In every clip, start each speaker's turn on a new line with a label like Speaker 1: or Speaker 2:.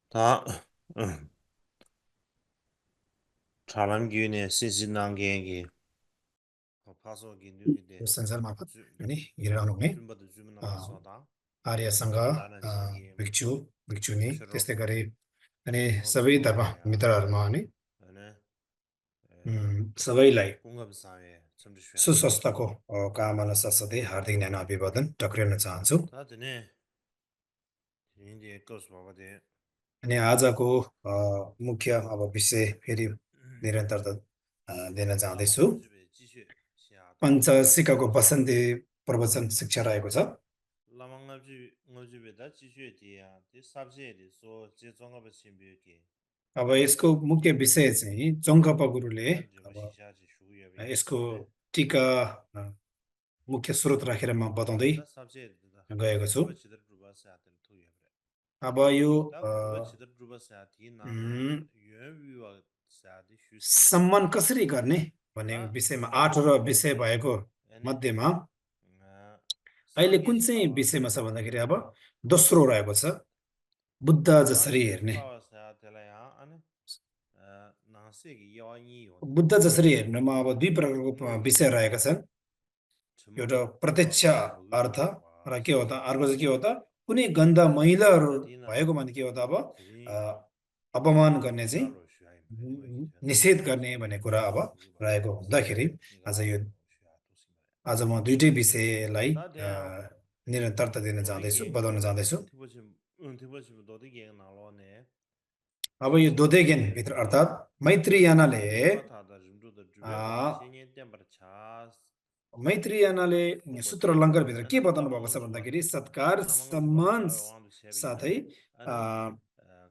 Speaker 1: 다 사람 기운에 신신난게기 파소기 누기데
Speaker 2: संसार मार्फत अनि हिँडिरहनु हुने
Speaker 1: 줌바도
Speaker 2: अ,
Speaker 1: 주문하면 쏘다
Speaker 2: आर्य सङ्घ
Speaker 1: दाना 시기
Speaker 2: भिक्षु भिक्षुनी
Speaker 1: 셔럽
Speaker 2: त्यस्तै गरी अनि
Speaker 1: 셔럽
Speaker 2: सबै धर्म
Speaker 1: 소와야
Speaker 2: मित्रहरूमा अनि
Speaker 1: अनि
Speaker 2: सबैलाई
Speaker 1: 공급사회 점주셔야지
Speaker 2: सुस्वास्थ्यको कामना साथसाथै हार्दिक न्यानो अभिवादन टक्र्याउन चाहन्छु।
Speaker 1: 다드네 이제 거스 봐봐데
Speaker 2: अनि आजको मुख्य अब विषय फेरि निरन्तरता दिन चाहँदैछु।
Speaker 1: 라망업집에 지시 시야도
Speaker 2: पञ्चसिकाको वसन्ती प्रवचन शिक्षा रहेको छ।
Speaker 1: 라망업집 업집에다 지시에 뒤야 디 삽제에 소 제종업의 신비기
Speaker 2: अब यसको मुख्य विषय चाहिँ चङ्कपा गुरुले
Speaker 1: 단지
Speaker 2: अब
Speaker 1: 시샤지 슈여베
Speaker 2: यसको
Speaker 1: 아니
Speaker 2: टीका अ, मुख्य स्रोत राखेर म बताउँदै
Speaker 1: 다 삽제에다
Speaker 2: गएको छु।
Speaker 1: 그루바 지들 루바사 아들 투여베
Speaker 2: अब यो
Speaker 1: 다 그루바 지들 루바사 디 나나
Speaker 2: उम्,
Speaker 1: 유위와 사디 슈시
Speaker 2: सम्मान कसरी गर्ने भन्ने
Speaker 1: 다
Speaker 2: विषयमा
Speaker 1: 삽제
Speaker 2: 8 विषय भएको
Speaker 1: 아니
Speaker 2: मध्येमा अहिले कुन
Speaker 1: 상계
Speaker 2: चाहिँ
Speaker 1: 싸워
Speaker 2: विषयमा छ भन्दाखेरि अब दोस्रो रहेको छ बुद्ध जसरी
Speaker 1: 상계
Speaker 2: हेर्ने।
Speaker 1: 싸워서 될라야 아니 나세기 여인이 요데
Speaker 2: बुद्ध जसरी हेर्नुमा अब दुई प्रकारको विषय रहेका छन्।
Speaker 1: 주먹
Speaker 2: एउटा प्रत्यक्ष
Speaker 1: 가서
Speaker 2: अर्थ
Speaker 1: 먹으려고
Speaker 2: र के हो त, अर्को चाहिँ के हो
Speaker 1: 시기
Speaker 2: त, कुनै गन्दा महिलाहरू
Speaker 1: 다디나
Speaker 2: भएको भने के हो त, अब
Speaker 1: 드린
Speaker 2: अ, अपमान गर्ने चाहिँ
Speaker 1: 니가로 쉬어야 배우기 되다
Speaker 2: निषेध गर्ने भन्ने कुरा अब
Speaker 1: 누구바
Speaker 2: रहेको हुँदाखेरि आज
Speaker 1: 니가로
Speaker 2: यो
Speaker 1: 쉬어야 도시말
Speaker 2: आज म दुइटै विषयलाई
Speaker 1: 다대야
Speaker 2: निरन्तरता दिन चाहँदैछु,
Speaker 1: 도대게
Speaker 2: बताउन चाहँदैछु।
Speaker 1: 은퇴버시 도대게 나로네
Speaker 2: अब यो दोधेगेन भित्र अर्थात् मैत्रीयानाले
Speaker 1: 니마타다 줌도다 주베바
Speaker 2: अ,
Speaker 1: 신이 땜버 차
Speaker 2: मैत्रीयानाले सूत्र
Speaker 1: 봄버시
Speaker 2: अलङ्कार भित्र के
Speaker 1: 아니
Speaker 2: बताउनु भएको छ
Speaker 1: 라망 주바
Speaker 2: भन्दाखेरि सत्कार
Speaker 1: 라망 주바
Speaker 2: सम्मान
Speaker 1: 차 왕도
Speaker 2: साथै
Speaker 1: 쉐베기다 아니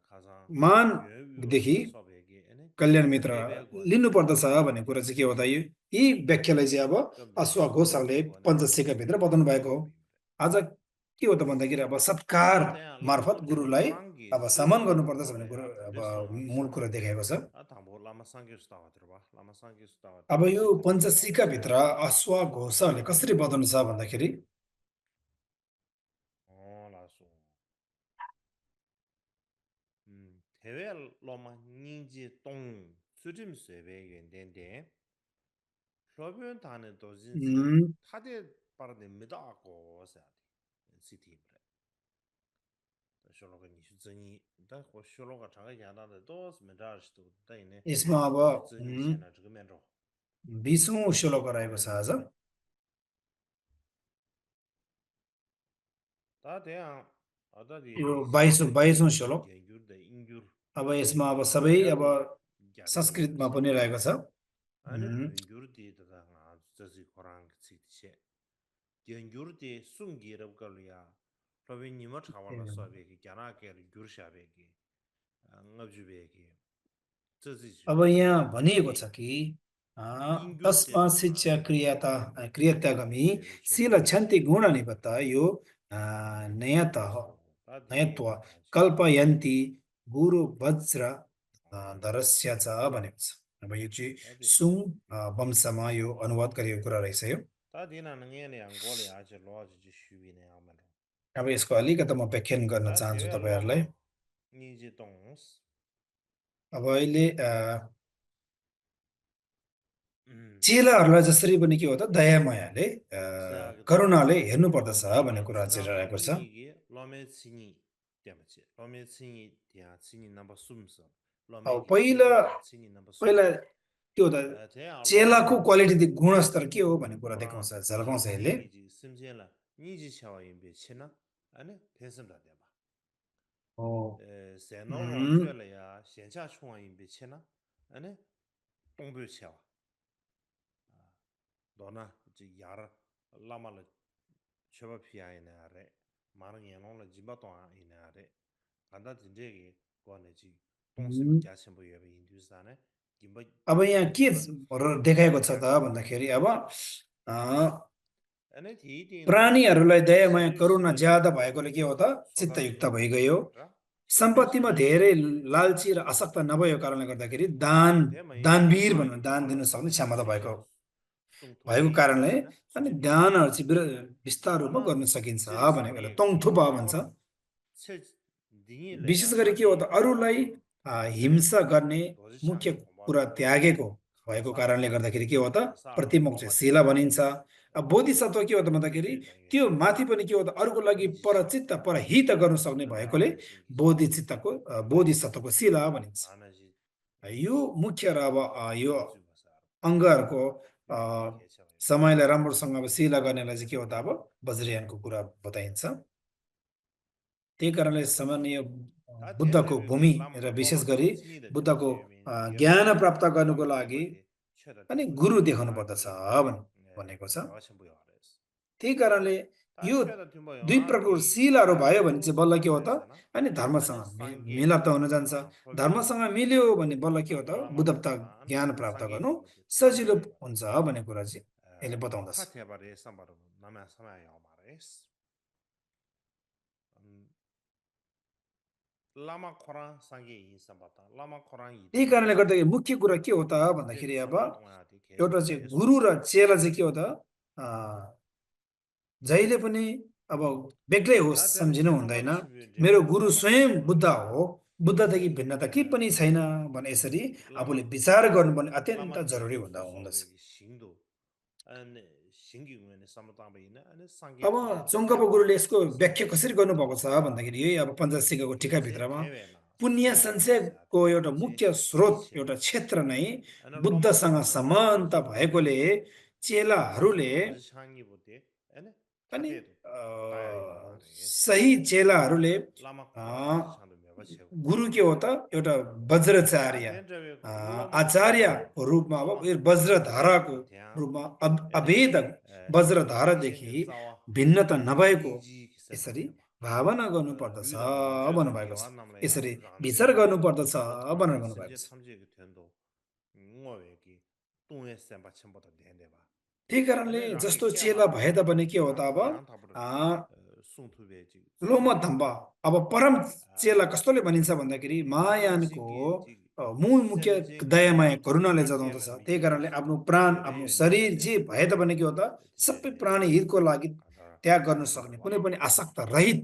Speaker 1: 가상
Speaker 2: मानदेखि
Speaker 1: 유위와 서베기 아니
Speaker 2: कल्याण मित्र
Speaker 1: 베베 고네
Speaker 2: लिनुपर्दछ भन्ने कुरा चाहिँ के हो त, यी व्याख्यालाई चाहिँ अब
Speaker 1: कब्दे
Speaker 2: अश्वघोषले
Speaker 1: 고네
Speaker 2: पञ्चशिखाभित्र बताउनु भएको हो। आज के हो त भन्दाखेरि अब सत्कार
Speaker 1: 다대야
Speaker 2: मार्फत
Speaker 1: 라마업집
Speaker 2: गुरुलाई
Speaker 1: 라망기
Speaker 2: अब सम्मान
Speaker 1: 스지
Speaker 2: गर्नुपर्दछ भन्ने कुरा
Speaker 1: 라고래야
Speaker 2: अब
Speaker 1: 다데서
Speaker 2: मूल कुरा देखाएको छ।
Speaker 1: 당보 라마 상기스 나와 들어봐 라마 상기스 나와
Speaker 2: अब
Speaker 1: 들어봐
Speaker 2: यो
Speaker 1: 지금부터
Speaker 2: पञ्चशिखाभित्र अश्वघोषले कसरी बताउनु छ भन्दाखेरि
Speaker 1: 라소 대외 로마 닌지 동 수림 세베 연된데 러변 단에 도진세
Speaker 2: उम्,
Speaker 1: 타데 빠르데 미다고 사디 시티 쇼로가 니슈즈니 다 쇼로가 자가 야다데 도스 메다르스도 다이네
Speaker 2: यसमा अब
Speaker 1: 니즈니 세나 저거면로
Speaker 2: 20औं श्लोक रहेको छ आज।
Speaker 1: 다대야
Speaker 2: यो
Speaker 1: 어다디
Speaker 2: 22औं
Speaker 1: 사베기
Speaker 2: श्लोक।
Speaker 1: 게규르데 인규르
Speaker 2: अब यसमा अब सबै अब
Speaker 1: 인규르 야베기
Speaker 2: संस्कृतमा पनि
Speaker 1: 신비
Speaker 2: रहेको छ।
Speaker 1: 아니 인규르디 다가 저지 코랑 치티체 인규르디 숨기럽 걸이야 로빈니마 차발라 서베기 갸나게 규르샤베기 응업주베기 저지
Speaker 2: अब यहाँ भनिएको छ
Speaker 1: 디
Speaker 2: कि तस्मा
Speaker 1: 인규르데도
Speaker 2: शिक्षा
Speaker 1: 아니
Speaker 2: क्रियात्यागमी
Speaker 1: 제베
Speaker 2: शील
Speaker 1: 쳔베기
Speaker 2: क्षन्ति गुणनिबद्ध यो अ, नयतः
Speaker 1: 라소
Speaker 2: नयत्व
Speaker 1: 다디 다지
Speaker 2: कल्पयन्ति गुरु वज्र
Speaker 1: 어
Speaker 2: धरस्य च भनेको छ। अब यो चाहिँ
Speaker 1: 다디
Speaker 2: सुङ वंशमा यो अनुवाद गरिएको कुरा रहेछ यो।
Speaker 1: 다디나 능에네 안고리 아주 로아지 슈비네 아마로
Speaker 2: अब यसको अलिकति म व्याख्यान गर्न
Speaker 1: 다
Speaker 2: चाहन्छु
Speaker 1: 대외
Speaker 2: तपाईँहरूलाई।
Speaker 1: 로마 니지 동스
Speaker 2: अब अहिले
Speaker 1: 음
Speaker 2: चेलाहरूलाई जसरी पनि के हो त दयामायाले
Speaker 1: 자기도
Speaker 2: करुणाले हेर्नुपर्दछ भन्ने
Speaker 1: 로마
Speaker 2: कुरा चाहिँ
Speaker 1: 지가
Speaker 2: रहेको छ।
Speaker 1: 니기 로메 치니 때문에 로메 치니 대야 치니 넘버 숨서
Speaker 2: अब
Speaker 1: 로메기
Speaker 2: पहिला
Speaker 1: 치니 대 치니 넘버
Speaker 2: पहिला
Speaker 1: 숨서
Speaker 2: के हो त,
Speaker 1: 대야
Speaker 2: चेलाको
Speaker 1: 로마
Speaker 2: क्वालिटी गुणस्तर के हो भन्ने कुरा
Speaker 1: 코랑
Speaker 2: देखाउँछ, झल्काउँछ यसले।
Speaker 1: 신비기 심지라 니지 샤와 임베 치나 아니 펜섬다 대봐
Speaker 2: हो
Speaker 1: 세노롱
Speaker 2: उम्,
Speaker 1: 쮸려야 현자 총아 임베 치나 아니 동부 샤와 너나 이제 야라 라마를 셔바 피아이나 아래 많은 연원을 집어도아 이나 아래 간다 진짜기 거네지 동심
Speaker 2: उम्,
Speaker 1: 자신부 여비 인두산에 김바
Speaker 2: अब यहाँ के
Speaker 1: 김바
Speaker 2: देखाएको छ त
Speaker 1: 야가
Speaker 2: भन्दाखेरि अब अ,
Speaker 1: अनि थिदिना
Speaker 2: प्राणीहरूलाई दयामाया करुणा
Speaker 1: 세르시베
Speaker 2: ज्यादा भएकोले के हो त, चित्तयुक्त
Speaker 1: सोदासे
Speaker 2: भइगयो।
Speaker 1: रा
Speaker 2: सम्पत्तिमा
Speaker 1: सोदासे
Speaker 2: धेरै लालची र आसक्त नभएको कारणले गर्दाखेरि
Speaker 1: 대마에
Speaker 2: दानवीर भन्न
Speaker 1: 샤와이
Speaker 2: दान दिन
Speaker 1: 코랑
Speaker 2: सक्ने क्षमता भएको
Speaker 1: 지시라
Speaker 2: भएको
Speaker 1: 뚱투기
Speaker 2: कारणले
Speaker 1: 아니
Speaker 2: अनि
Speaker 1: 수지미야
Speaker 2: दानहरू चाहिँ विस्तार रूपमा
Speaker 1: 너나
Speaker 2: गर्न सकिन्छ
Speaker 1: 제리
Speaker 2: भनेको
Speaker 1: 샤와이
Speaker 2: तोङथुपा भन्छ।
Speaker 1: 라마로 체 dingi le
Speaker 2: विशेष
Speaker 1: ya
Speaker 2: गरी के हो त
Speaker 1: tadi
Speaker 2: अरूलाई
Speaker 1: ane
Speaker 2: हिंसा गर्ने
Speaker 1: doji
Speaker 2: मुख्य
Speaker 1: changi gomba
Speaker 2: कुरा
Speaker 1: tongbo
Speaker 2: त्यागेको भएको
Speaker 1: khasa
Speaker 2: कारणले गर्दाखेरि के हो त
Speaker 1: khasa
Speaker 2: प्रतिमुख चाहिँ
Speaker 1: loma
Speaker 2: शिला
Speaker 1: tengpa
Speaker 2: भनिन्छ। बोधिसत्व के हो त भन्दाखेरि
Speaker 1: tuje dange
Speaker 2: त्यो
Speaker 1: ne
Speaker 2: माथि पनि के हो त अरूको लागि
Speaker 1: niji shang
Speaker 2: परचित्त परहित गर्न सक्ने
Speaker 1: ane
Speaker 2: भएकोले
Speaker 1: rangme shingi shang
Speaker 2: बोधिचित्तको बोधिसत्वको शिला भनिन्छ।
Speaker 1: rana ji
Speaker 2: यो मुख्य र अब यो
Speaker 1: nangzu basar
Speaker 2: अङ्गहरूको अ,
Speaker 1: kecha bayi
Speaker 2: समयलाई राम्रोसँग अब शिला गर्नेलाई चाहिँ के हो त अब वज्रयानको कुरा बताइन्छ। त्यही कारणले सामान्य
Speaker 1: ta
Speaker 2: बुद्धको
Speaker 1: tendewe
Speaker 2: भूमि
Speaker 1: lama
Speaker 2: र विशेष
Speaker 1: loma
Speaker 2: गरी
Speaker 1: tongchini da
Speaker 2: बुद्धको
Speaker 1: tenche min
Speaker 2: ज्ञान
Speaker 1: gyabche
Speaker 2: प्राप्त गर्नुको
Speaker 1: lama
Speaker 2: लागि
Speaker 1: tengpa de cheta
Speaker 2: अनि
Speaker 1: tengpa
Speaker 2: गुरु
Speaker 1: de
Speaker 2: देखाउनु पर्दछ
Speaker 1: rangi
Speaker 2: भनेको छ।
Speaker 1: mewa chenpo yares
Speaker 2: त्यही कारणले
Speaker 1: ta
Speaker 2: यो
Speaker 1: cheta tengpa
Speaker 2: दुई
Speaker 1: yawa
Speaker 2: प्रकारको
Speaker 1: di
Speaker 2: शिलाहरू भयो भने
Speaker 1: tangso
Speaker 2: चाहिँ बल्ल के हो
Speaker 1: samche
Speaker 2: त
Speaker 1: sana
Speaker 2: अनि
Speaker 1: ane
Speaker 2: धर्मसँग
Speaker 1: sangye
Speaker 2: मिलाप त हुन जान्छ।
Speaker 1: rang phobya
Speaker 2: धर्मसँग मिल्यो भने बल्ल के हो त
Speaker 1: lama
Speaker 2: बुद्धता
Speaker 1: tengpa ane
Speaker 2: ज्ञान प्राप्त
Speaker 1: sangye
Speaker 2: गर्नु
Speaker 1: tengpa de
Speaker 2: सजिलो
Speaker 1: tangche
Speaker 2: हुन्छ भन्ने कुरा चाहिँ यसले बताउँदछ।
Speaker 1: kha tepa re sambaro nama samaya yawa mares lama khorang sangye yin sambata lama khorang
Speaker 2: त्यही
Speaker 1: yidin
Speaker 2: कारणले गर्दाखेरि मुख्य कुरा के हो त
Speaker 1: den
Speaker 2: भन्दाखेरि अब
Speaker 1: samche tonga di kecha
Speaker 2: एउटा चाहिँ
Speaker 1: bares
Speaker 2: गुरु र चेला चाहिँ के हो त अ, जहिले पनि अब बेग्लै होस्
Speaker 1: ta tena
Speaker 2: सम्झिनु
Speaker 1: chetamba
Speaker 2: हुँदैन
Speaker 1: chimbe
Speaker 2: मेरो
Speaker 1: dende
Speaker 2: गुरु
Speaker 1: lama
Speaker 2: स्वयं
Speaker 1: tengpa
Speaker 2: बुद्ध
Speaker 1: tongpa
Speaker 2: हो, बुद्धदेखि भिन्नता के पनि छैन भने यसरी
Speaker 1: lama
Speaker 2: आफूले विचार गर्नुपर्ने अत्यन्त
Speaker 1: lama
Speaker 2: जरुरी
Speaker 1: nyenpo
Speaker 2: हुँदछ।
Speaker 1: sobe ki shingdo ane shingi ngene samatamba ina ane sangye
Speaker 2: अब
Speaker 1: tongche de
Speaker 2: चोङ्गपा
Speaker 1: tenpa
Speaker 2: गुरुले यसको व्याख्या
Speaker 1: sangye
Speaker 2: कसरी
Speaker 1: tongpa
Speaker 2: गर्नुभएको छ
Speaker 1: tongpa
Speaker 2: भन्दाखेरि यही अब पञ्चशिखको
Speaker 1: se
Speaker 2: टिकाभित्रमा
Speaker 1: pewe na
Speaker 2: पुण्य
Speaker 1: so
Speaker 2: सञ्चयको
Speaker 1: sade
Speaker 2: एउटा
Speaker 1: se
Speaker 2: मुख्य स्रोत
Speaker 1: che
Speaker 2: एउटा क्षेत्र नै
Speaker 1: ane loma
Speaker 2: बुद्धसँग
Speaker 1: tengpa la
Speaker 2: समानता
Speaker 1: doji changi
Speaker 2: भएकोले
Speaker 1: bote
Speaker 2: चेलाहरूले
Speaker 1: doji changi bote ane
Speaker 2: अनि
Speaker 1: khate do daya yawa ma res
Speaker 2: सही चेलाहरूले
Speaker 1: lama
Speaker 2: a,
Speaker 1: khorang doji changi meba chego
Speaker 2: गुरु के हो त एउटा
Speaker 1: ta
Speaker 2: Vajracharya
Speaker 1: ten trewe loma tengpa
Speaker 2: आचार्यको रूपमा अब
Speaker 1: loma
Speaker 2: यो
Speaker 1: tengpa
Speaker 2: वज्रधाराको
Speaker 1: diyan
Speaker 2: रूपमा
Speaker 1: ane
Speaker 2: अभेद वज्रधारादेखि
Speaker 1: shenge tsawa
Speaker 2: भिन्नता नभएको
Speaker 1: diji ki senda
Speaker 2: यसरी
Speaker 1: meba
Speaker 2: भावना गर्नुपर्दछ
Speaker 1: yuda lobje da
Speaker 2: भन्नुभएको छ।
Speaker 1: gewa namla ya
Speaker 2: यसरी
Speaker 1: rangde
Speaker 2: विचार
Speaker 1: ne
Speaker 2: गर्नुपर्दछ
Speaker 1: lotang
Speaker 2: भनेर
Speaker 1: ki
Speaker 2: भन्नुभएको
Speaker 1: simje
Speaker 2: छ।
Speaker 1: tamje ki tendo ngowe ki tungye semba chenpo da dende ba
Speaker 2: त्यही कारणले
Speaker 1: ane rangi
Speaker 2: जस्तो
Speaker 1: kya
Speaker 2: चेला
Speaker 1: la
Speaker 2: भए तापनि के हो त अब
Speaker 1: rangi yang tabar sung tuwe ji
Speaker 2: लोमा
Speaker 1: tsume
Speaker 2: धम्ब अब परम चेला कस्तोले भनिन्छ भन्दाखेरि
Speaker 1: lama
Speaker 2: महायानको
Speaker 1: jingi ji
Speaker 2: मूल मुख्य
Speaker 1: semje
Speaker 2: दयामाया
Speaker 1: ki
Speaker 2: करुणाले
Speaker 1: chikar
Speaker 2: जनाउँदछ।
Speaker 1: chela
Speaker 2: त्यही
Speaker 1: mi
Speaker 2: कारणले आफ्नो प्राण आफ्नो
Speaker 1: rewe ne
Speaker 2: शरीर
Speaker 1: se
Speaker 2: जे भए तापनि के हो त
Speaker 1: dinde
Speaker 2: सबै
Speaker 1: ne
Speaker 2: प्राणी हितको लागि
Speaker 1: kada
Speaker 2: त्याग गर्न
Speaker 1: rangi
Speaker 2: सक्ने
Speaker 1: wa
Speaker 2: कुनै पनि आसक्त रहित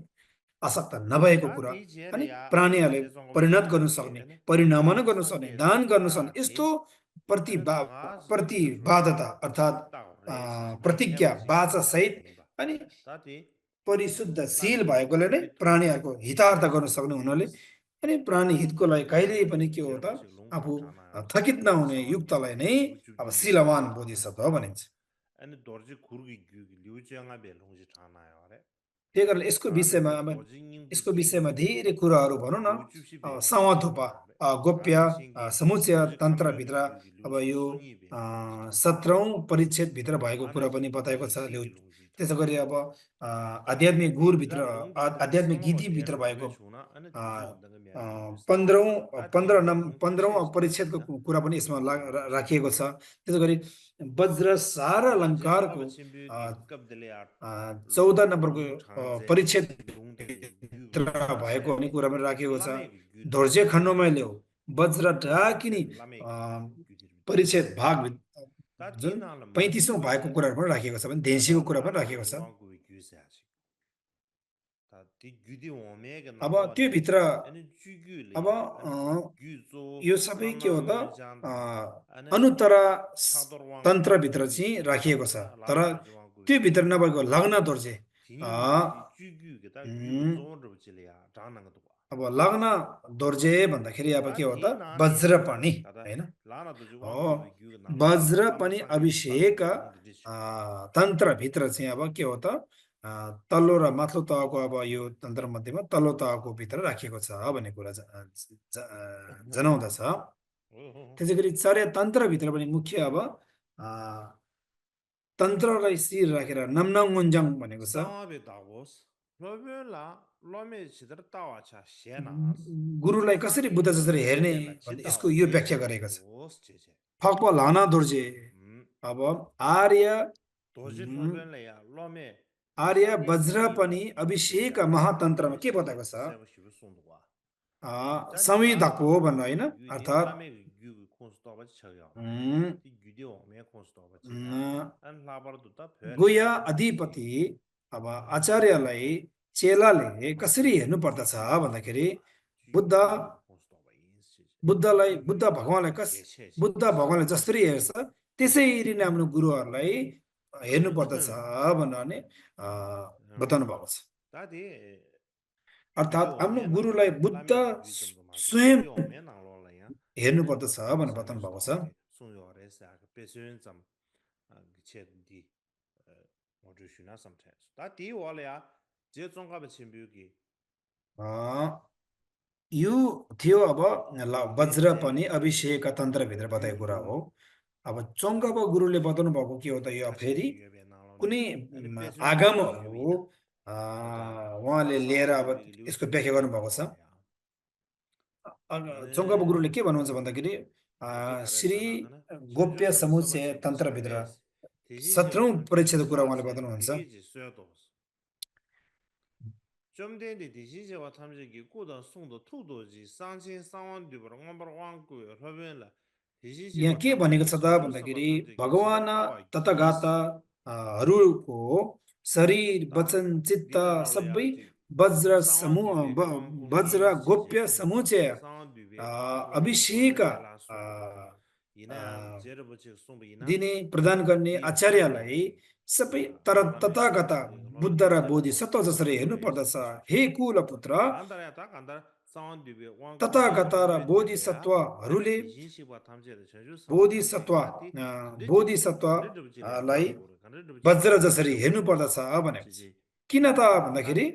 Speaker 2: आसक्त नभएको
Speaker 1: ta
Speaker 2: कुरा
Speaker 1: di je le
Speaker 2: अनि
Speaker 1: ya
Speaker 2: प्राणीहरूले
Speaker 1: de zong ba
Speaker 2: परिणत
Speaker 1: chimbe
Speaker 2: गर्न
Speaker 1: de
Speaker 2: सक्ने
Speaker 1: ane
Speaker 2: परिणमन
Speaker 1: lama
Speaker 2: गर्न सक्ने
Speaker 1: sangye
Speaker 2: दान गर्न सक्ने
Speaker 1: ta de
Speaker 2: यस्तो
Speaker 1: ane naga zhe de
Speaker 2: प्रतिबाधता अर्थात्
Speaker 1: ta re shi jimbe
Speaker 2: प्रतिज्ञा
Speaker 1: tenpa chi
Speaker 2: बाचा
Speaker 1: tongpa
Speaker 2: सहित
Speaker 1: yin ba
Speaker 2: अनि
Speaker 1: ta de
Speaker 2: परिशुद्धशील
Speaker 1: lami
Speaker 2: भएकोले नै
Speaker 1: chimbe tongpa
Speaker 2: प्राणीहरूको हितार्थ गर्न
Speaker 1: so
Speaker 2: सक्ने हुनाले
Speaker 1: res
Speaker 2: अनि प्राणी हितको लागि कहिल्यै पनि के हो
Speaker 1: jira ba
Speaker 2: त
Speaker 1: chi lung
Speaker 2: आफू
Speaker 1: kwa chana ya ba
Speaker 2: थकित नहुने
Speaker 1: sawa
Speaker 2: युक्तलाई
Speaker 1: nyambe
Speaker 2: नै
Speaker 1: lu ju
Speaker 2: अब
Speaker 1: gyu yu ba
Speaker 2: शीलवान
Speaker 1: chi
Speaker 2: Bodhisattva भनिन्छ।
Speaker 1: ane dorji kurgi gyu gi liu jia nga be lung ji chana ya re
Speaker 2: त्यही कारणले यसको
Speaker 1: ta ne
Speaker 2: विषयमा
Speaker 1: ji
Speaker 2: अब
Speaker 1: dorji nying bu
Speaker 2: यसको
Speaker 1: ji
Speaker 2: विषयमा धेरै कुराहरू भनौँ न
Speaker 1: liu ju shi be ge chi
Speaker 2: संवधुप
Speaker 1: tong ya re ta
Speaker 2: गोप्य
Speaker 1: ne shingi
Speaker 2: समुच्चय
Speaker 1: dorji khamyo be
Speaker 2: तन्त्रभित्र
Speaker 1: gyu gi liu
Speaker 2: अब
Speaker 1: shi
Speaker 2: यो
Speaker 1: sungi be lung ji chana
Speaker 2: 17औं परिच्छेदभित्र भएको
Speaker 1: ta ne
Speaker 2: कुरा
Speaker 1: ji
Speaker 2: पनि बताएको
Speaker 1: dorji
Speaker 2: छ।
Speaker 1: shi gi लुङ जी
Speaker 2: त्यसो
Speaker 1: chana
Speaker 2: गरी अब आध्यात्मिक गुरभित्र
Speaker 1: da lung di da
Speaker 2: आध्यात्मिक
Speaker 1: sama ba be
Speaker 2: गीतिभित्र
Speaker 1: ro
Speaker 2: भएको
Speaker 1: be chu na ane di ju da ga me ya yu sa
Speaker 2: 15औं
Speaker 1: ta ti lung tu she chi tong ba
Speaker 2: परिच्छेदको
Speaker 1: ina
Speaker 2: कुरा पनि यसमा राखिएको छ। त्यसो गरी वज्र सार
Speaker 1: ta je
Speaker 2: अलङ्कारको
Speaker 1: laba chimbe di kab dele ya
Speaker 2: 14 नम्बरको
Speaker 1: lung chang ze lung de ge gyu
Speaker 2: परिच्छेदभित्र
Speaker 1: ta
Speaker 2: भएको
Speaker 1: she
Speaker 2: भन्ने कुरा पनि राखिएको छ।
Speaker 1: lame ge gyu de
Speaker 2: धोर्जे खण्डमा ल्याऊ वज्र
Speaker 1: ta she
Speaker 2: ढाकिनी
Speaker 1: lame
Speaker 2: a,
Speaker 1: ge gyu de de
Speaker 2: परिच्छेद भाग
Speaker 1: ta ti
Speaker 2: जुन
Speaker 1: na la ma ju
Speaker 2: 35औं
Speaker 1: gu
Speaker 2: भएको
Speaker 1: se
Speaker 2: कुराहरू पनि राखिएको छ भने
Speaker 1: kada
Speaker 2: धेन्सीको कुरा पनि
Speaker 1: lana de
Speaker 2: राखिएको छ।
Speaker 1: wang gu gyu se a chi ta ti gyu de wo me ge
Speaker 2: अब
Speaker 1: nang lo
Speaker 2: त्यो
Speaker 1: ne
Speaker 2: भित्र
Speaker 1: ane ju gyu le
Speaker 2: अब
Speaker 1: ya ane gyu zo
Speaker 2: यो सबै
Speaker 1: nam
Speaker 2: के
Speaker 1: na
Speaker 2: हो
Speaker 1: lo
Speaker 2: त
Speaker 1: jan
Speaker 2: a,
Speaker 1: da ane
Speaker 2: Anuttara
Speaker 1: chador wang gu
Speaker 2: तन्त्रभित्र
Speaker 1: gyu
Speaker 2: चाहिँ
Speaker 1: se
Speaker 2: राखिएको छ।
Speaker 1: kada
Speaker 2: तर
Speaker 1: lana de wang gu
Speaker 2: त्यो
Speaker 1: gyu
Speaker 2: भित्र
Speaker 1: se
Speaker 2: नभएको लग्न Dorje
Speaker 1: Tingin
Speaker 2: a,
Speaker 1: de di ju gyu ge da gyu ge
Speaker 2: उम्,
Speaker 1: zon ru chi le ya zhang nang du wa.
Speaker 2: अब लग्न दोर्जे भन्दाखेरि अब
Speaker 1: Ta
Speaker 2: के हो
Speaker 1: ti
Speaker 2: त
Speaker 1: na le
Speaker 2: वज्र पनि
Speaker 1: kada
Speaker 2: हैन
Speaker 1: lana du ju wang
Speaker 2: हो
Speaker 1: gu gyu ge nang la
Speaker 2: वज्र
Speaker 1: lama
Speaker 2: पनि
Speaker 1: sang ge ge tak
Speaker 2: अभिषेक
Speaker 1: ge lung de de chu.
Speaker 2: तन्त्रभित्र चाहिँ अब के हो त तल्लो र माथिल्लो तहको अब यो तन्त्र मध्येमा तल्लो तहको भित्र राखिएको छ भन्ने कुरा जनाउँदछ। त्यसै गरी चर्या तन्त्रभित्र पनि मुख्य अब अ, तन्त्रलाई शिर राखेर नम्नाङ मुन्जङ भनेको छ।
Speaker 1: Sama be da wos. Lo be la lo me chi dar ta wa cha she na.
Speaker 2: गुरुलाई कसरी
Speaker 1: Sangi
Speaker 2: बुद्ध
Speaker 1: ge
Speaker 2: जसरी
Speaker 1: ge
Speaker 2: हेर्ने
Speaker 1: be la chi
Speaker 2: भन्ने
Speaker 1: ta
Speaker 2: यसको
Speaker 1: wa
Speaker 2: यो
Speaker 1: de
Speaker 2: व्याख्या
Speaker 1: che
Speaker 2: गरेको छ।
Speaker 1: wos che che.
Speaker 2: फक्प लाना दोर्जे अब आर्य
Speaker 1: Doji lo be la ya lo me
Speaker 2: Arya
Speaker 1: sangi
Speaker 2: वज्र
Speaker 1: sangi
Speaker 2: पनि
Speaker 1: wo gyu chi le
Speaker 2: अभिषेक
Speaker 1: ya lo
Speaker 2: महातन्त्रमा
Speaker 1: me
Speaker 2: के
Speaker 1: chi
Speaker 2: बताएको
Speaker 1: che
Speaker 2: छ
Speaker 1: se wo shi bu song du wa.
Speaker 2: संविधाको हो भनेर होइन
Speaker 1: Di
Speaker 2: अर्थात्
Speaker 1: lame gyu kons to ba chi ya.
Speaker 2: उम्,
Speaker 1: Di gyu de wo me kons to ba chi ya.
Speaker 2: उम्,
Speaker 1: An la bar du ta phe le
Speaker 2: गोया
Speaker 1: ya.
Speaker 2: अधिपति अब आचार्यलाई चेलाले कसरी हेर्नु पर्दछ भन्दाखेरि बुद्ध बुद्ध भगवानलाई जसरी हेर्छ त्यसरी नै आफ्नो गुरुहरूलाई हेर्नु पर्दछ भन्ने बताउनु भएको छ अर्थात् आफ्नो गुरुलाई बुद्ध स्वयं हेर्नु पर्दछ भनेर बताउनु भएको छ यो थियो अब वज्र पनि अभिषेक तन्त्रभित्र बताएको कुरा हो अब चङ्गप गुरुले बताउनु भएको के हो त यो फेरि कुनै आगमहरू उहाँले लिएर अब यसको व्याख्या गर्नुभएको छ चङ्गप गुरुले के भन्नुहुन्छ भन्दाखेरि श्री गोप्य समुच्चय तन्त्रभित्र 17औं परिच्छेदको कुरा उहाँले बताउनुहुन्छ यहाँ के भनेको छ त भन्दाखेरि भगवान तथागतहरूको शरीर वचन चित्त सबै वज्र गोप्य समुच्चय अभिषेक दिने प्रदान गर्ने आचार्यलाई सबै तर तथागत बुद्ध र बोधिसत्व जसरी हेर्नु पर्दछ हे कुल पुत्र तथागत र बोधिसत्वहरूले बोधिसत्वलाई वज्र जसरी हेर्नु पर्दछ भनेको छ किन त भन्दाखेरि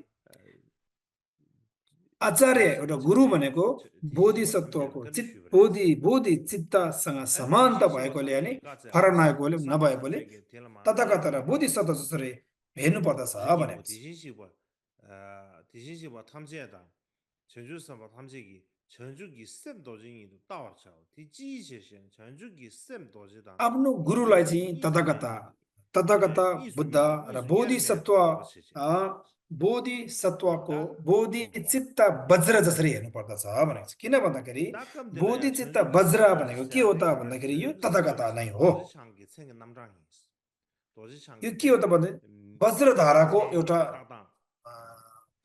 Speaker 2: आचार्य एउटा गुरु भनेको बोधिसत्वको बोधि चित्तसँग समानता भएकोले अनि फरक नभएकोले तथागत र बोधिसत्व जसरी हेर्नु पर्दछ भनेको आफ्नो गुरुलाई चाहिँ तथागत बुद्ध र बोधिसत्वको बोधि चित्त वज्र जसरी हेर्नु पर्दछ भनेको छ किन भन्दाखेरि बोधि चित्त वज्र भनेको के हो त भन्दाखेरि यो तथागत नै हो यो के हो त भन्दा वज्रधाराको एउटा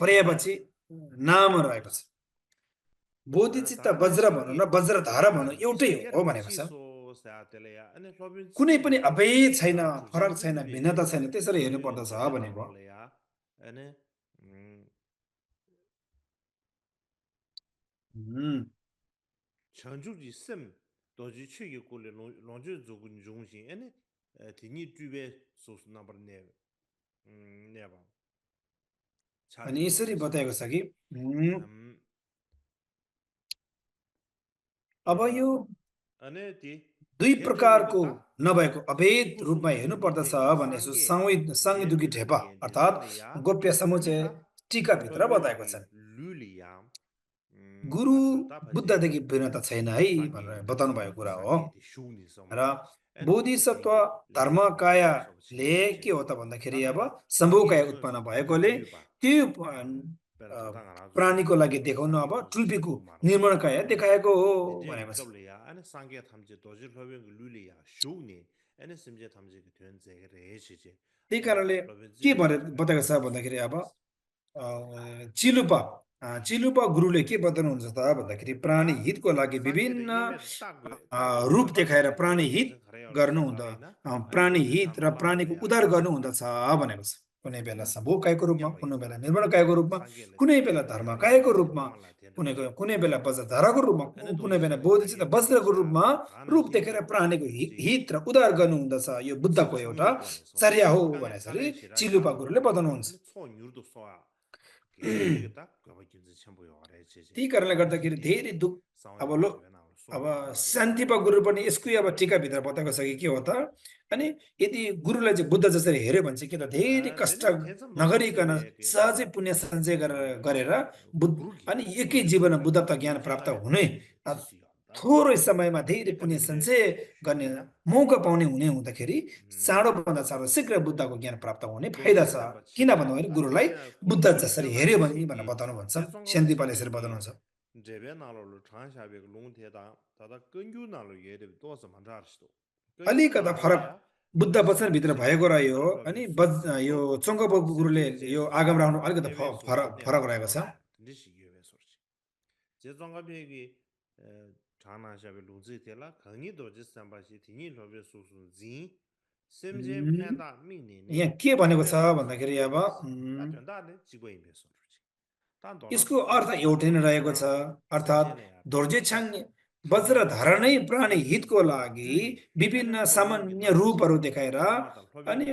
Speaker 2: पर्यायपछि नाम रहेको छ बोधिचित्त वज्र भनौँ न वज्रधारा भनौँ एउटै हो भनेको छ कुनै पनि अभेद छैन फरक छैन भिन्नता छैन त्यसरी हेर्नु पर्दछ भनेको अनि यसरी बताएको छ कि अब यो दुई प्रकारको नभएको अभेद रूपमा हेर्नु पर्दछ भन्ने सांविदुकी ढेपा अर्थात् गोप्य समुच्चय टीकाभित्र बताएको छ गुरु बुद्धदेखि भिन्नता छैन है भनेर बताउनु भएको कुरा हो र बोधिसत्व धर्मकायाले के हो त भन्दाखेरि अब सम्भवकाय उत्पन्न भएकोले त्यो प्राणीको लागि देखाउनु अब टुल्पीको निर्माणकाय देखाएको हो भनेको छ त्यही कारणले के भनेर बताएको छ भन्दाखेरि अब चिलुपा गुरुले के बताउनुहुन्छ त भन्दाखेरि प्राणी हितको लागि विभिन्न रूप देखाएर प्राणी हित र प्राणीको उद्धार गर्नु हुँदछ भनेको छ कुनै बेला सम्भोकायको रूपमा कुनै बेला निर्माणकायको रूपमा कुनै बेला धर्मकायको रूपमा कुनै बेला वज्रधाराको रूपमा कुनै बेला बोधिचित्त वज्रको रूपमा रूप देखेर प्राणीको हित र उद्धार गर्नु हुँदछ यो बुद्धको एउटा चर्या हो भनेर चिलुपा गुरुले बताउनुहुन्छ त्यही कारणले गर्दाखेरि धेरै दुःख अब शान्तिपा गुरु पनि यसकै अब टीकाभित्र बताएको छ कि के हो त अनि यदि गुरुलाई चाहिँ बुद्ध जसरी हेऱ्यो भने चाहिँ के त धेरै कष्ट नगरिकन सहजै पुण्य सञ्चय गरेर अनि एकै जीवनमा बुद्धत्व ज्ञान प्राप्त हुने थोरै समयमा धेरै पुण्य सञ्चय गर्ने मौका पाउने हुँदाखेरि चाँडोभन्दा चाँडो शीघ्र बुद्धको ज्ञान प्राप्त हुने फाइदा छ किन भन्दाखेरि गुरुलाई बुद्ध जसरी हेऱ्यो भने भनेर बताउनु भन्छ शान्तिपाले यसरी बताउनुहुन्छ अलिकता फरक बुद्ध वचनभित्र भएको र यो अनि यो चङ्गपो गुरुले यो आगम राख्नु अलिकति फरक रहेको छ यहाँ के भनेको छ भन्दाखेरि अब यसको अर्थ एउटै नै रहेको छ अर्थात् दोर्जे छाङ्गे वज्रधारण नै प्राणी हितको लागि विभिन्न सामान्य रूपहरू देखाएर अनि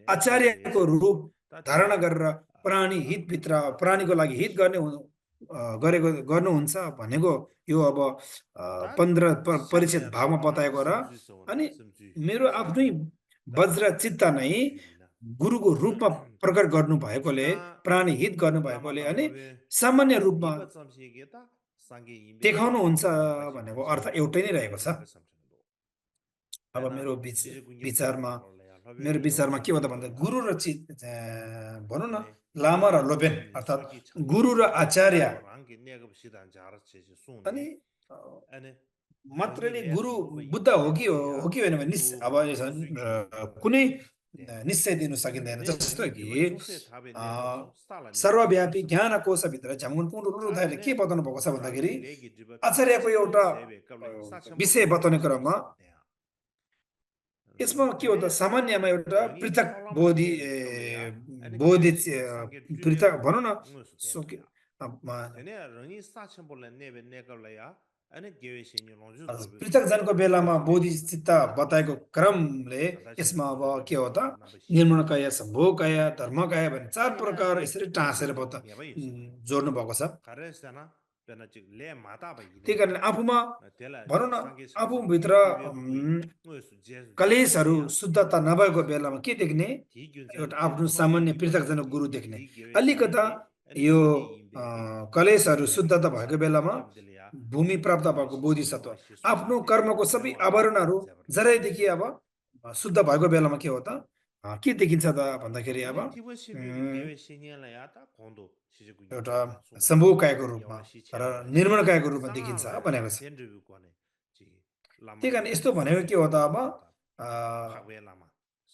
Speaker 2: आचार्यको रूप धारण गरेर प्राणी हितभित्र प्राणीको लागि हित गर्नुहुन्छ भनेको यो अब 15 परिचित भावमा बताएको र अनि मेरो आफ्नै वज्र चित्त नै गुरुको रूपमा प्रकट गर्नु भएकोले प्राणी हित गर्नु भएकोले अनि सामान्य रूपमा देखाउनुहुन्छ भनेको अर्थ एउटै नै रहेको छ अब मेरो विचारमा के हो त भन्दा गुरु र भनौँ न लामा र लोपेन अर्थात् गुरु र आचार्य अनि मात्रले गुरु बुद्ध हो कि होइन भने अब कुनै निश्चय दिनु सकिँदैन जस्तो कि सर्वव्यापी ज्ञान कोशभित्र झ्याङ्गुन पुनरुद्धारले के बताउनु भएको छ भन्दाखेरि आचार्यको एउटा विषय बताउने क्रममा यसमा के हो त सामान्यमा एउटा पृथक बोधि पृथक भनौँ न पृथक जनको बेलामा बोधिचित्त बताएको क्रमले यसमा अब के हो त निर्मणकाय सम्भोकाय धर्मकाय भन्ने 4 प्रकार यसरी टाँसेर जोड्नु भएको छ त्यही कारण आफूमा भनौँ न आफूभित्र कलेशहरू शुद्धता नभएको बेलामा के देख्ने एउटा आफ्नो सामान्य पृथकजनक गुरु देख्ने अलिकता यो कलेशहरू शुद्धता भएको बेलामा भूमि प्राप्त भएको बोधिसत्व आफ्नो कर्मको सबै आवरणहरू जराइदेखि अब शुद्ध भएको बेलामा के हो त के देखिन्छ त भन्दाखेरि अब एउटा सम्भोकायको रूपमा र निर्मणकायको रूपमा देखिन्छ भनेको छ त्यही कारण यस्तो भनेको के हो त अब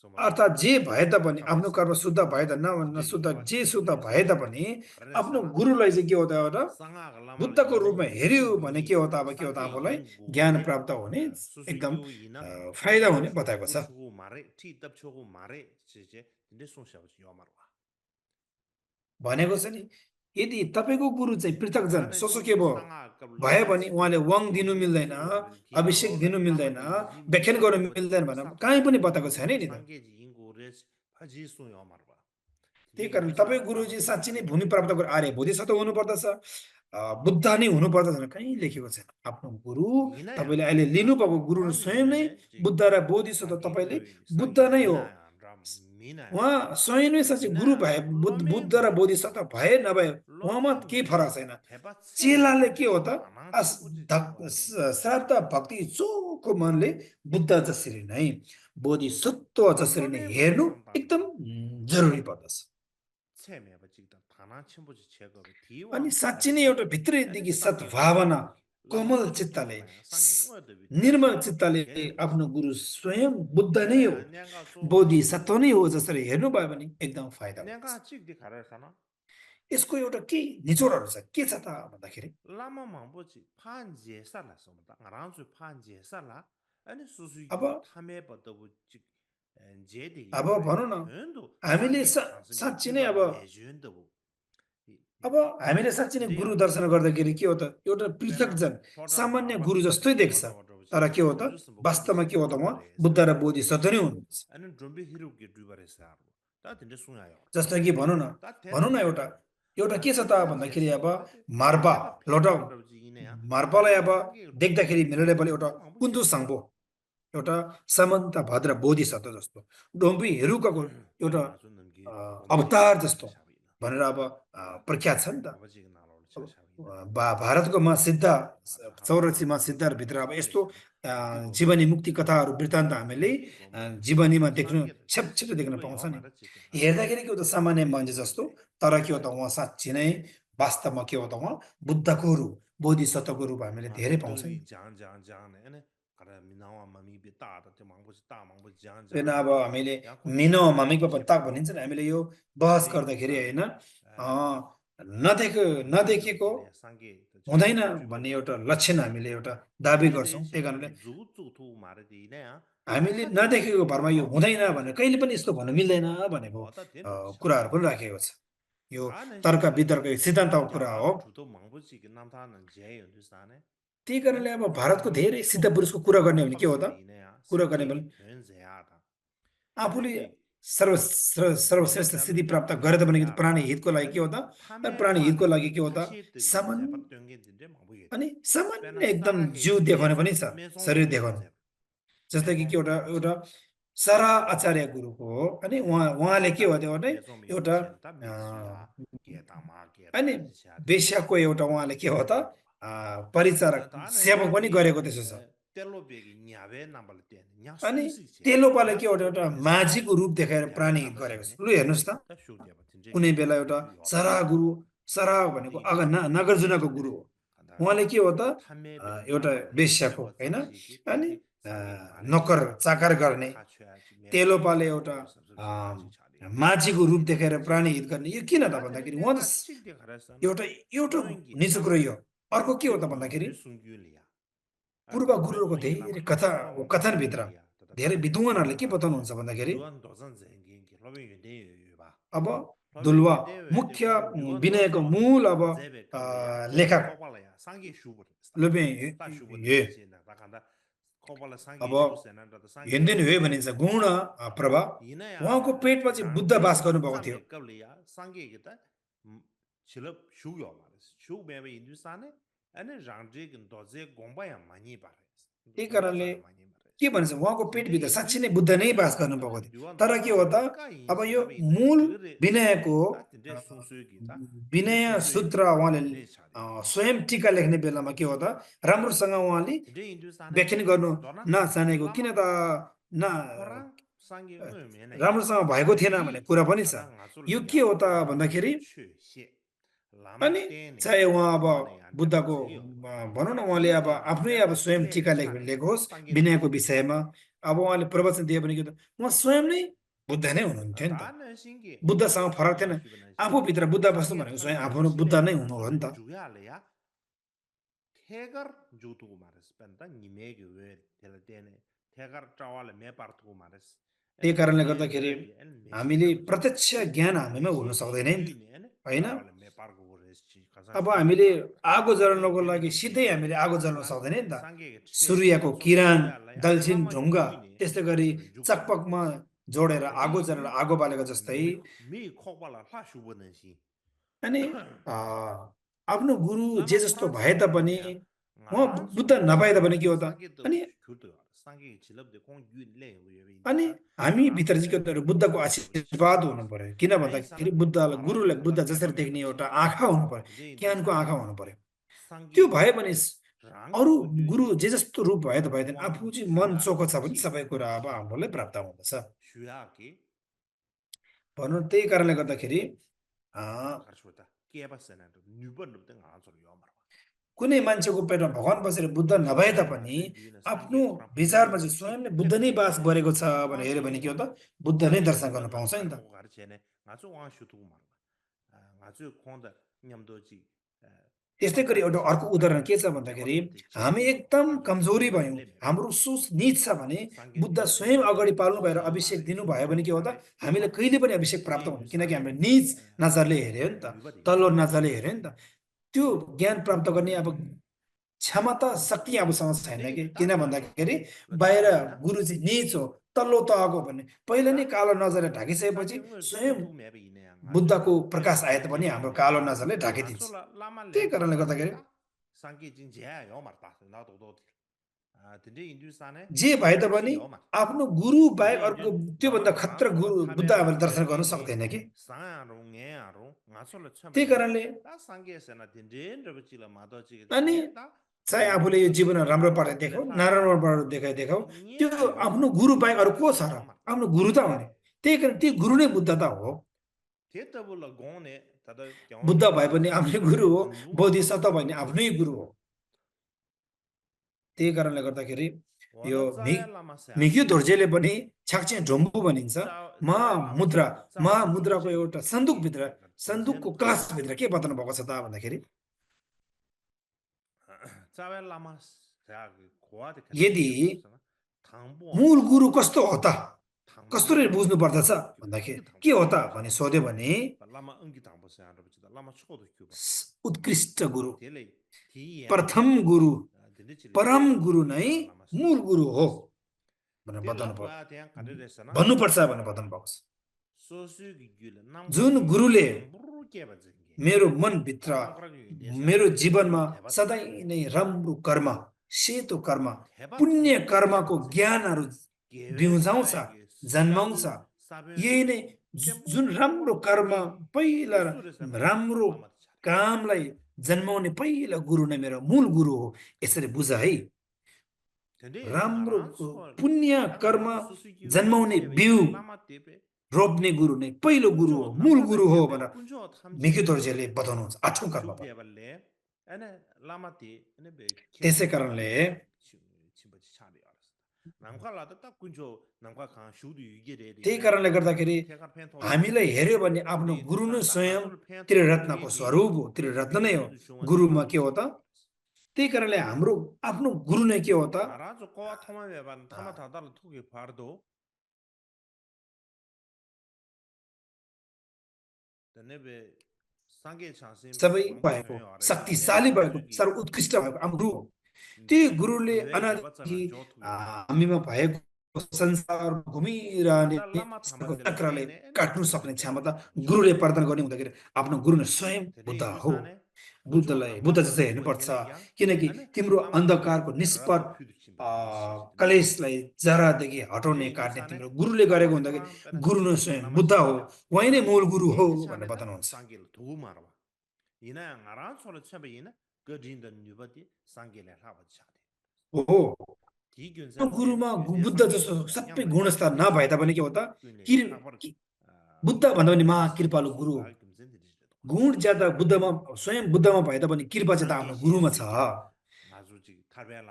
Speaker 2: अर्थात् जे भए तापनि आफ्नो कर्म शुद्ध भए त नशुद्ध जे शुद्ध भए तापनि आफ्नो गुरुलाई चाहिँ के हो त एउटा बुद्धको रूपमा हेर्यो भने के हो त अब के हो त आफूलाई ज्ञान प्राप्त हुने एकदम फाइदा हुने बताएको छ भनेको छ नि यदि तपाईँको गुरु चाहिँ पृथकजन सोसोके भयो भने उहाँले वाङ दिनु मिल्दैन अभिषेक दिनु मिल्दैन व्याख्यान गर्नु मिल्दैन भनेर कहीँ पनि बताएको छैन नि त त्यही कारण तपाईँ गुरुजी साँच्ची नै भूमि प्राप्त गरेर आर्य बोधिसत्व हुनुपर्दछ बुद्ध नै हुनुपर्दछ कहीँ लेखेको छैन आफ्नो गुरु तपाईँले अहिले लिनुभएको गुरु स्वयं नै बुद्ध र बोधिसत्व तपाईँले बुद्ध नै हो उहाँ स्वयं नै साँच्चै गुरु भए बुद्ध र बोधिसत्व भए नभए उहाँमा केही फरक छैन चेलाले के हो त श्राद्ध भक्ति चोखो मनले बुद्ध जसरी नै बोधिसत्व जसरी नै हेर्नु एकदम जरुरी पर्दछ अनि साँच्ची नै एउटा भित्रैदेखि सद्भावना कोमल चित्तले निर्मल चित्तले आफ्नो गुरु स्वयं बुद्ध नै हो बोधिसत्व नै हो जसरी हेर्नुभयो भने एकदम फाइदा हुन्छ यसको एउटा के निचोडहरू छ के छ त भन्दाखेरि अब भनौँ न हामीले साँच्ची नै अब हामीले साँच्ची नै गुरु दर्शन गर्दाखेरि के हो त एउटा पृथकजन सामान्य गुरु जस्तै देख्छ तर के हो त वास्तवमा के हो त उहाँ बुद्ध र बोधिसत्व नै हुनुहुन्छ जस्तो कि भनौँ न एउटा के छ त भन्दाखेरि अब मार्पा लौटा मार्पालाई अब देख्दाखेरि मिलेर पनि एउटा कुन्दु साङ्बो एउटा सामन्त भद्र बोधिसत्व जस्तो डोम्बी हेरुकाको एउटा अवतार जस्तो भनेर अब प्रख्यात छ नि त भारतको सिद्ध 84 सिद्धहरूभित्र अब यस्तो जीवनी मुक्ति कथाहरू वृत्तान्त हामीले जीवनीमा देख्नु छेप देख्न पाउँछ नि हेर्दाखेरि के हो त सामान्य मान्छे जस्तो तर के हो त उहाँ साँच्ची नै वास्तवमा के हो त उहाँ बुद्धको रूप बोधिसत्वको रूप हामीले धेरै पाउँछौँ होइन अब हामीले मिनो मम्मीको पत्ता भनिन्छ नि हामीले यो बहस गर्दाखेरि होइन नदेखेको हुँदैन भन्ने एउटा लक्षण हामीले एउटा दाबी गर्छौँ त्यही कारणले हामीले नदेखेको भरमा यो हुँदैन भनेर कहिले पनि यस्तो भन्नु मिल्दैन भनेको कुराहरू पनि राखेको छ यो तर्क वितर्क सिद्धान्तको कुरा हो त्यही कारणले अब भारतको धेरै सिद्ध पुरुषको कुरा गर्ने भने के हो त कुरा गर्ने भने आफूले सर्वश्रेष्ठ सिद्धि प्राप्त गरेर भने प्राणी हितको लागि के हो त प्राणी हितको लागि के हो त अनि सामान्य एकदम जिउ देखाउने पनि छ शरीर देखाउने जस्तै कि एउटा एउटा सरा आचार्य गुरुको हो अनि उहाँले के हो भने एउटा अनि वेश्याको एउटा उहाँले के हो त परिचारक सेवक पनि गरेको त्यसो छ अनि तेलोपाले के एउटा माझीको रूप देखाएर प्राणी हित गरेको छ लु हेर्नुहोस् त कुनै बेला एउटा सरा गुरु सरा भनेको नागार्जुनको गुरु हो उहाँले के हो त एउटा वेश्याको होइन अनि नोकर चाकर गर्ने तेलोपाले एउटा माझीको रूप देखाएर प्राणी हित गर्ने यो किन त भन्दाखेरि उहाँ त एउटा एउटा निचो कुरो यो अर्को के हो त भन्दाखेरि पूर्व गुरुको धेरै कथनभित्र धेरै विद्वानहरूले के बताउनुहुन्छ भन्दाखेरि अब दुलवा मुख्य विनयको मूल अब लेखक अब हिन्दिन हो भनिन्छ गुण प्रभा उहाँको पेटमा चाहिँ बुद्ध बास गर्नुभएको थियो त्यही कारणले के भन्छ उहाँको पेटभित्र साँच्ची नै बुद्ध नै बास गर्नुभएको थियो तर के हो त अब यो मूल विनयको विनय सूत्र उहाँले स्वयं टीका लेख्ने बेलामा के हो त राम्रोसँग उहाँले व्याख्यान गर्नु नचाहेको किन त राम्रोसँग भएको थिएन भन्ने कुरा पनि छ यो के हो त भन्दाखेरि अनि चाहे उहाँ अब बुद्धको भनौँ न उहाँले अब आफ्नै अब स्वयं टीका लेखेको होस् विनयको विषयमा अब उहाँले प्रवचन दियो भने के त उहाँ स्वयं नै बुद्ध नै हुनुहुन्थ्यो नि त बुद्धसँग फरक थिएन आफूभित्र बुद्ध बस्नु भनेको स्वयं आफू बुद्ध नै हुनु हो नि त त्यही कारणले गर्दाखेरि हामीले प्रत्यक्ष ज्ञान हामीमा हुन सक्दैन नि होइन अब हामीले आगो जलाउनको लागि सिधै हामीले आगो जलाउन सक्दैन नि त सूर्यको किरण दलसिन ढुङ्गा त्यस्तै गरी चकपकमा जोडेर आगो जलाएर आगो बालेको जस्तै अनि आफ्नो गुरु जे जस्तो भए तापनि उहाँ बुद्ध नभए तापनि के हो त अनि हामी भित्र चाहिँ बुद्धको आशीर्वाद हुनु पर्यो किन भन्दाखेरि गुरुलाई बुद्ध जसरी देख्ने एउटा आँखा हुनु पर्यो ज्ञानको आँखा हुनु पर्यो त्यो भयो भने अरू गुरु जे जस्तो रूप भए त भएन आफू चाहिँ मन चोखो छ भने सबै कुरा अब हामीलाई प्राप्त हुँदछ भनौँ त्यही कारणले गर्दाखेरि कुनै मान्छेको पेटमा भगवान बसेर बुद्ध नभए तापनि आफ्नो विचारमा चाहिँ स्वयंले बुद्ध नै बास गरेको छ भनेर हेऱ्यो भने के हो त बुद्ध नै दर्शन गर्न पाउँछ नि त त्यस्तै गरी एउटा अर्को उदाहरण के छ भन्दाखेरि हामी एकदम कमजोरी भयौँ हाम्रो सोच निच छ भने बुद्ध स्वयं अगाडि पाल्नु भएर अभिषेक दिनुभयो भने के हो त हामीले कहिले पनि अभिषेक प्राप्त हुँदैन किनकि हामीले निज नजरले हेऱ्यो नि त तल्लो नजरले हेऱ्यो नि त त्यो ज्ञान प्राप्त गर्ने अब क्षमता शक्ति आफूसँग छैन कि किन भन्दाखेरि बाहिर गुरु चाहिँ निच हो तल्लो तहको भन्ने पहिला नै कालो नजरले ढाकिसकेपछि स्वयं बुद्धको प्रकाश आए पनि हाम्रो कालो नजरले ढाकिदिन्छ त्यही कारणले गर्दाखेरि जे भए तापनि आफ्नो गुरु बाहेक अर्को त्योभन्दा खतरा गुरु बुद्ध हामीले दर्शन गर्न सक्दैन कि त्यही कारणले अनि चाहे आफूले यो जीवन राम्रो पारेर देखाऊ नराम्रो पारेर देखाऊ त्यो आफ्नो गुरु बाहेक अरू को छ र आफ्नो गुरु त हुने त्यही कारण त्यो गुरु नै बुद्ध त हो बुद्ध भए पनि आफ्नै गुरु हो बोधिसत्व भयो भने आफ्नै गुरु हो त्यही कारणले गर्दाखेरि यो मिग्यू दोर्जेले पनि छाक्चे ढोम्बु भनिन्छ महामुद्रा महामुद्राको एउटा सन्दुकभित्र सन्दुकको क्लासभित्र के बताउनु भएको छ त भन्दाखेरि यदि मूल गुरु कस्तो हो त कसरी बुझ्नु पर्दछ भन्दाखेरि के हो त भने सोध्यो भने उत्कृष्ट गुरु प्रथम गुरु परम गुरु नै मूल गुरु हो भनेर बताउनु पर्यो भन्नुपर्छ भनेर बताउनु भएको छ जुन गुरुले मेरो मनभित्र मेरो जीवनमा सधैँ नै राम्रो कर्म सेतो कर्म पुण्य कर्मको ज्ञानहरू बिउजाउँछ जन्माउँछ यही नै जुन राम्रो कर्म पहिला राम्रो कामलाई जन्माउने पहिला गुरु नै मेरो मूल गुरु हो यसरी बुझ है राम्रो पुण्य कर्म जन्माउने बिउ रोप्ने गुरु नै पहिलो गुरु हो मूल गुरु हो भनेर मिग्यू दोर्जेले बताउनुहुन्छ 8औं कर्ममा त्यसै कारणले त्यही कारणले गर्दाखेरि हामीलाई हेर्यो भने आफ्नो गुरु नै स्वयं त्रिरत्नको स्वरूप हो त्रिरत्न नै हो गुरुमा के हो त त्यही कारणले हाम्रो आफ्नो गुरु नै के हो त सबै भएको शक्तिशाली भएको सर्वोत्कृष्ट भएको हाम्रो गुरु हो त्यही गुरुले अनादि हामीमा भएको संसार घुमिरहने चक्रले काट्नु सक्ने क्षमता गुरुले प्रदान गर्ने हुँदाखेरि आफ्नो गुरु नै स्वयं बुद्ध हो बुद्ध जस्तै हेर्नुपर्छ किनकि तिम्रो अन्धकारको निष्पर कलेशलाई जरादेखि हटाउने काट्ने तिम्रो गुरुले गरेको हुँदाखेरि गुरु नै स्वयं बुद्ध हो उहाँ नै मूल गुरु हो भनेर बताउनुहुन्छ हो गुरुमा बुद्ध जस्तो सबै गुणस्तर नभए तापनि के हो त बुद्ध भन्दा पनि महाकृपालु गुरु हो गुण ज्यादा बुद्धमा स्वयं बुद्धमा भए तापनि कृपा चाहिँ त आफ्नो गुरुमा छ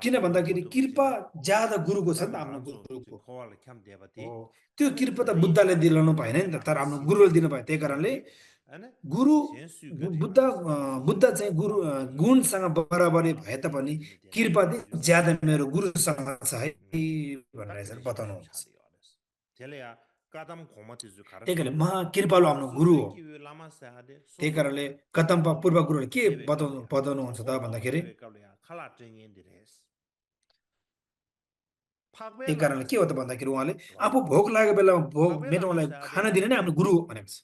Speaker 2: किन भन्दाखेरि कृपा ज्यादा गुरुको छ नि त आफ्नो गुरुको त्यो कृपा त बुद्धले दिलाउनु भएन नि त तर आफ्नो गुरुले दिनु भयो त्यही कारणले गुरु बुद्ध चाहिँ गुरु गुणसँग बराबरी भए तापनि कृपा ज्यादा मेरो गुरुसँग छ है भनेर बताउनुहुन्छ त्यही कारणले महाकृपालु आफ्नो गुरु हो त्यही कारणले कदम्पा पूर्व गुरुले के बताउनुहुन्छ त भन्दाखेरि त्यही कारणले के हो त भन्दाखेरि उहाँले आफू भोक लागेको बेलामा भोक मेटाउनलाई खाना दिने नै आफ्नो गुरु हो भनेको छ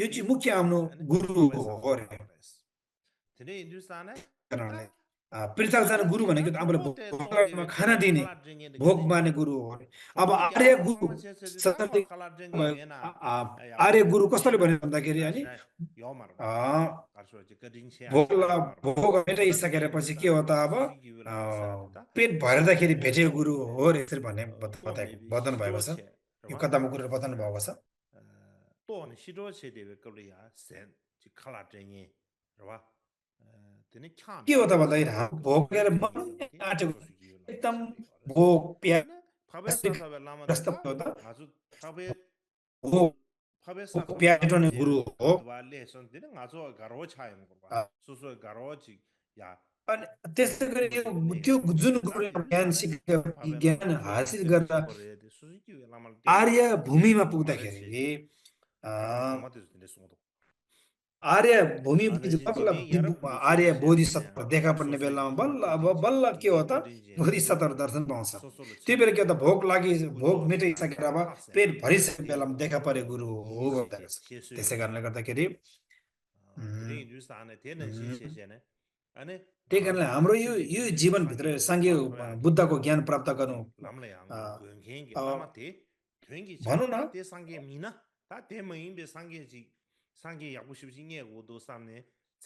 Speaker 2: यो चाहिँ मुख्य आफ्नो गुरु हो पृथ्वीजना गुरु भनेको आफूलाई खाना दिने भोग मार्ने गुरु हो अब आर्य गुरु आर्य गुरु कसरी भन्यो भन्दाखेरि अनि भोग मेटाइसकेर पछि के हो त अब पेट भर्दाखेरि भेटेको गुरु हो यसरी भन्ने बताउनु भएको छ यो कथामा गुरुले बताउनु भएको छ के हो त भन्दाखेरि भोक आँटेको एकदम भोक प्याटो गुरु हो अनि त्यसै गरी त्यो जुन गुरुले ज्ञान हासिल गरेर आर्य भूमिमा पुग्दाखेरि आर्य भूमि आर्य बोधिसत्व देखा पर्ने बेलामा बल्ल अब बल्ल के हो त बोधिसत्व दर्शन पाउँछ त्यो बेला के हो त भोक मेटाइसकेर अब पेट भरिसकेको बेलामा देखा परे गुरु हो त्यसै कारणले गर्दाखेरि त्यही कारणले हाम्रो यो जीवनभित्र साङ्घ्य बुद्धको ज्ञान प्राप्त गर्नु भनौँ न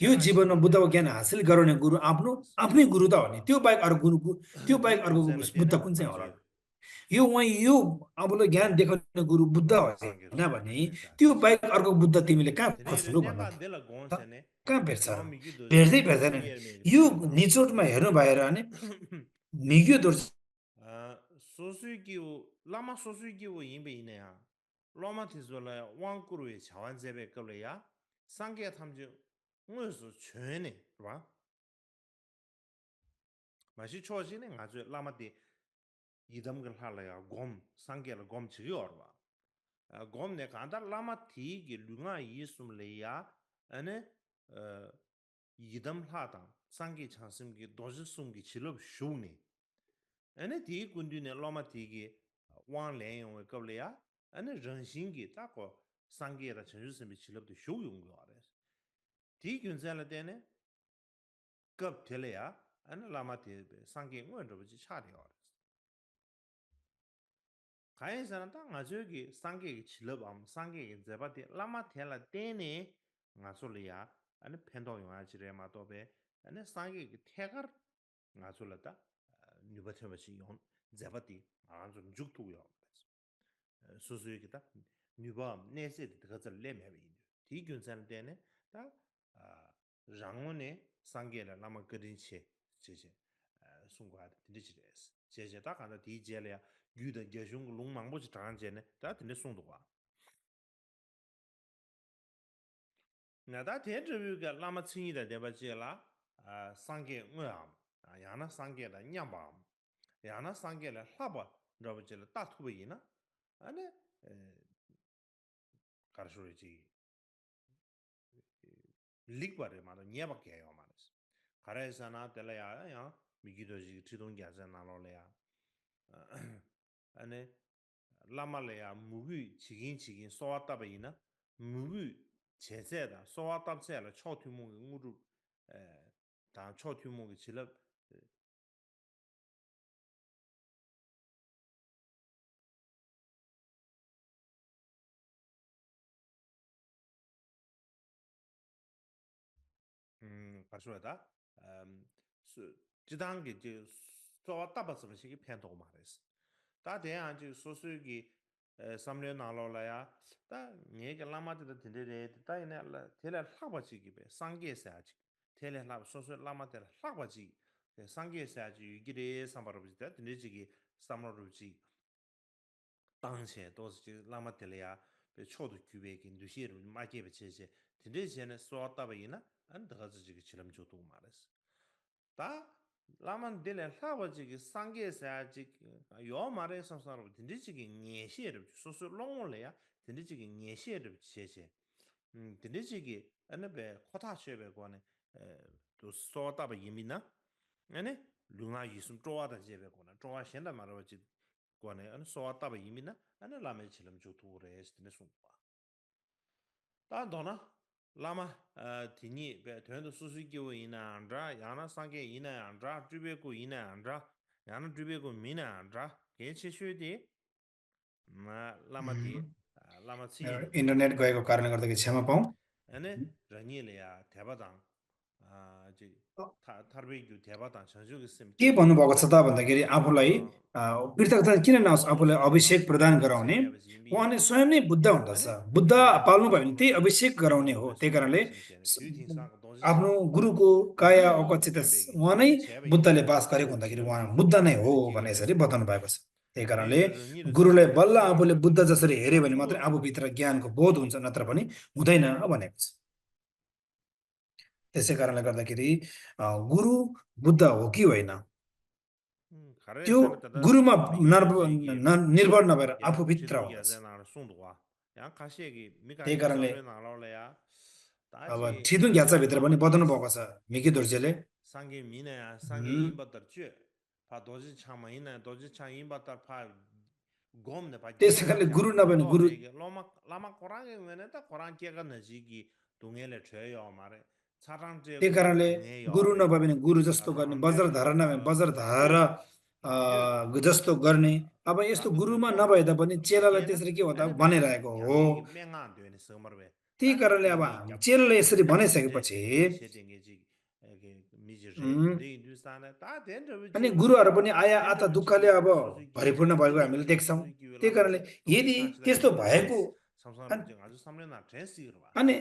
Speaker 2: यो जीवनमा बुद्धको ज्ञान हासिल गराउने गुरु आफ्नै गुरु त हो नि त्यो बाहेक अर्को बुद्ध कुन चाहिँ होला यो उहाँ यो अबले ज्ञान देखाउने गुरु बुद्ध
Speaker 1: 상계
Speaker 2: होइन भने
Speaker 1: 수행하는
Speaker 2: त्यो
Speaker 1: 자지.
Speaker 2: बाहेक अर्को बुद्ध तिमीले कहाँ
Speaker 1: 드네르
Speaker 2: खोज्नु भन्न
Speaker 1: 내가
Speaker 2: त?
Speaker 1: 내가 곤세네.
Speaker 2: कहाँ भेट्छ र?
Speaker 1: 로미기
Speaker 2: भेट्दै
Speaker 1: 도지
Speaker 2: भेट्दैन नि।
Speaker 1: 시에르메
Speaker 2: यो
Speaker 1: 템도.
Speaker 2: निचोटमा हेर्नु भएर भने मिग्यो दोर्छ
Speaker 1: 소수기우 라마 소수기우 임베이네야. 로마티즈라 왕꾸루의 자완제베 걸려야 상계 탐지 무슨 전에 봐. 맛이 좋아지네 아주 라마디 이담걸 할래야 곰 상계를 곰 지어와. 곰 내가 안다 라마티기 룽아 이숨래야 아니 어 이담 하다 상계 창심기 도지 숨기 지럽 쇼네. ane di kundu ne loma tigi wang len yong we kable ya ane renshin gi ta ko sangye ra chen yu bi chilab de shou yong go re di gyun zan la de ne kap tele ya ane lama ti sangye ngwen ro ji cha de yo re kain san ta nga jo gi sangye gi chilab am sangye gi zeba de lama tela de ne nga so le ya ane pendo yong a ji re ma to be ane sangye gi tegar nga so la ta 뉴버트버시 용 자바티 아좀 죽투요 소소이기다 뉴바 네세 드가서 레메비 디균산 때네 다 장원의 상계라 나마 그린치 제제 송과 디지레스 제제 다 간다 디젤이야 유的제중 롱망보지 장한제네 다 근데 송도와 나다 대저비가 라마 친이다 대바지라 상계 뭐야 야나 상계라 냠밤 야나 상계라 하바 러버질 따투베이나 아니 가르쇼리지 릭바레 마도 녀밖에 해요 말았어 가라에서나 telaya 야 미기도지 지동자자 나로래야 아니 라말래야 무기 지긴 소왔다베이나 무기 제세다 소왔답세라 초투무기 우루 다 초투무기 질럽 가르쇼다 지당게 이제 소왔다바스는 편도 말했어 다 대한 지 소수기 3년 나로라야 다 얘가 라마들 된대래 다 이내 텔레 하바지기베 상계사지 텔레 라 소수 라마들 하바지 상계사지 이게 삼바로비다 된대지기 삼로로지 당시에 도스 라마텔이야 배 초도 규베기 누시르 마케베 제제 된대지는 소왔다바이나 안 더가지기 지름 줘도 말했어 다 라만 딜레 사바지기 상계사지 요 말에 samsara dindichigi nyesheru soso longolya dindichigi nyesheru cheche dindichigi anabe khota chebe gone to sota ba yimina ane lunga yisum towa da jebe gone towa shenda marwaji gone ane sota ba yimina ane lame chilam jo tu re estine sumpa ta dona lama tini be tendo susu gyo ina andra yana sange ina andra tribe ko ina andra yana tribe ko mina andra ke cheshude लामाती लामा छिनी the
Speaker 2: internet गएको कारणले गर्दाखेरि क्षमा पाऊँ
Speaker 1: अनि रनिले या थेबादाङ जी थारबे गु थेबादाङ संजुग SIM
Speaker 2: के भन्नुभएको छ त भन्दाखेरि आफूलाई पृथकता किन नहोस् आफूलाई अभिषेक प्रदान गराउने उहाँले स्वयं नै बुद्ध हुँदछ बुद्ध पाल्नु भयो भने त्यही अभिषेक गराउने हो त्यही कारणले आफ्नो गुरुको काया अवचित उहाँ नै बुद्धले बास गरेको हुँदाखेरि उहाँ बुद्ध नै हो भने यसरी बताउनु भएको छ त्यही कारणले गुरुलाई बल्ल आफूले बुद्ध जसरी हेऱ्यो भने मात्रै आफूभित्र ज्ञानको बोध हुन्छ नत्र पनि हुँदैन भनेको छ त्यसै कारणले गर्दाखेरि गुरु बुद्ध हो कि होइन त्यो गुरुमा निर्भर नभएर आफूभित्र हुन्छ त्यही कारणले अब ठिदुङ घ्याचाभित्र पनि बताउनु भएको छ मिकी दोर्जेले
Speaker 1: 상계 미네야 상계 임바더주 파 도지 참마이나 도지 참 임바더 파 곰네 파
Speaker 2: त्यसै कारणले गुरु नभए गुरु
Speaker 1: लामा लामा कोरागे भने त कोरान केगा नजिकी ढुङ्गेले छ्यो मारे छाटाङ
Speaker 2: त्यही कारणले गुरु नभए भने गुरु जस्तो गर्ने वज्रधारा नभए वज्रधारा जस्तो गर्ने अब यस्तो गुरुमा नभए तापनि चेलालाई त्यसरी के हो त भनिरहेको हो त्यही कारणले अब चेलाले यसरी भनिसकेपछि अनि गुरुहरू पनि आया आता दुःखले अब भरिपूर्ण भएको हामीले देख्छौँ। त्यही कारणले यदि त्यस्तो भएको अनि अनि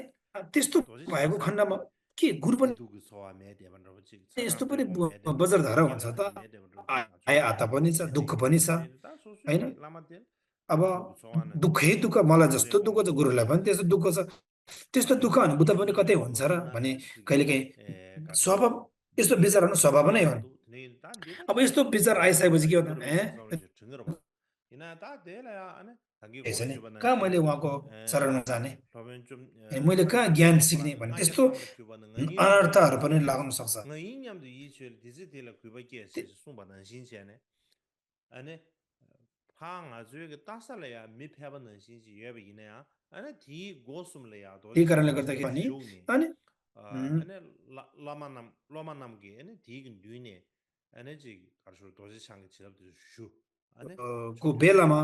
Speaker 2: त्यस्तो भएको खण्डमा के गुरु पनि यस्तो पनि बजरधारा हुन्छ त, आया आता पनि छ, दुःख पनि छ, होइन? अब दुःखै दुःख, मलाई जस्तो दुःख छ गुरुलाई पनि त्यस्तो दुःख छ। त्यस्तो दुःख अनुभूत पनि कतै हुन्छ र भने कहिलेकाहीँ स्वभाव, यस्तो विचारहरू स्वभाव नै हो। अब यस्तो विचार आइसकेपछि के हो त, यसो नि कहाँ मैले उहाँको शरणमा जाने, मैले कहाँ ज्ञान सिक्ने भन्ने त्यस्तो अनर्थहरू पनि लाग्न सक्छ। त्यही कारणले गर्दाखेरि पनि अनि को बेलामा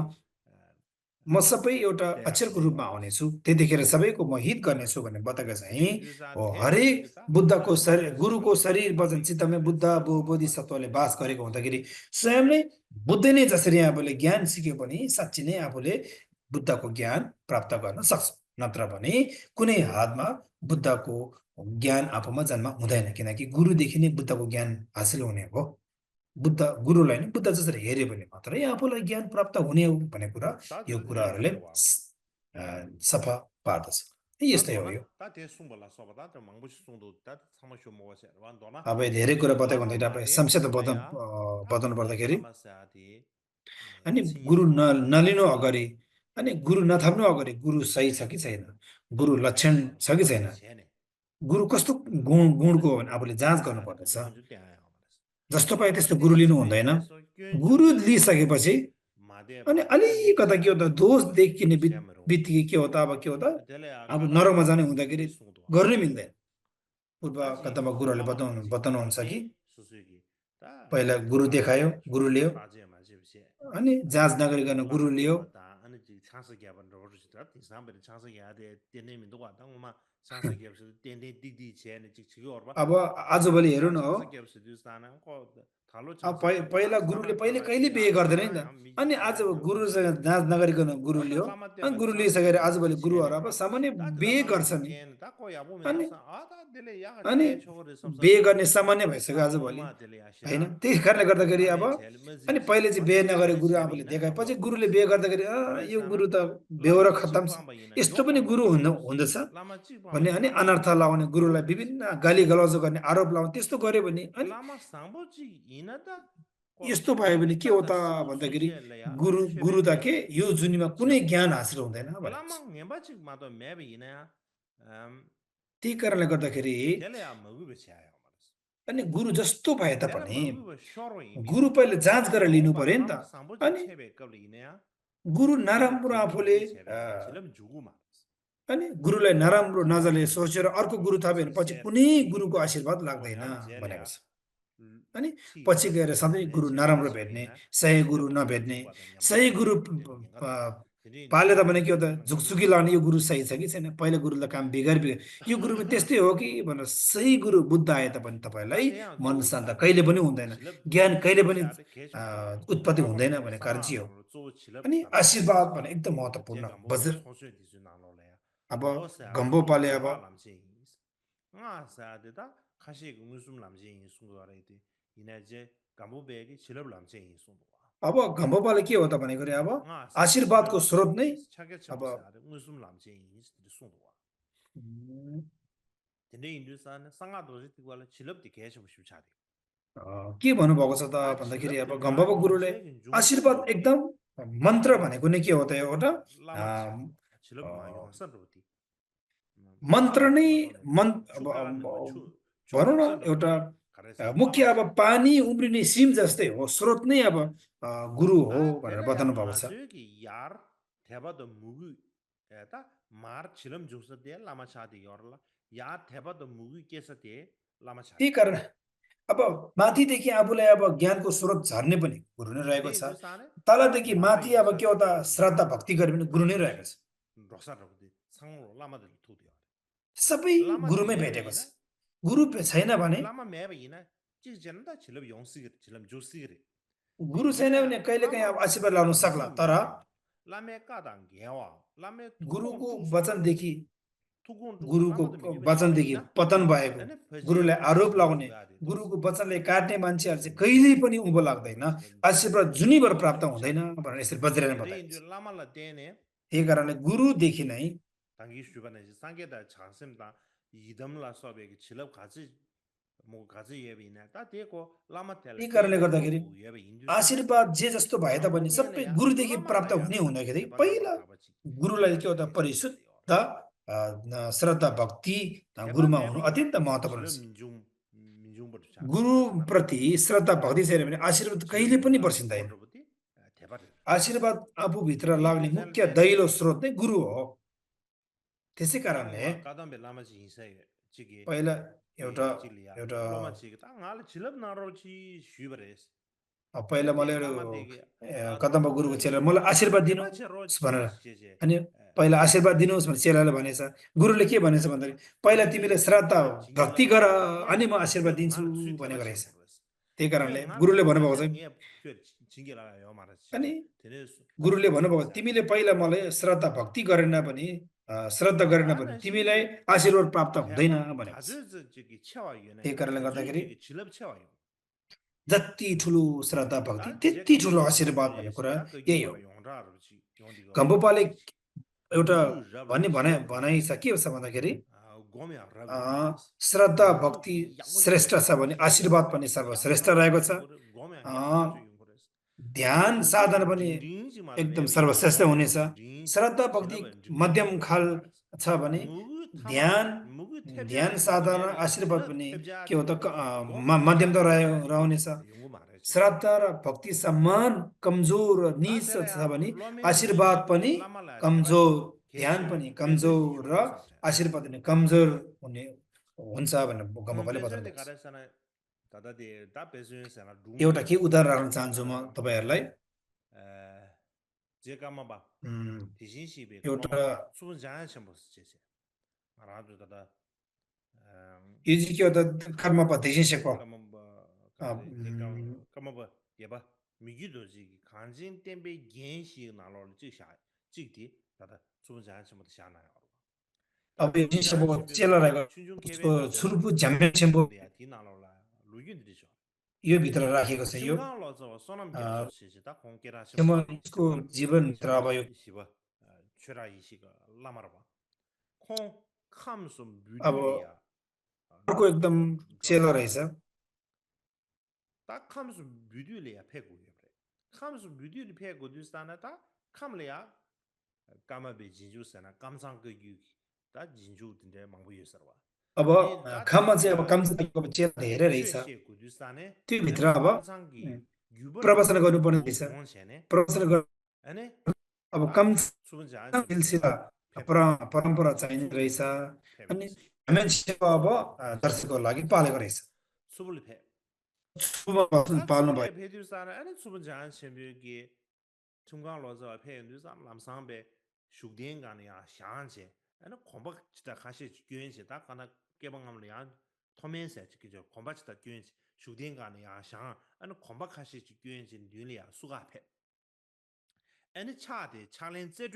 Speaker 2: म सबै एउटा अक्षरको रूपमा आउनेछु, त्यतिखेर सबैको म हित गर्नेछु भन्ने बताएको चाहिँ हो। हरेक बुद्धको शरीर, गुरुको शरीर वचन चित्तमा बुद्ध बोधिसत्वले बास गरेको हुँदाखेरि स्वयं नै बुद्ध नै जसरी आफूले ज्ञान सिके पनि साँच्ची नै आफूले बुद्धको ज्ञान प्राप्त गर्न सक्छ। नत्र भने कुनै हातमा बुद्धको ज्ञान आफूमा जन्म हुँदैन, किनकि गुरुदेखि नै बुद्धको ज्ञान हासिल हुने हो। बुद्ध गुरुलाई नै बुद्ध जसरी हेऱ्यो भने मात्रै आफूलाई ज्ञान प्राप्त हुने हो भन्ने कुरा यो कुराहरूले सफा पार्दछ। यस्तै हो यो। अब धेरै कुरा बताएको हुँदैन, अब संक्षेप बताउनु पर्दाखेरि अनि गुरु नलिनु अगाडि अनि गुरु नथप्नु अगाडि गुरु सही छ कि छैन, गुरु लक्षण छ कि छैन, गुरु कस्तो गुणको हो भने आफूले जाँच गर्नुपर्दछ। जस्तो पाए त्यस्तो गुरु लिनु हुँदैन। गुरु लिइसकेपछि अनि अलिकता के हो त दोष देखिने बित्तिकै के हो त, अब के हो त, अब नरकमा जाने हुँदाखेरि गर्नै मिल्दैन। पूर्व कथामा गुरुहरूले बताउनुहुन्छ कि पहिला गुरु देखायो, गुरु लियो, अनि जाँच नगरिकन गुरु लियो। अब आजभोलि हेरौँ न हो, पहिला गुरुले कहिले बिहे गर्दैन नि त, अनि आज गुरुसँग जाँच नगरिकन गुरु लियो, अनि गुरु लिइसकेर आजभोलि गुरुहरू अब सामान्य बिहे गर्छन्, अनि बिहे गर्ने सामान्य भइसक्यो आजभोलि, होइन? त्यही कारणले गर्दाखेरि अब अनि पहिले चाहिँ बिहे नगरे गुरु आफूले देखाएपछि गुरुले बिहे गर्दाखेरि यो गुरु त बेहोरा खत्तम छ, यस्तो पनि गुरु हुँदछ भन्ने, अनि अनर्थ लाउने, गुरुलाई विभिन्न गाली गलौज गर्ने, आरोप लाउने, त्यस्तो गर्यो भने अनि यस्तो भयो भने के हो त भन्दाखेरि गुरु त के यो जुनीमा कुनै ज्ञान हासिल हुँदैन भनेको छ। त्यही कारणले गर्दाखेरि अनि गुरु जस्तो भए तापनि गुरु पहिले जाँच गरेर लिनु पर्यो नि त। अनि गुरु नराम्रो आफूले अनि गुरुलाई नराम्रो नजरले सोचेर अर्को गुरु थप्यो भने पछि कुनै गुरुको आशीर्वाद लाग्दैन भनेको छ। अनि पछि गएर सधैँ गुरु नराम्रो भेट्ने, सही गुरु नभेट्ने, सही गुरु पाले त भने के हो त झुकझुकी लाउने, यो गुरु सही छ कि छैन, पहिला गुरुलाई काम बिगार यो गुरु त्यस्तै हो कि भनेर सही गुरु बुद्ध आए तापनि तपाईँलाई मन शान्त कहिले पनि हुँदैन, ज्ञान कहिले पनि उत्पत्ति हुँदैन भन्ने कारण चाहिँ हो। अनि आशीर्वाद भने एकदम महत्त्वपूर्ण बज्र। अब गम्बोपाले अब गम्बोपाले के हो त भनेको अब आशीर्वादको स्रोत नै अब के भन्नुभएको छ त भन्दाखेरि अब गम्बोपा गुरुले आशीर्वाद एकदम मन्त्र भनेको नै के हो त एउटा मन्त्र नै भनौँ न एउटा मुख्य अब पानी उम्रिने सिम जस्तै हो, स्रोत नै अब गुरु हो भनेर बताउनु भएको छ। त्यही कारण अब माथिदेखि आफूलाई अब ज्ञानको स्रोत झर्ने पनि गुरु नै रहेको छ, तलदेखि माथि अब के हो त श्रद्धा भक्ति गर्ने पनि गुरु नै रहेको छ। सबै गुरुमै भेटेको छ। गुरु छैन भने
Speaker 1: जिजनदा छिलब योंसिगर छिलब जोसिगर
Speaker 2: गुरु छैन भने कहिलेकाहीँ अब आशीर्वाद लाउन सक्ला तर
Speaker 1: लामे कादाङ घेवा लामे थुगों
Speaker 2: गुरुको
Speaker 1: टु
Speaker 2: वचनदेखि
Speaker 1: थुगों टु
Speaker 2: गुरुको
Speaker 1: लामा त मिगे
Speaker 2: वचनदेखि
Speaker 1: दा
Speaker 2: पतन भएको
Speaker 1: अनि
Speaker 2: गुरुलाई
Speaker 1: फजिल
Speaker 2: आरोप
Speaker 1: छिलब
Speaker 2: लगाउने
Speaker 1: जुगा दे दोस
Speaker 2: गुरुको वचनले काट्ने मान्छेहरू चाहिँ
Speaker 1: छिलब
Speaker 2: कहिल्यै पनि उँभो लाग्दैन
Speaker 1: छिलब
Speaker 2: आशीर्वाद जुनीबाट
Speaker 1: जोंग
Speaker 2: प्राप्त
Speaker 1: जुसा
Speaker 2: हुँदैन भनेर यसरी वज्रले
Speaker 1: धेरै
Speaker 2: बताइन्छ
Speaker 1: इन्जु लामा ला देने
Speaker 2: त्यही कारणले गुरुदेखि नै
Speaker 1: 당기 주변에 상계다 장sem다 이덤라 서베기 질럽 가지 뭐 가지 예비네 다 되고 라마텔
Speaker 2: यी कारणले
Speaker 1: 데네
Speaker 2: गर्दाखेरि
Speaker 1: 토부 예비 인두사네
Speaker 2: आशीर्वाद जे जस्तो भए तापनि सबै
Speaker 1: 랑무게네야
Speaker 2: गुरुदेखि प्राप्त
Speaker 1: 졸라말라야
Speaker 2: हुने हुँदाखेरि
Speaker 1: 개발라마
Speaker 2: पहिला
Speaker 1: 다바지
Speaker 2: गुरुलाई के हो त
Speaker 1: 개발해야
Speaker 2: परिशुद्ध श्रद्धा भक्ति गुरुमा
Speaker 1: 개발해야
Speaker 2: हुनु
Speaker 1: 다
Speaker 2: अत्यन्त महत्त्वपूर्ण
Speaker 1: 질럽
Speaker 2: छ
Speaker 1: 민중부터 자 자타나
Speaker 2: गुरुप्रति श्रद्धा भक्ति छैन भने आशीर्वाद
Speaker 1: 질럽
Speaker 2: कहिले पनि
Speaker 1: 민중라
Speaker 2: बर्सिँदैन
Speaker 1: 보르부디 대바르
Speaker 2: आशीर्वाद आफूभित्र लाग्ने मुख्य
Speaker 1: 디디젤베
Speaker 2: दैलो स्रोत नै गुरु हो त्यसै कारणले
Speaker 1: 땅와 까담베 라마지 인사에 지기
Speaker 2: पहिला एउटा
Speaker 1: 게 지리야
Speaker 2: एउटा
Speaker 1: 로마지 땅 알을 질럽 나로지 쉬버레스
Speaker 2: पहिला मलाई
Speaker 1: 에데 라마데게
Speaker 2: एउटा
Speaker 1: 다
Speaker 2: कदम्ब गुरुको चेला मलाई आशीर्वाद
Speaker 1: 대바체로
Speaker 2: दिनुहोस् भनेर
Speaker 1: 제제
Speaker 2: अनि पहिला आशीर्वाद दिनुहोस् भनेर चेलाले भनेछ गुरुले के भनेछ भन्दाखेरि पहिला तिमीले श्रद्धा
Speaker 1: 징글라
Speaker 2: भक्ति
Speaker 1: 징글라
Speaker 2: गर अनि म
Speaker 1: 녜
Speaker 2: आशीर्वाद दिन्छु
Speaker 1: 녜 수
Speaker 2: भनेको
Speaker 1: 대바체
Speaker 2: रहेछ
Speaker 1: 버렸어
Speaker 2: त्यही कारणले
Speaker 1: 녜
Speaker 2: गुरुले
Speaker 1: 알을
Speaker 2: भन्नुभएको छ
Speaker 1: 녜 징글라요 말았지
Speaker 2: अनि
Speaker 1: 되네스
Speaker 2: गुरुले भन्नुभएको
Speaker 1: 자
Speaker 2: तिमीले पहिला मलाई श्रद्धा भक्ति गरेन भने श्रद्धा गरेन भने
Speaker 1: 다나시
Speaker 2: तिमीलाई आशीर्वाद प्राप्त हुँदैन
Speaker 1: 배가
Speaker 2: भनेको छ
Speaker 1: 자주 저기 채와요네
Speaker 2: त्यही कारणले
Speaker 1: 자주
Speaker 2: गर्दाखेरि
Speaker 1: 저기 질럽 채와요
Speaker 2: जति ठुलो श्रद्धा भक्ति
Speaker 1: 다
Speaker 2: त्यति
Speaker 1: 제가
Speaker 2: ठुलो
Speaker 1: 뭐
Speaker 2: आशीर्वाद भन्ने
Speaker 1: 예시
Speaker 2: कुरा
Speaker 1: 다
Speaker 2: यही हो
Speaker 1: 거기가 용라 아버지 용디가
Speaker 2: घम्बुपाले एउटा
Speaker 1: 무 잡을 질럽
Speaker 2: भनाइ
Speaker 1: 고지
Speaker 2: छ के छ भन्दाखेरि
Speaker 1: 아 고미야
Speaker 2: अ,
Speaker 1: 라고 말했어
Speaker 2: श्रद्धा
Speaker 1: 무
Speaker 2: भक्ति
Speaker 1: 야고
Speaker 2: श्रेष्ठ छ भने आशीर्वाद पनि सर्वश्रेष्ठ रहेको छ
Speaker 1: 야고 고미야
Speaker 2: अ,
Speaker 1: 야고 용거랬어
Speaker 2: ध्यान साधन पनि
Speaker 1: 딩딩지
Speaker 2: एकदम
Speaker 1: 말네
Speaker 2: सर्वश्रेष्ठ हुनेछ
Speaker 1: 딩딩
Speaker 2: श्रद्धा भक्ति
Speaker 1: 질럽은 딩딩
Speaker 2: मध्यम खाल
Speaker 1: 말했어
Speaker 2: छ भने
Speaker 1: 무구 타마
Speaker 2: ध्यान
Speaker 1: 무구
Speaker 2: ध्यान
Speaker 1: 탭자
Speaker 2: साधना
Speaker 1: 고미야리
Speaker 2: आशीर्वाद
Speaker 1: 질럽
Speaker 2: पनि के हो
Speaker 1: 탭자
Speaker 2: त
Speaker 1: 고마
Speaker 2: मध्यम त
Speaker 1: 탭자
Speaker 2: रहनेछ
Speaker 1: 용거 말했어
Speaker 2: श्रद्धा र भक्ति समान कमजोर र
Speaker 1: 다
Speaker 2: निच छ
Speaker 1: तेरे
Speaker 2: भने
Speaker 1: 로메
Speaker 2: आशीर्वाद
Speaker 1: 징글라베
Speaker 2: पनि
Speaker 1: 라말라
Speaker 2: कमजोर
Speaker 1: 대바체
Speaker 2: ध्यान
Speaker 1: 게세
Speaker 2: पनि
Speaker 1: 베베지
Speaker 2: कमजोर र
Speaker 1: 용거 사태
Speaker 2: आशीर्वाद पनि कमजोर हुने हुन्छ भनेर गम्बपाले बताउनु
Speaker 1: 베세데
Speaker 2: भएको छ
Speaker 1: 가라사나 다다데 다 베스는사나
Speaker 2: एउटा के
Speaker 1: 룸베
Speaker 2: उदाहरण राख्न चाहन्छु म तपाईँहरूलाई
Speaker 1: 에 제가마 봐
Speaker 2: उम्,
Speaker 1: 디신시베
Speaker 2: एउटा
Speaker 1: 고마바 수분 자한 첨버스 제세 마라도 다다
Speaker 2: यो चाहिँ के हो त कर्म पद्धति
Speaker 1: 까마바 가데 제가 까마바 예바 미기도 지 간진 템베 겐시 나로를 지샤 지디 다다 수분 자한 첨버도 샤나요 다
Speaker 2: अब यो
Speaker 1: 수분 자한
Speaker 2: चाहिँ
Speaker 1: 첨베
Speaker 2: चेला
Speaker 1: 고
Speaker 2: रहेको
Speaker 1: 춘중
Speaker 2: उसको
Speaker 1: 케베다
Speaker 2: सुरुपु
Speaker 1: 데바지
Speaker 2: झ्याम्बे सेम्बो
Speaker 1: 근데 야 디나로라 루긴들이죠
Speaker 2: यो भित्र राखेको छ यो
Speaker 1: 층강로서 소남
Speaker 2: अ,
Speaker 1: 겹쳐지다 공개라
Speaker 2: म
Speaker 1: 심바
Speaker 2: यसको जीवनभित्र अब यो
Speaker 1: 시바 최라 이시가 라마라바 콩 감수
Speaker 2: अब
Speaker 1: 뮤딜이야
Speaker 2: अर्को एकदम चेला रहेछ
Speaker 1: 딱 감수 뮤딜이야 패고요 감수 뮤딜이 패고 뒤스타나다 감래야 까마베 진주스나 감상 그 유기 다 진주 된데 망부 예서와
Speaker 2: अब खाममा चाहिँ अब कमजोरीको चेला धेरै रहेछ
Speaker 1: 최셰고 뒤스타네
Speaker 2: त्यो भित्र अब
Speaker 1: 감상기 유벌
Speaker 2: प्रवचन गर्नुपर्ने रहेछ
Speaker 1: 공원세네
Speaker 2: प्रवचन
Speaker 1: 아니
Speaker 2: अब कम
Speaker 1: 수분자 안
Speaker 2: सिलसिला परम्परा चाहिने रहेछ अनि हामी सेवा अब दर्शकको लागि पालेको रहेछ
Speaker 1: 수불리 패
Speaker 2: शुभ पाल्नु भयो
Speaker 1: 수불리 패듀사나 아니 수분자 안 셴비기 중간로서 패인두사 남상배 슈딩간이야 샹제 아니 공박 지다 가시 교연시 다 가나 개방함을야 토면세 지기죠 공박 지다 교연시 슈딩간이야 샹 아니 공박 가시 교연시 뉴리아 수가 패 아니 차데 챌린지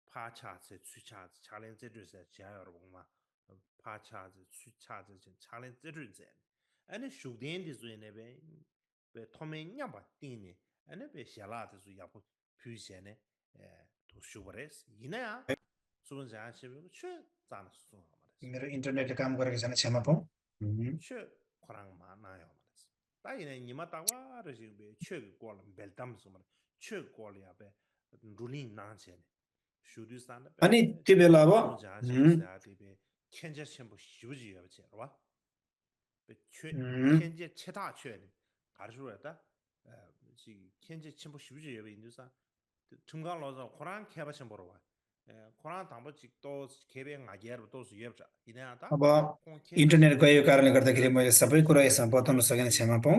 Speaker 1: 파차즈 추차즈 챌린지를 제가 여러분마 파차즈 추차즈 챌린지를 아니 슈딘디 주에네베 베 토메냐 바티니 아니 베 샬라드 주 야포 퓨시네 도 슈버레스 이나야 수분자 하시고 최 자는 수가 말했어
Speaker 2: मेरो इन्टरनेटले काम गरेको छैन क्षमा पाऊँ
Speaker 1: 최 코랑 많아요 말했어 따이네 니마 따와르 지베 최 고람 벨담스 말 최 고리야 베 룰링 나체네 슈디스탄데
Speaker 2: अनि त्यो बेला अब
Speaker 1: 수분자 하시고 베 켄제 첨부 쉬우지요 봐 현재 최다 최대 가르쳐야 지 현재 첨부 쉬우지 예배 인도사 중간로서 코란 개발심 보러 와 코란 담보직 또 개별 나게로 또 수여자 이내하다
Speaker 2: अब इन्टरनेट गएको कारणले गर्दाखेरि मैले सबै कुरा यसमा बताउन सकिनँ क्षमा पाऊँ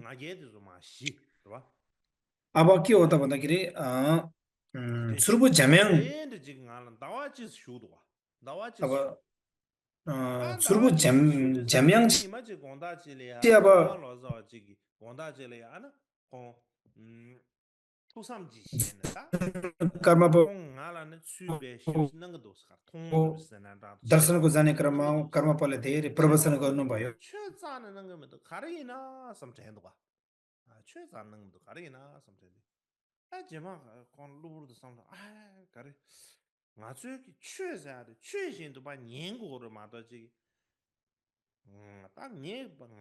Speaker 1: 나게도 좀 마시 봐
Speaker 2: अब के हो त भन्दाखेरि सुरुपु झ्याम्याङ
Speaker 1: 지금 나는 나와지 쉬우도 와 나와지
Speaker 2: अब surbu
Speaker 1: 다 수도 사는데
Speaker 2: jamyang
Speaker 1: 니마지 공다지래야
Speaker 2: 시aba
Speaker 1: 팀강로서 지기 공다지래야 아나 투삼지 시에는다
Speaker 2: karma po
Speaker 1: 통알아는 수배 쉽는 것도 사 통르스나다
Speaker 2: darshan ko
Speaker 1: 최자는
Speaker 2: jane
Speaker 1: 거
Speaker 2: krama
Speaker 1: 최도
Speaker 2: karma pale धेरै प्रवचन
Speaker 1: 제가로
Speaker 2: गर्नुभयो
Speaker 1: 최자는 것도 가리나 섬트해도 봐 최자는 것도 가리나 섬트해 제가 건 루브르도 섬도 가리 맞아요 최자의 최신도 봐 년고를 맞다지 딱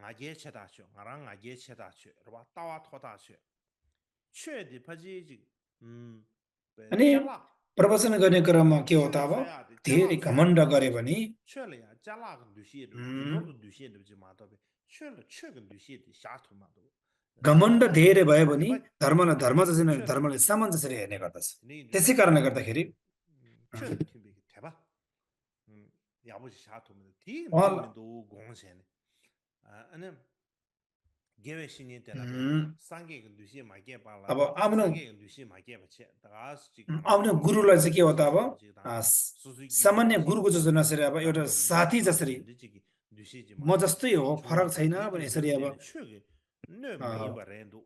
Speaker 1: 나게 쳐다죠. 나랑 나게 쳐다죠. 봐. 따와 토다죠. 최디 파지지.
Speaker 2: अनि
Speaker 1: 잘라.
Speaker 2: प्रवचन गर्ने क्रममा के हो त अब
Speaker 1: 최서야 돼.
Speaker 2: धेरै
Speaker 1: 잘라 줘야
Speaker 2: घमण्ड
Speaker 1: 돼.
Speaker 2: गरे भने
Speaker 1: 최래야. 잘라가 누시에도
Speaker 2: उम्,
Speaker 1: 디노르 누시에도 지 마도. 최가 누시에도 샤토마도.
Speaker 2: घमण्ड धेरै भयो भने
Speaker 1: 제발
Speaker 2: धर्मलाई धर्म जसरी
Speaker 1: 최
Speaker 2: धर्मले सामञ्जस्यले हेर्ने गर्दछ
Speaker 1: 네
Speaker 2: त्यसै कारणले गर्दाखेरि
Speaker 1: 최 팀비 대박. 야버지 샤토면 디
Speaker 2: उहाँ
Speaker 1: 팀도 공세네. 아니 gewe shinin tela be
Speaker 2: उम्,
Speaker 1: sange ge lusi ma ge ba la
Speaker 2: अब आफ्नो
Speaker 1: sange ge lusi ma ge ba che da as ji ma
Speaker 2: आफ्नो गुरुलाई चाहिँ के हो त अब
Speaker 1: ji da suzuki ge
Speaker 2: सामान्य
Speaker 1: lusi
Speaker 2: गुरुको जस्तो नसरी अब
Speaker 1: da
Speaker 2: एउटा
Speaker 1: do yin
Speaker 2: साथी
Speaker 1: cha de
Speaker 2: जसरी
Speaker 1: de ji lusi ji ma
Speaker 2: म
Speaker 1: ge
Speaker 2: जस्तै हो फरक छैन
Speaker 1: di
Speaker 2: भने
Speaker 1: de
Speaker 2: यसरी अब
Speaker 1: de chue ge ne
Speaker 2: a,
Speaker 1: me yin ba ren do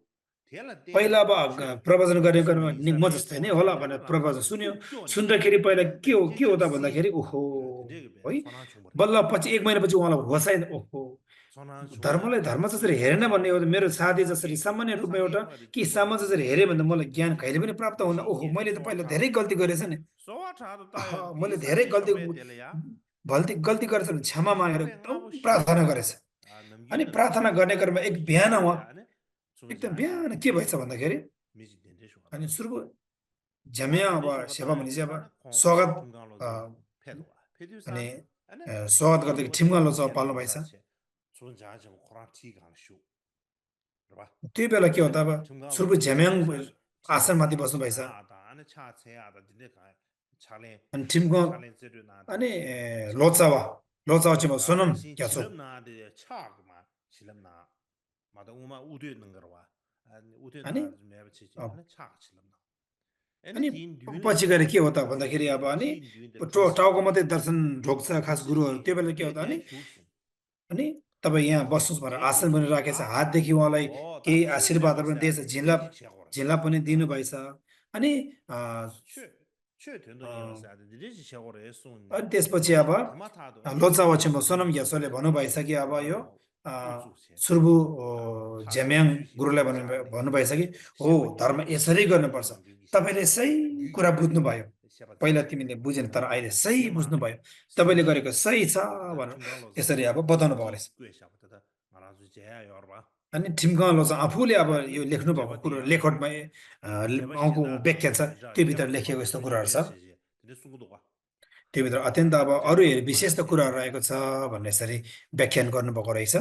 Speaker 1: tela de
Speaker 2: पहिला
Speaker 1: ya
Speaker 2: अब
Speaker 1: chue
Speaker 2: प्रवचन गर्ने
Speaker 1: su
Speaker 2: क्रममा
Speaker 1: yin
Speaker 2: नि
Speaker 1: sa
Speaker 2: म
Speaker 1: de
Speaker 2: जस्तै नै
Speaker 1: gong
Speaker 2: होला
Speaker 1: chen de
Speaker 2: भनेर
Speaker 1: la ma
Speaker 2: प्रवचन
Speaker 1: de
Speaker 2: सुन्यो
Speaker 1: su gyo ne
Speaker 2: सुन्दाखेरि पहिला
Speaker 1: be
Speaker 2: के
Speaker 1: je
Speaker 2: हो
Speaker 1: je
Speaker 2: त
Speaker 1: si
Speaker 2: भन्दाखेरि ओहो
Speaker 1: de de ge be
Speaker 2: है
Speaker 1: sonan chung bo
Speaker 2: बल्ल पछि एक महिनापछि उहाँलाई होस आयो ओहो
Speaker 1: sonan chung ya
Speaker 2: धर्मलाई धर्म जसरी हेरेन भन्ने हो मेरो साथी जसरी सामान्य रूपमा एउटा कि सामान्य जसरी हेऱ्यो भने त मलाई ज्ञान कहिले पनि प्राप्त हुन ओहो मैले त पहिला धेरै गल्ती गरेछ नि
Speaker 1: सोवा ठाडो तायो
Speaker 2: मैले
Speaker 1: दिसा
Speaker 2: धेरै
Speaker 1: नि
Speaker 2: गल्ती
Speaker 1: शोबे तेलया
Speaker 2: गल्ती गरेछ भने क्षमा मागेर
Speaker 1: शोबे
Speaker 2: एकदम
Speaker 1: ngabo shio
Speaker 2: प्रार्थना गरेछ अनि
Speaker 1: namgin
Speaker 2: प्रार्थना गर्ने क्रममा एक बिहान उहाँ
Speaker 1: ya ne
Speaker 2: एकदम
Speaker 1: sunja shi
Speaker 2: बिहान के
Speaker 1: dinde
Speaker 2: भएछ भन्दाखेरि
Speaker 1: miji dinde sho
Speaker 2: अनि
Speaker 1: ta
Speaker 2: सुरुको
Speaker 1: ta
Speaker 2: झ्याम्या अब
Speaker 1: dinde sho
Speaker 2: सेवा
Speaker 1: ta
Speaker 2: भनेपछि अब
Speaker 1: disa na kon
Speaker 2: स्वागत
Speaker 1: tumgang lo
Speaker 2: a,
Speaker 1: zo pedo wa pedo
Speaker 2: अनि
Speaker 1: san ane
Speaker 2: स्वागत गर्दै
Speaker 1: sungu
Speaker 2: ठिमगालो
Speaker 1: de
Speaker 2: चाहिँ
Speaker 1: che
Speaker 2: पाल्नु
Speaker 1: lo
Speaker 2: भएछ
Speaker 1: sa che sunja ji khura ti gang shu ba
Speaker 2: त्यो बेला के हो त
Speaker 1: ane
Speaker 2: अब
Speaker 1: tumgang lo
Speaker 2: सुरुको
Speaker 1: zo
Speaker 2: झ्याम्याङ
Speaker 1: ti gang
Speaker 2: आसनमाथि
Speaker 1: shu
Speaker 2: बस्नु भएछ
Speaker 1: na da ane cha che ya da dinde ka chale
Speaker 2: अनि ठिमगाउँ
Speaker 1: chale zeru na de
Speaker 2: अनि
Speaker 1: cha
Speaker 2: लोचावा लोचावा चाहिँ म सोनम
Speaker 1: 아, 신
Speaker 2: ग्याछो
Speaker 1: 칠름나 데 차그마 칠름나 마다 우마 우드 있는 거와 아니 우드
Speaker 2: अनि
Speaker 1: 나 매버치지
Speaker 2: अ,
Speaker 1: 아니 차 칠름나 애니
Speaker 2: अनि
Speaker 1: 딘 듄라
Speaker 2: पछि गएर के हो त
Speaker 1: 아
Speaker 2: भन्दाखेरि अब
Speaker 1: 딘
Speaker 2: अनि
Speaker 1: 딘 듄데 조시
Speaker 2: टाउको मात्रै दर्शन ढोक्छ खास गुरुहरू
Speaker 1: 조시지
Speaker 2: त्यो बेला के हो त
Speaker 1: 데
Speaker 2: अनि
Speaker 1: 슈스
Speaker 2: अनि तपाईँ यहाँ बस्नुहोस् भनेर
Speaker 1: 데
Speaker 2: आसन पनि
Speaker 1: 슈스
Speaker 2: राखेछ
Speaker 1: 다
Speaker 2: हातदेखि उहाँलाई केही
Speaker 1: 다
Speaker 2: आशीर्वादहरू पनि दिएछ
Speaker 1: 최면버서야
Speaker 2: झिन्ला
Speaker 1: 니리지 쉐고라
Speaker 2: झिन्ला पनि
Speaker 1: 아
Speaker 2: दिनुभएछ अनि
Speaker 1: 최 된도 이어서야 돼 니리지 쉐고라 했으니
Speaker 2: अनि त्यसपछि अब
Speaker 1: 대마타도 아니
Speaker 2: लोचावा चाहिँ म सोनम
Speaker 1: 딘딘
Speaker 2: ग्यासोले भन्नुभएछ कि अब यो
Speaker 1: 아
Speaker 2: अ,
Speaker 1: 우주세
Speaker 2: सुर्बु
Speaker 1: 타도
Speaker 2: झ्याम्याङ
Speaker 1: 주시
Speaker 2: गुरुलाई
Speaker 1: 샤레
Speaker 2: भन्नुभएछ कि हो धर्म
Speaker 1: 샤바기
Speaker 2: यसरी गर्नुपर्छ
Speaker 1: 샤바기
Speaker 2: तपाईँले सही कुरा बुझ्नुभयो पहिला
Speaker 1: 샤바자체
Speaker 2: तिमीले बुझेन तर अहिले सही
Speaker 1: 디마
Speaker 2: बुझ्नुभयो तपाईँले
Speaker 1: 샤바지
Speaker 2: गरेको सही छ
Speaker 1: 다
Speaker 2: भनेर
Speaker 1: 툼강로서
Speaker 2: यसरी अब बताउनु भएको
Speaker 1: 디
Speaker 2: रहेछ
Speaker 1: 괴샤부터 말아주 제야 여러분
Speaker 2: अनि ठिम्गालो चाहिँ आफूले अब
Speaker 1: 아니
Speaker 2: यो लेख्नु भएको कुरो
Speaker 1: 제바디야
Speaker 2: लेखौटमा उहाँको
Speaker 1: 제바시다
Speaker 2: व्याख्या छ
Speaker 1: 자
Speaker 2: त्योभित्र
Speaker 1: 제바
Speaker 2: लेखिएको
Speaker 1: 좀
Speaker 2: यस्तो
Speaker 1: 조시
Speaker 2: कुराहरू छ
Speaker 1: 베스지 근데 수고도가
Speaker 2: त्योभित्र अत्यन्त अब अरू
Speaker 1: 제바
Speaker 2: विशेष त
Speaker 1: 코란체
Speaker 2: कुराहरू रहेको छ भन्ने यसरी व्याख्यान गर्नुभएको रहेछ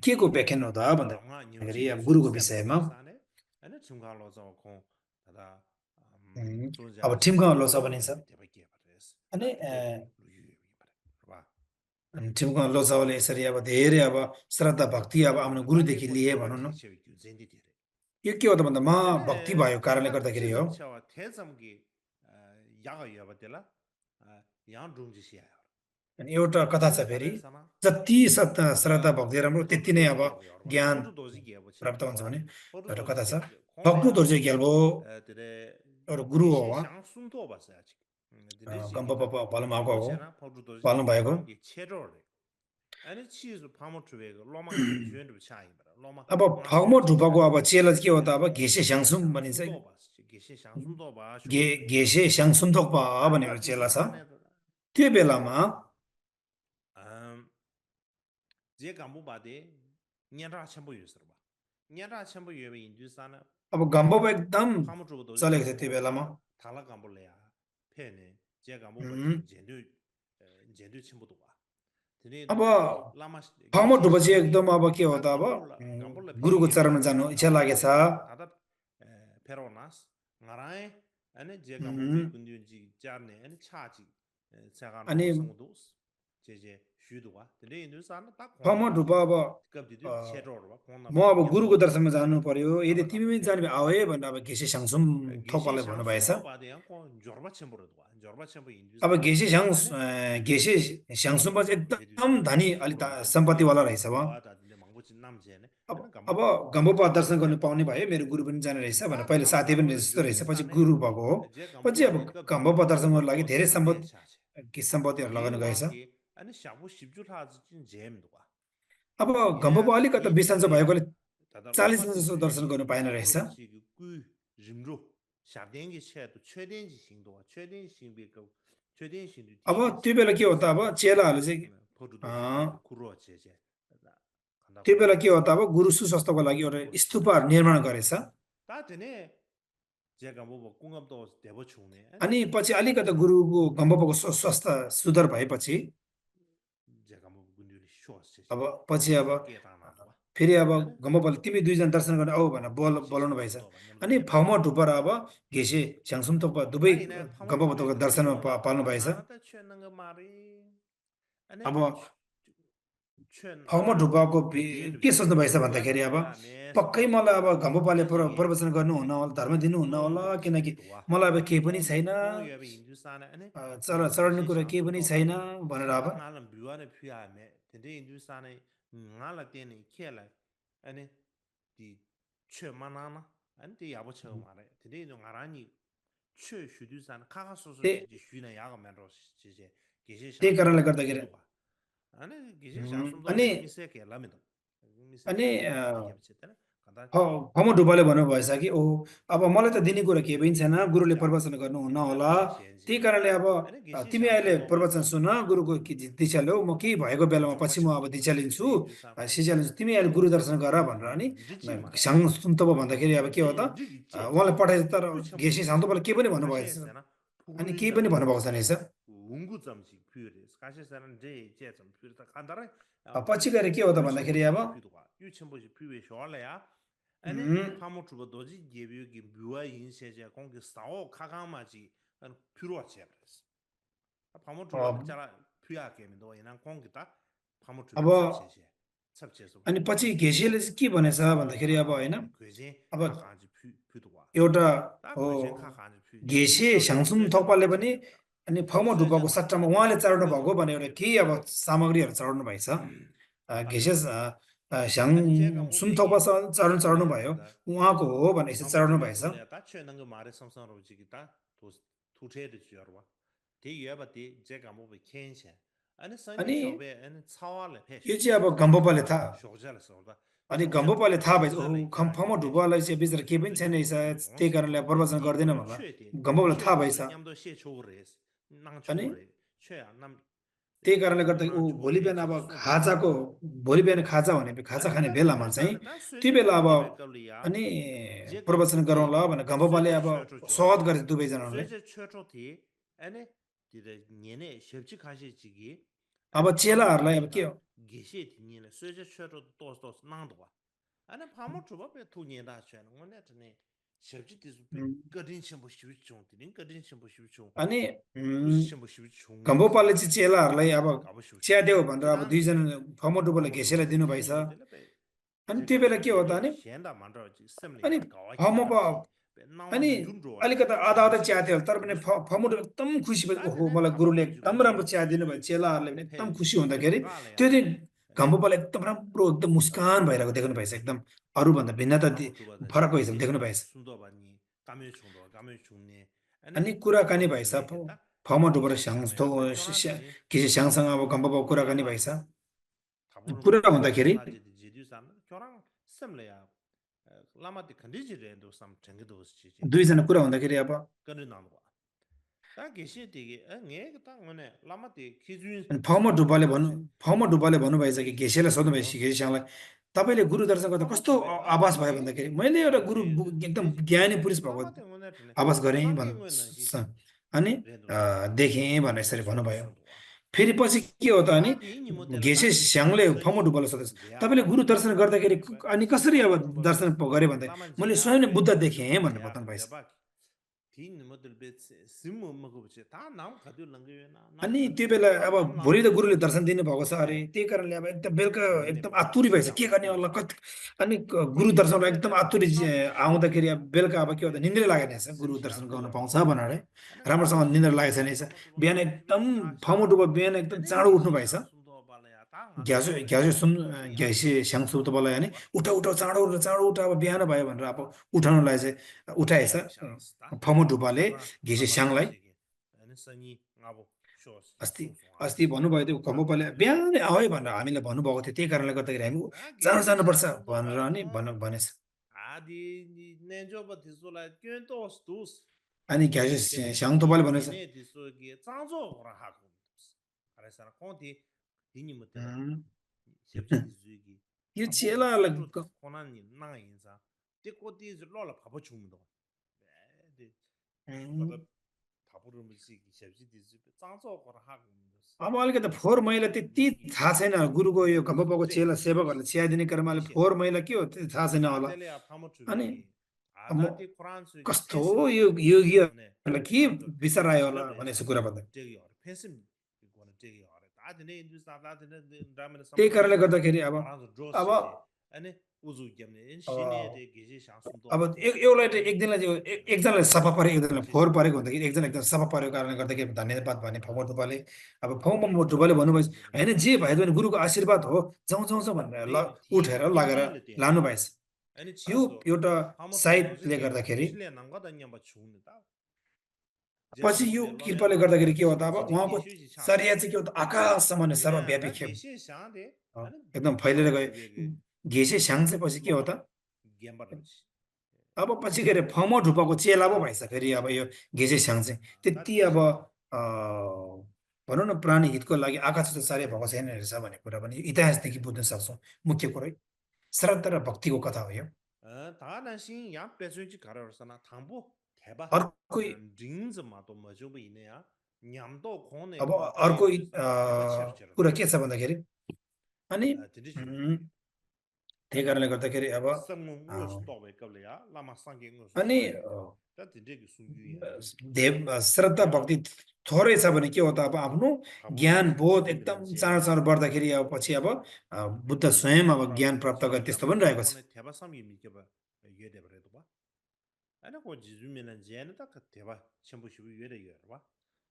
Speaker 2: के को व्याख्यान हो त
Speaker 1: 랑아
Speaker 2: भन्दाखेरि
Speaker 1: 뉴지
Speaker 2: अब
Speaker 1: 예수
Speaker 2: गुरुको
Speaker 1: 세바
Speaker 2: विषयमा
Speaker 1: 예사네 아니 툼강로서 공 다다
Speaker 2: अब
Speaker 1: 존재하지
Speaker 2: ठिम्गालो छ भनिन्छ
Speaker 1: 샤바기 대바기 바레스
Speaker 2: अनि
Speaker 1: 데 루유 봐
Speaker 2: ठिम्गालो लोसावाले यसरी अब धेरै अब श्रद्धा भक्ति अब आफ्नो
Speaker 1: 다지
Speaker 2: गुरुदेखि
Speaker 1: 고
Speaker 2: लिए भनौँ न
Speaker 1: 튜바지 체위 젠디 디레
Speaker 2: यो के हो त भन्दा म भक्ति
Speaker 1: 에네
Speaker 2: भएको कारणले
Speaker 1: 다
Speaker 2: गर्दाखेरि हो
Speaker 1: 치좀 쳐와 대점기 야가 여버들라 양 중지시야
Speaker 2: अनि एउटा कथा छ
Speaker 1: 젠디
Speaker 2: फेरि
Speaker 1: 바레사나
Speaker 2: जति श्रद्धा भक्ति राम्रो त्यति
Speaker 1: 포주
Speaker 2: नै
Speaker 1: 도지
Speaker 2: अब
Speaker 1: 개고 여러분
Speaker 2: ज्ञान
Speaker 1: 포주 도지 개고
Speaker 2: प्राप्त हुन्छ भने
Speaker 1: 포주
Speaker 2: एउटा
Speaker 1: 도지
Speaker 2: कथा छ
Speaker 1: 개고
Speaker 2: भक्तु
Speaker 1: 공래야
Speaker 2: दोर्जे ग्याल्बो
Speaker 1: 들에
Speaker 2: एउटा गुरु हो
Speaker 1: 기시
Speaker 2: उहाँ
Speaker 1: 상순도 봤어요 아직
Speaker 2: गम्प पाल्नुभएको हो
Speaker 1: 고체나 포주 도지
Speaker 2: पाल्नु भएको
Speaker 1: 랑기 체로래 아니 치즈 파모 트웨가 로마기 주연도 차이 bara 로마
Speaker 2: अब फगमो ढुपको अब चेला चाहिँ के हो त अब घेसे स्याङसुम भनिन्छ
Speaker 1: 상순도 봤어 기시 상순도 봐
Speaker 2: घेसे स्याङसुम थोक्पा भन्ने एउटा चेला छ त्यो बेलामा
Speaker 1: 제 간부 바데 냐라 첨부 유스르 봐 냐라 첨부 유에 인두사나
Speaker 2: अब गम्बब एकदम
Speaker 1: 파모 주고도
Speaker 2: चलेको थियो त्यो बेलामा
Speaker 1: 달라 간부래야 페네 제 간부
Speaker 2: उम्,
Speaker 1: 바데 젠두 첨부도 봐 드네
Speaker 2: अब
Speaker 1: 라마
Speaker 2: फगमो
Speaker 1: 기시
Speaker 2: ढुप चाहिँ
Speaker 1: 상순
Speaker 2: एकदम अब के हो त अब
Speaker 1: 간부라
Speaker 2: गुरुको चरणमा जानु इच्छा लागेछ
Speaker 1: 다다 페로나스 나라에 아니 제 간부
Speaker 2: उम्,
Speaker 1: 군디지 자네 아니 차지 제가
Speaker 2: अनि
Speaker 1: 노성도 제제 슈도와 근데 인도산 딱
Speaker 2: फर्मर ढुप अब
Speaker 1: 갑디도
Speaker 2: अ,
Speaker 1: 체로로
Speaker 2: म
Speaker 1: 공나바
Speaker 2: अब गुरुको
Speaker 1: 냠도
Speaker 2: दर्शनमा जानु पर्यो यदि तिमी
Speaker 1: 라바다
Speaker 2: पनि जाने भए
Speaker 1: 페도
Speaker 2: आऊ है भनेर अब घिसे स्याङसुम
Speaker 1: 게시
Speaker 2: थोपालाई भन्नुभएछ
Speaker 1: 샹숨도 바데야 고 조르바 쳔보르도와 조르바 쳔보
Speaker 2: अब
Speaker 1: 인도산 아니
Speaker 2: घिसे स्याङसुममा चाहिँ एकदम
Speaker 1: 제주산
Speaker 2: धनी अलि
Speaker 1: 푸르마데
Speaker 2: सम्पत्तिवाला
Speaker 1: 푸르마데
Speaker 2: रहेछ वा
Speaker 1: 부아다데 망고진 남제네 아니
Speaker 2: अब
Speaker 1: 감보바
Speaker 2: गम्बोपा दर्शन
Speaker 1: 쳔보바
Speaker 2: गर्नु पाउने भयो मेरो गुरु पनि जाने रहेछ भनेर
Speaker 1: 다
Speaker 2: पहिले साथी पनि
Speaker 1: 감사로
Speaker 2: जस्तो रहेछ पछि
Speaker 1: 주디산에
Speaker 2: गुरु भएको हो
Speaker 1: 제
Speaker 2: पछि अब
Speaker 1: 감보바데 갑디도
Speaker 2: गम्बोपा दर्शन गर्नु लागि
Speaker 1: 푸르도
Speaker 2: धेरै
Speaker 1: 셈레 차체
Speaker 2: सम्पत्तिहरू लगाउनु गएछ
Speaker 1: 예왕게 아니 샤부 십주라지 진 제임도와
Speaker 2: अब गम्बोपा
Speaker 1: 얘야
Speaker 2: अलिकति बिसन्चो
Speaker 1: 이디데야
Speaker 2: भएकोले
Speaker 1: 다다
Speaker 2: 40 दिन जस्तो
Speaker 1: 라마디데
Speaker 2: दर्शन गर्नु पाएन रहेछ
Speaker 1: 푸르마치 그 림로 샤덴게 체도 최대지 신도와 최대 신비고 최대 신도
Speaker 2: अब
Speaker 1: 티게
Speaker 2: त्यो बेला के हो त अब चेलाहरूले चाहिँ
Speaker 1: 포르도
Speaker 2: अ,
Speaker 1: 구로 제제 간다
Speaker 2: त्यो बेला
Speaker 1: 구로
Speaker 2: के हो त अब गुरु सुस्वास्थ्यको लागि एउटा स्तूपहरू निर्माण गरेछ
Speaker 1: 다 되네 제가 뭐 공감도 대보 중네
Speaker 2: अनि पछि अलिकति गुरुको गम्बोपाको स्वास्थ्य सुधार भएपछि
Speaker 1: 제가 뭐 군들이 쇼스
Speaker 2: अब पछि अब
Speaker 1: 깨다나도
Speaker 2: फेरि अब
Speaker 1: 아니
Speaker 2: गम्बोपाले तिमी दुईजना दर्शन गर्न आऊ भनेर बोलाउनु भएछ
Speaker 1: 시시도
Speaker 2: अनि
Speaker 1: 냠도
Speaker 2: फाउमा ढुपर अब घिसे स्याङसुम थोपा दुवै
Speaker 1: 아니네
Speaker 2: गम्बोपाको
Speaker 1: 파모투베도
Speaker 2: दर्शनमा
Speaker 1: 푸르마다
Speaker 2: पाल्नु भएछ
Speaker 1: 나나다 쳔는 거 말이 아니
Speaker 2: अब
Speaker 1: 쳔
Speaker 2: फाउमा ढुपाको
Speaker 1: 데디에도
Speaker 2: के सोच्नु
Speaker 1: 비게
Speaker 2: भएछ भन्दाखेरि अब
Speaker 1: 부아다야 네
Speaker 2: पक्कै
Speaker 1: 섬도
Speaker 2: मलाई अब गम्बोपाले
Speaker 1: 아니지
Speaker 2: प्रवचन गर्नुहुन्न होला धर्म दिनुहुन्न होला
Speaker 1: 몽도
Speaker 2: किनकि
Speaker 1: 지도와
Speaker 2: मलाई अब केही पनि छैन
Speaker 1: 몽유에 인두산에 아니
Speaker 2: चढ्ने
Speaker 1: 게시
Speaker 2: कुरा केही पनि
Speaker 1: 장수도
Speaker 2: छैन
Speaker 1: 바데
Speaker 2: भनेर अब
Speaker 1: 나는 뷰안에 퓨아메 근데 인두산에 나라 때는 키엘라 아니 디 최만나나 아니 디 야보쳐 말해 근데 너 알아니 최 슈두산 카가소소
Speaker 2: त्यही
Speaker 1: 지지 슈나 야가 만들어 지지 게시
Speaker 2: त्यही कारणले
Speaker 1: 장수도
Speaker 2: गर्दाखेरि
Speaker 1: 퓨도와 아니 게시 장수도
Speaker 2: अनि
Speaker 1: 미세게 라면도
Speaker 2: अनि
Speaker 1: 미세게 이게 비슷하네 간다
Speaker 2: फमो ढुबाले भन्नुभएछ कि ओ अब मलाई त दिने कुरा केही पनि छैन गुरुले
Speaker 1: 자
Speaker 2: प्रवचन गर्नुहुन्न होला
Speaker 1: 인도산에
Speaker 2: त्यही
Speaker 1: 젠지
Speaker 2: कारणले अब
Speaker 1: 아니 게시
Speaker 2: तिमी अहिले
Speaker 1: 장수도
Speaker 2: प्रवचन सुन गुरुको दीक्षा ल्याऊ म केही भएको बेलामा
Speaker 1: jorba
Speaker 2: पछि म अब
Speaker 1: chimbo
Speaker 2: दीक्षा
Speaker 1: do
Speaker 2: लिन्छु
Speaker 1: tene indusan kon
Speaker 2: शिक्षा लिन्छु तिमी अहिले
Speaker 1: ane
Speaker 2: गुरु दर्शन गर भनेर
Speaker 1: ane
Speaker 2: अनि
Speaker 1: riji mare
Speaker 2: सँग सुन्तब भन्दाखेरि अब के हो त
Speaker 1: riji che
Speaker 2: उहाँलाई
Speaker 1: che
Speaker 2: पठाएछ तर
Speaker 1: pyu chimbo
Speaker 2: घेसी
Speaker 1: do
Speaker 2: सान्तोपाले केही पनि भन्नुभएको
Speaker 1: kashe
Speaker 2: छैन
Speaker 1: sana
Speaker 2: अनि
Speaker 1: puri
Speaker 2: केही पनि
Speaker 1: zam
Speaker 2: भन्नुभएको छैन रहेछ
Speaker 1: ungu zam chi pyu res kashe sana je je zam pyu ta kandara
Speaker 2: पछि गएर के हो त
Speaker 1: yu chimbo
Speaker 2: भन्दाखेरि अब
Speaker 1: chi pyu do yu chimbo chi pyu we shwa la ya ane
Speaker 2: उम्,
Speaker 1: phamu chubo doji gebyu gi byua yin se je kong ki sao kaka ma ji ane pyu ro che res phamu chubo
Speaker 2: a,
Speaker 1: na chara pyu ya ke mi do ina kong ki ta phamu chubo
Speaker 2: अब
Speaker 1: tsap che so
Speaker 2: अनि पछि घेसीले चाहिँ के भनेछ भन्दाखेरि अब होइन
Speaker 1: 아니 괴제
Speaker 2: अब
Speaker 1: 카칸지 퓨도와
Speaker 2: एउटा
Speaker 1: 딱
Speaker 2: हो
Speaker 1: 괴제 카칸지 퓨
Speaker 2: घेसे स्याङसुम
Speaker 1: 쇠저
Speaker 2: थोपाले
Speaker 1: 마체
Speaker 2: पनि अनि फर्मर
Speaker 1: 쇠저
Speaker 2: ढुक्पाको
Speaker 1: 마체
Speaker 2: सट्टामा उहाँले चढाउनु भएको भने एउटा
Speaker 1: 퓨도
Speaker 2: केही अब सामग्रीहरू चढाउनु भएछ घिसे
Speaker 1: 카칸지
Speaker 2: स्याङ
Speaker 1: 아니 제가 뭐
Speaker 2: सुमथोपा
Speaker 1: 되게
Speaker 2: चढाउनु भयो
Speaker 1: 셈레야다
Speaker 2: उहाँको हो भनेर यसरी
Speaker 1: 파모
Speaker 2: चढाउनु भएछ
Speaker 1: 주베도 내가 최는 거 말에 삼성으로 지기다 도 투체도 지어와 대여바디 제가 뭐 켄샤 아니 선지
Speaker 2: अनि
Speaker 1: 쇼베 아니 차와를
Speaker 2: यो
Speaker 1: 패시
Speaker 2: चाहिँ अब गम्बोपाले थाहा
Speaker 1: 쇼자를 써다
Speaker 2: अनि
Speaker 1: 쇼자를
Speaker 2: गम्बोपाले थाहा भएछ
Speaker 1: 쇼자를
Speaker 2: ओहो
Speaker 1: 이야기
Speaker 2: फर्मर
Speaker 1: 패시
Speaker 2: ढुक्पालाई चाहिँ बिचरा केही पनि छैन रहेछ त्यही कारणले प्रवचन
Speaker 1: 디
Speaker 2: गर्दैन होला
Speaker 1: 최대
Speaker 2: गम्बोपालाई थाहा भएछ
Speaker 1: 최초를 냠도 시초를 낭
Speaker 2: अनि
Speaker 1: 초를 최야 남
Speaker 2: त्यही कारणले गर्दा ऊ
Speaker 1: 낭
Speaker 2: भोलि
Speaker 1: 초를
Speaker 2: बिहान अब
Speaker 1: 지 소도
Speaker 2: खाजाको भोलि बिहान खाजा भने खाजा
Speaker 1: 아니
Speaker 2: खाने
Speaker 1: 다
Speaker 2: बेलामा चाहिँ
Speaker 1: 인도산에 다
Speaker 2: त्यो
Speaker 1: 쇠저
Speaker 2: बेला अब
Speaker 1: 푸르게 베걸리아
Speaker 2: अनि
Speaker 1: 제가
Speaker 2: प्रवचन गरौँला
Speaker 1: 뭐지
Speaker 2: भनेर गम्बोपाले
Speaker 1: 쇠저
Speaker 2: अब
Speaker 1: 최초
Speaker 2: स्वागत
Speaker 1: 줘와
Speaker 2: गरे दुवैजनाले
Speaker 1: 쇠저 최초티 아니 디데 년에 섭지 가시지기
Speaker 2: अब
Speaker 1: 아니
Speaker 2: चेलाहरूलाई अब के
Speaker 1: 파모투베다
Speaker 2: हो
Speaker 1: 게시 디년에 쇠저 최초 또또 나도와 아니 파모투바 베 투년다 챤 원네트네 섭지 디스 베
Speaker 2: उम्,
Speaker 1: 거딘 쳔보 시비총 디닌 거딘 쳔보 시비총
Speaker 2: अनि
Speaker 1: 구스 쳔보 시비총
Speaker 2: गम्बोपाले चाहिँ चेलाहरूलाई अब
Speaker 1: 가보 시비총
Speaker 2: च्यादेऊ भनेर अब
Speaker 1: 그다음
Speaker 2: दुईजना फर्मर डुबोलाई
Speaker 1: 파모투바
Speaker 2: घेसेर दिनुभएछ
Speaker 1: 디니데레 베
Speaker 2: अनि त्यो
Speaker 1: 제가
Speaker 2: बेला
Speaker 1: 뭐
Speaker 2: के हो त
Speaker 1: 되게
Speaker 2: अनि
Speaker 1: 현다 만들어지
Speaker 2: अनि
Speaker 1: 셈리야 가와키
Speaker 2: फर्मर
Speaker 1: 말하지 나와
Speaker 2: अनि
Speaker 1: 민둔로
Speaker 2: अलिकति
Speaker 1: 알지
Speaker 2: आधा आधा
Speaker 1: 가보시
Speaker 2: चिया थियो
Speaker 1: 가보시
Speaker 2: तर पनि
Speaker 1: 가보시
Speaker 2: फर्मर एकदम खुसी भयो ओहो
Speaker 1: 다들
Speaker 2: मलाई गुरुले
Speaker 1: 파모도
Speaker 2: एकदम राम्रो
Speaker 1: 주고
Speaker 2: चिया दिनुभयो चेलाहरूले पनि एकदम
Speaker 1: 해
Speaker 2: खुसी हुँदाखेरि त्यो
Speaker 1: 가래야
Speaker 2: दिन
Speaker 1: 아니
Speaker 2: गम्बोपाले एकदम राम्रो एकदम मुस्कान भइरहेको देख्नु भएछ एकदम अरूभन्दा भिन्नता
Speaker 1: 파모도 받아
Speaker 2: फरक भएछ देख्नु
Speaker 1: 게시
Speaker 2: भएछ
Speaker 1: 순도 받니 까메 총도 까메 총네
Speaker 2: अनि
Speaker 1: 아니
Speaker 2: कुराकानी
Speaker 1: 파모도
Speaker 2: भएछ
Speaker 1: 레겠다
Speaker 2: फर्मर डुबोर
Speaker 1: 게시 참여야 교란지
Speaker 2: कि चाहिँ स्याङसँग अब गम्बोपाको कुराकानी भएछ
Speaker 1: 가보는
Speaker 2: कुरा
Speaker 1: 거
Speaker 2: हुँदाखेरि
Speaker 1: 사지 지디산 교란 셈래야 라마디 컨디지레도 삼 정게도 지지
Speaker 2: दुईजना कुरा हुँदाखेरि अब
Speaker 1: 그는 나는 거야 다 게시 되게 에 딱 오네 라마디 기준
Speaker 2: अनि फर्मर डुब्बाले भन्नुभएछ कि घेसेलाई सोध्नुभएछ घेसीसँगलाई तपाईँले गुरु दर्शन गर्दा कस्तो
Speaker 1: 파모투베
Speaker 2: आभास भयो
Speaker 1: 라마디
Speaker 2: भन्दाखेरि मैले एउटा गुरु
Speaker 1: 레드
Speaker 2: एकदम
Speaker 1: 게시
Speaker 2: ज्ञानी पुरुष भएको
Speaker 1: 라마디 오네트네
Speaker 2: आभास गरेँ
Speaker 1: 교란게 오는 지지
Speaker 2: अनि
Speaker 1: 레드와
Speaker 2: देखेँ भनेर
Speaker 1: 다
Speaker 2: यसरी
Speaker 1: 쇼도
Speaker 2: भन्नुभयो
Speaker 1: 쇼도와
Speaker 2: फेरि पछि के हो त अनि
Speaker 1: 다 대인이 모델은
Speaker 2: घेसे
Speaker 1: 다
Speaker 2: स्याङले फर्मर
Speaker 1: 선이
Speaker 2: डुब्बालाई सोधेछ तपाईँले
Speaker 1: 제야바
Speaker 2: गुरु दर्शन गर्दाखेरि अनि कसरी अब
Speaker 1: 파모투베
Speaker 2: दर्शन गरे भन्दा
Speaker 1: 라만
Speaker 2: मैले स्वयं नै
Speaker 1: 제야베
Speaker 2: बुद्ध देखेँ भनेर
Speaker 1: 제야바
Speaker 2: बताउनु भएछ
Speaker 1: 제야바
Speaker 2: अनि त्यो बेला अब भोलि त गुरुले दर्शन दिनुभएको छ अरे त्यही कारणले अब एकदम बेलुका एकदम आतुरी भएछ के गर्ने होला कति अनि गुरु दर्शनलाई एकदम आतुरी आउँदाखेरि अब बेलुका अब के हो त निन्द्रै लागेन रहेछ गुरु दर्शन गर्न पाउँछ भनेर राम्रोसँग निन्द्रा लागेको छैन रहेछ बिहान एकदम फमोटुको बिहान एकदम चाँडो उठ्नु भएछ घ्याजो सुन घ्यासी स्याङ सुप्त बलय अनि उठ चाँडो उठ अब बिहान भयो भनेर अब उठाउनलाई चाहिँ उठाएछ फमो ढुपाले घिसी स्याङलाई अस्ति अस्ति भन्नुभयो त्यो खम्बोपाले बिहानै आऊ है भनेर हामीले भन्नुभएको थियो त्यही कारणले गर्दाखेरि हामी चाँडो जानुपर्छ भनेर अनि भनेछ अनि घ्यासी स्याङ तपाईँले भनेछ यो चेलालाई अब अलिकति फोहोर मैला त्यति थाहा छैन गुरुको यो खम्बोपाको चेला सेवकहरूले चियाइदिने क्रमले फोहोर मैला के हो त्यो थाहा छैन होला अनि कस्तो यो योगीहरूलाई के विचार आयो होला भन्ने यस्तो कुरा भन्दा त्यही कारणले गर्दाखेरि अब एउटा एकजनालाई एकजनालाई सफा परेको एकजनालाई फोहोर परेको हुँदाखेरि एकजना एकदम सफा परेको कारणले गर्दाखेरि धन्यवाद भने फमो टुपाले अब फमो टुपाले भन्नुभएछ होइन जे भए पनि गुरुको आशीर्वाद हो जाउँ भनेर ल उठेर लगेर लानु भएछ यो एउटा साइतले गर्दाखेरि पछि यो कृपाले गर्दाखेरि के हो त अब उहाँको शरीर चाहिँ के हो त आकाशसम्म नै सर्वव्यापी खेम एकदम फैलिएर गयो घेसे स्याङ चाहिँ पछि के हो त अब पछि के अरे फमो ढुपाको चेला पो भएछ फेरि अब यो घेसे स्याङ चाहिँ त्यति अब भनौँ न प्राणी हितको लागि आकाश साह्रै भएको छैन रहेछ भन्ने कुरा पनि इतिहासदेखि बुझ्न सक्छौँ मुख्य कुरै श्रद्धा र भक्तिको कथा हो यो अर्को अब अर्को कुरा के छ भन्दाखेरि अनि त्यही कारणले गर्दाखेरि अब अनि श्रद्धा भक्ति थोरै छ भने के हो त अब आफ्नो ज्ञान बोध एकदम चाँडो बढ्दाखेरि अब पछि अब बुद्ध स्वयं अब ज्ञान प्राप्त गरे त्यस्तो पनि रहेको छ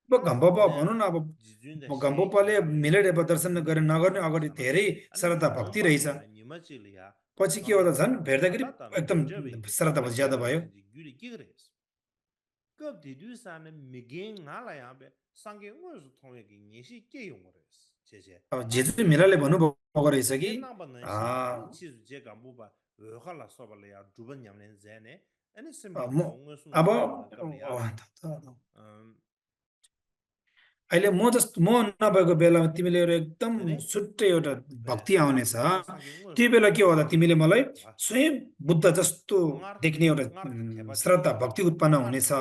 Speaker 2: घम्बोपा भनौँ न अब घम्बोपाले मिलेर दर्शन गरेर नगर्ने अगाडि धेरै श्रद्धा भक्ति रहेछ पछि के हो त झन् भेट्दाखेरि एकदम श्रद्धा भक्ति ज्यादा भयो अब जेजु मिलाले भन्नुभएको रहेछ कि अब अहिले म नभएको बेलामा तिमीले एकदम छुट्टै एउटा भक्ति आउनेछ त्यो बेला के होला तिमीले मलाई स्वयं बुद्ध जस्तो देख्ने एउटा श्रद्धा भक्ति उत्पन्न हुनेछ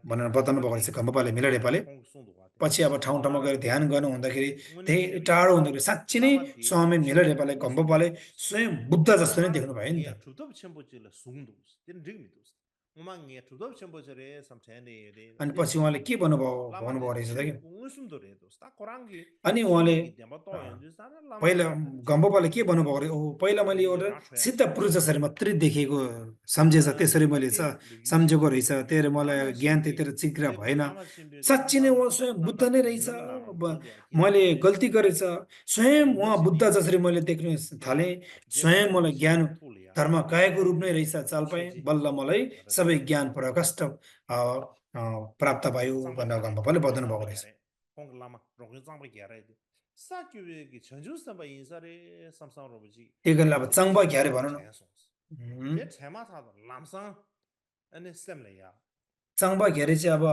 Speaker 2: भनेर बताउनु भएको रहेछ खम्बोपाले मिलाडेपाले पछि अब ठाउँमा गएर ध्यान गर्नु हुँदाखेरि धेरै टाढो हुँदाखेरि साँच्ची नै स्वामी मिलाडेपाले खम्बोपाले स्वयं बुद्ध जस्तो नै देख्नु भयो नि त अनि पछि उहाँले के भन्नुभयो रहेछ त कि अनि उहाँले पहिला गम्बोपाले के भन्नुभयो अरे ओ पहिला मैले एउटा सिद्ध पुरुष जसरी मात्रै देखेको सम्झेछ त्यसरी मैले सम्झेको रहेछ त्यही मलाई ज्ञान त्यतिर चिक्रा भएन साँच्ची नै उहाँ स्वयं बुद्ध नै रहेछ मैले गल्ती गरेछ स्वयं उहाँ बुद्ध जसरी मैले देख्न थालेँ स्वयं मलाई ज्ञान धर्म कायको रूप नै रहेछ चाल पाएँ बल्ल मलाई सबै ज्ञान प्रकष्ट प्राप्त भयो भनेर गम्बोपाले बताउनु भएको रहेछ त्यही कारणले अब चाङबा घ्यारे भनौँ न चाङबा घ्यारे चाहिँ अब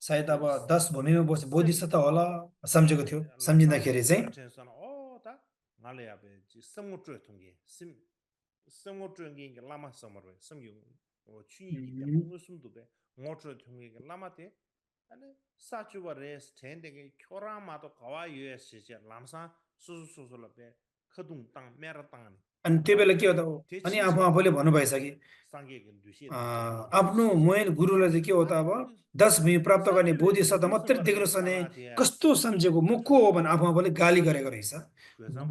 Speaker 2: सायद अब 10 भूमिमा बसे बोधिसत्व होला सम्झेको थियो सम्झिँदाखेरि चाहिँ अनि त्यो बेला के हो त अनि आफू आफूले भन्नुभएछ कि आफ्नो मोइन गुरुलाई चाहिँ के हो त अब 10 भुइँ प्राप्त गर्ने बोधिसत्व मात्रै देख्नुहोस् भने कस्तो सम्झेको म को हो भने आफू आफूले गाली गरेको रहेछ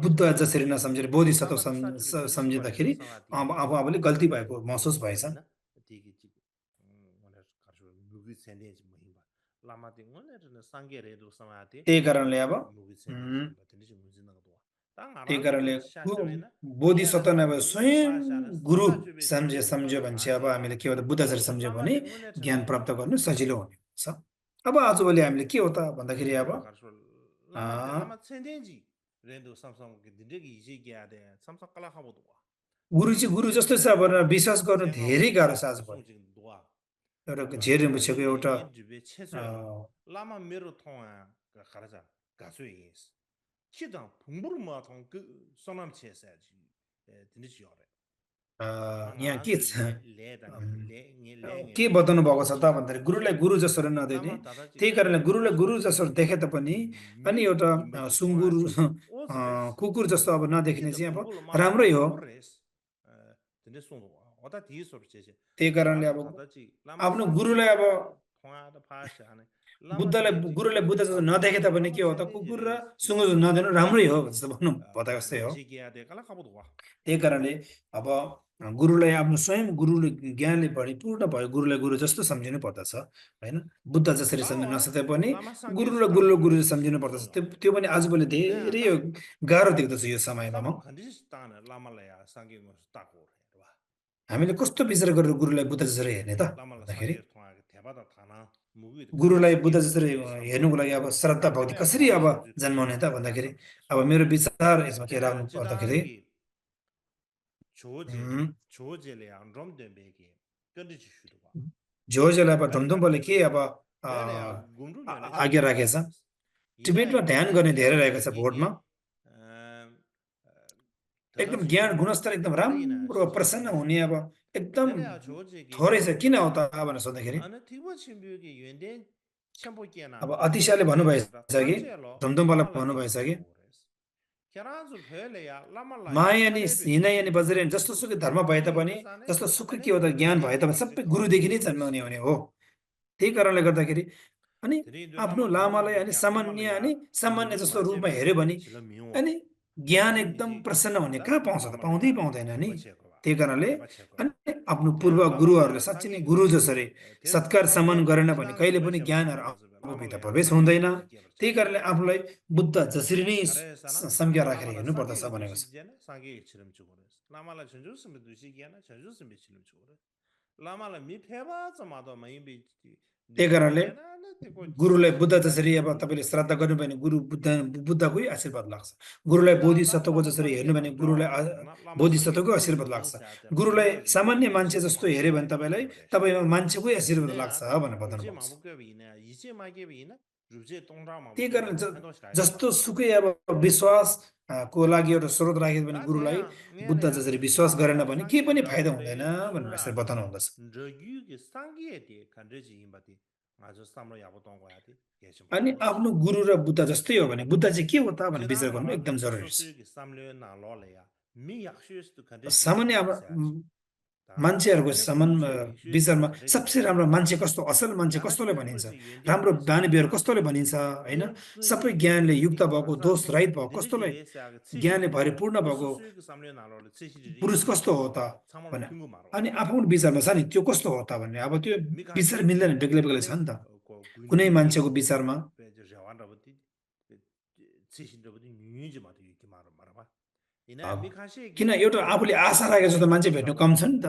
Speaker 2: बुद्ध जसरी नसम्झेर बोधिसत्व सम्झिँदाखेरि आफू आफूले गल्ती भएको महसुस भएछ त्यही कारणले अब त्यही कारणले बोधिसत्व नभए स्वयं गुरु सम्झ्यो भने चाहिँ अब हामीले के हो त बुद्ध जसरी सम्झ्यो भने ज्ञान प्राप्त गर्नु सजिलो हुने हुन्छ अब आजभोलि हामीले के हो त भन्दाखेरि अब गुरुजी गुरु जस्तो छ भनेर विश्वास गर्नु धेरै गाह्रो छ आजभोलि एउटा झेर मुछेको एउटा यहाँ के छ के बताउनु भएको छ त भन्दाखेरि गुरुलाई गुरु जसरी नदेख्ने त्यही कारणले गुरुलाई गुरु जसरी देखे तापनि अनि एउटा सुँगुर कुकुर जस्तो अब नदेख्ने चाहिँ अब राम्रै हो त्यही कारणले अब आफ्नो गुरुलाई अब गुरुलाई बुद्ध जस्तो नदेखे तापनि के हो त कुकुर र सुँगुर नदेख्नु राम्रै हो जस्तो भन्नु भए जस्तै हो त्यही कारणले अब गुरुलाई आफ्नो स्वयं गुरुले ज्ञानले परिपूर्ण भयो गुरुलाई गुरु जस्तो सम्झिनु पर्दछ हैन बुद्ध जसरी सम्झिन नसके पनि गुरुलाई गुरु सम्झिनु पर्दछ त्यो पनि आजभोलि धेरै गाह्रो देख्दछु यो समयमा म हामीले कस्तो विचार गरेर गुरुलाई बुद्ध जसरी हेर्ने त भन्दाखेरि गुरुलाई बुद्ध जसरी हेर्नुको लागि अब श्रद्धा भक्ति कसरी अब जन्माउने त भन्दाखेरि अब मेरो विचार यसमा के राख्नु पर्दाखेरि झोजेलाई अब ढुमढुमले के अब आज्ञा राखेछ टिबेटमा ध्यान गर्ने धेरै रहेको छ भोटमा एकदम ज्ञान गुणस्तर एकदम राम्रो प्रसन्न हुने अब एकदम थोरै छ किन हो त भनेर सोध्दाखेरि अब अतिशाले भन्नुभएछ कि ढुमढुमलाई भन्नुभएछ कि मायानी हिनायानी बज्रयानी जस्तो सुकै धर्म भए तापनि जस्तो सुकै के हो त ज्ञान भए तापनि सबै गुरुदेखि नै जन्माउने हुने हो त्यही कारणले गर्दाखेरि अनि आफ्नो लामालाई अनि सामान्य जस्तो रूपमा हेर्यो भने अनि ज्ञान एकदम प्रसन्न हुने कहाँ पाउँछ त पाउँदैन नि त्यही कारणले अनि आफ्नो पूर्व गुरुहरूले साँच्चै नै गुरु जसरी सत्कार सम्मान गरेन भने कहिले पनि ज्ञानहरू आफूभित्र प्रवेश हुँदैन त्यही कारणले आफूलाई बुद्ध जसरी नै संज्ञा राखेर हेर्नु पर्दछ भनेको छ त्यही कारणले गुरुलाई बुद्ध जसरी अब तपाईँले श्रद्धा गर्नुभयो भने गुरु बुद्धकै आशीर्वाद लाग्छ गुरुलाई बोधिसत्वको जसरी हेर्नु भने गुरुलाई बोधिसत्वकै आशीर्वाद लाग्छ गुरुलाई सामान्य मान्छे जस्तो हेऱ्यो भने तपाईँमा मान्छेकै आशीर्वाद लाग्छ भनेर बताउनु भएको छ त्यही कारण जस्तो सुकै अब विश्वास को लागि एउटा स्रोत राख्यो भने गुरुलाई बुद्ध जसरी विश्वास गरेन भने केही पनि फाइदा हुँदैन भनेर यसरी बताउनु हुँदछ अनि आफ्नो गुरु र बुद्ध जस्तै हो भने बुद्ध चाहिँ के हो त भनेर विचार गर्नु एकदम जरुरी छ सामान्य अब मान्छेहरूको विचारमा सबसे राम्रो मान्छे कस्तो असल मान्छे कस्तोले भनिन्छ राम्रो बानी व्यवहार कस्तोले भनिन्छ हैन सबै ज्ञानले युक्त भएको दोष रहित भएको कस्तोले ज्ञानले भरिपूर्ण भएको पुरुष कस्तो हो त भने अनि आफ्नो विचारमा छ नि त्यो कस्तो हो त भन्ने अब त्यो विचार मिल्दैन बेग्लै छ नि त कुनै मान्छेको विचारमा किन एउटा आफूले आशा राखेको जस्तो मान्छे भेट्नु कम छ नि त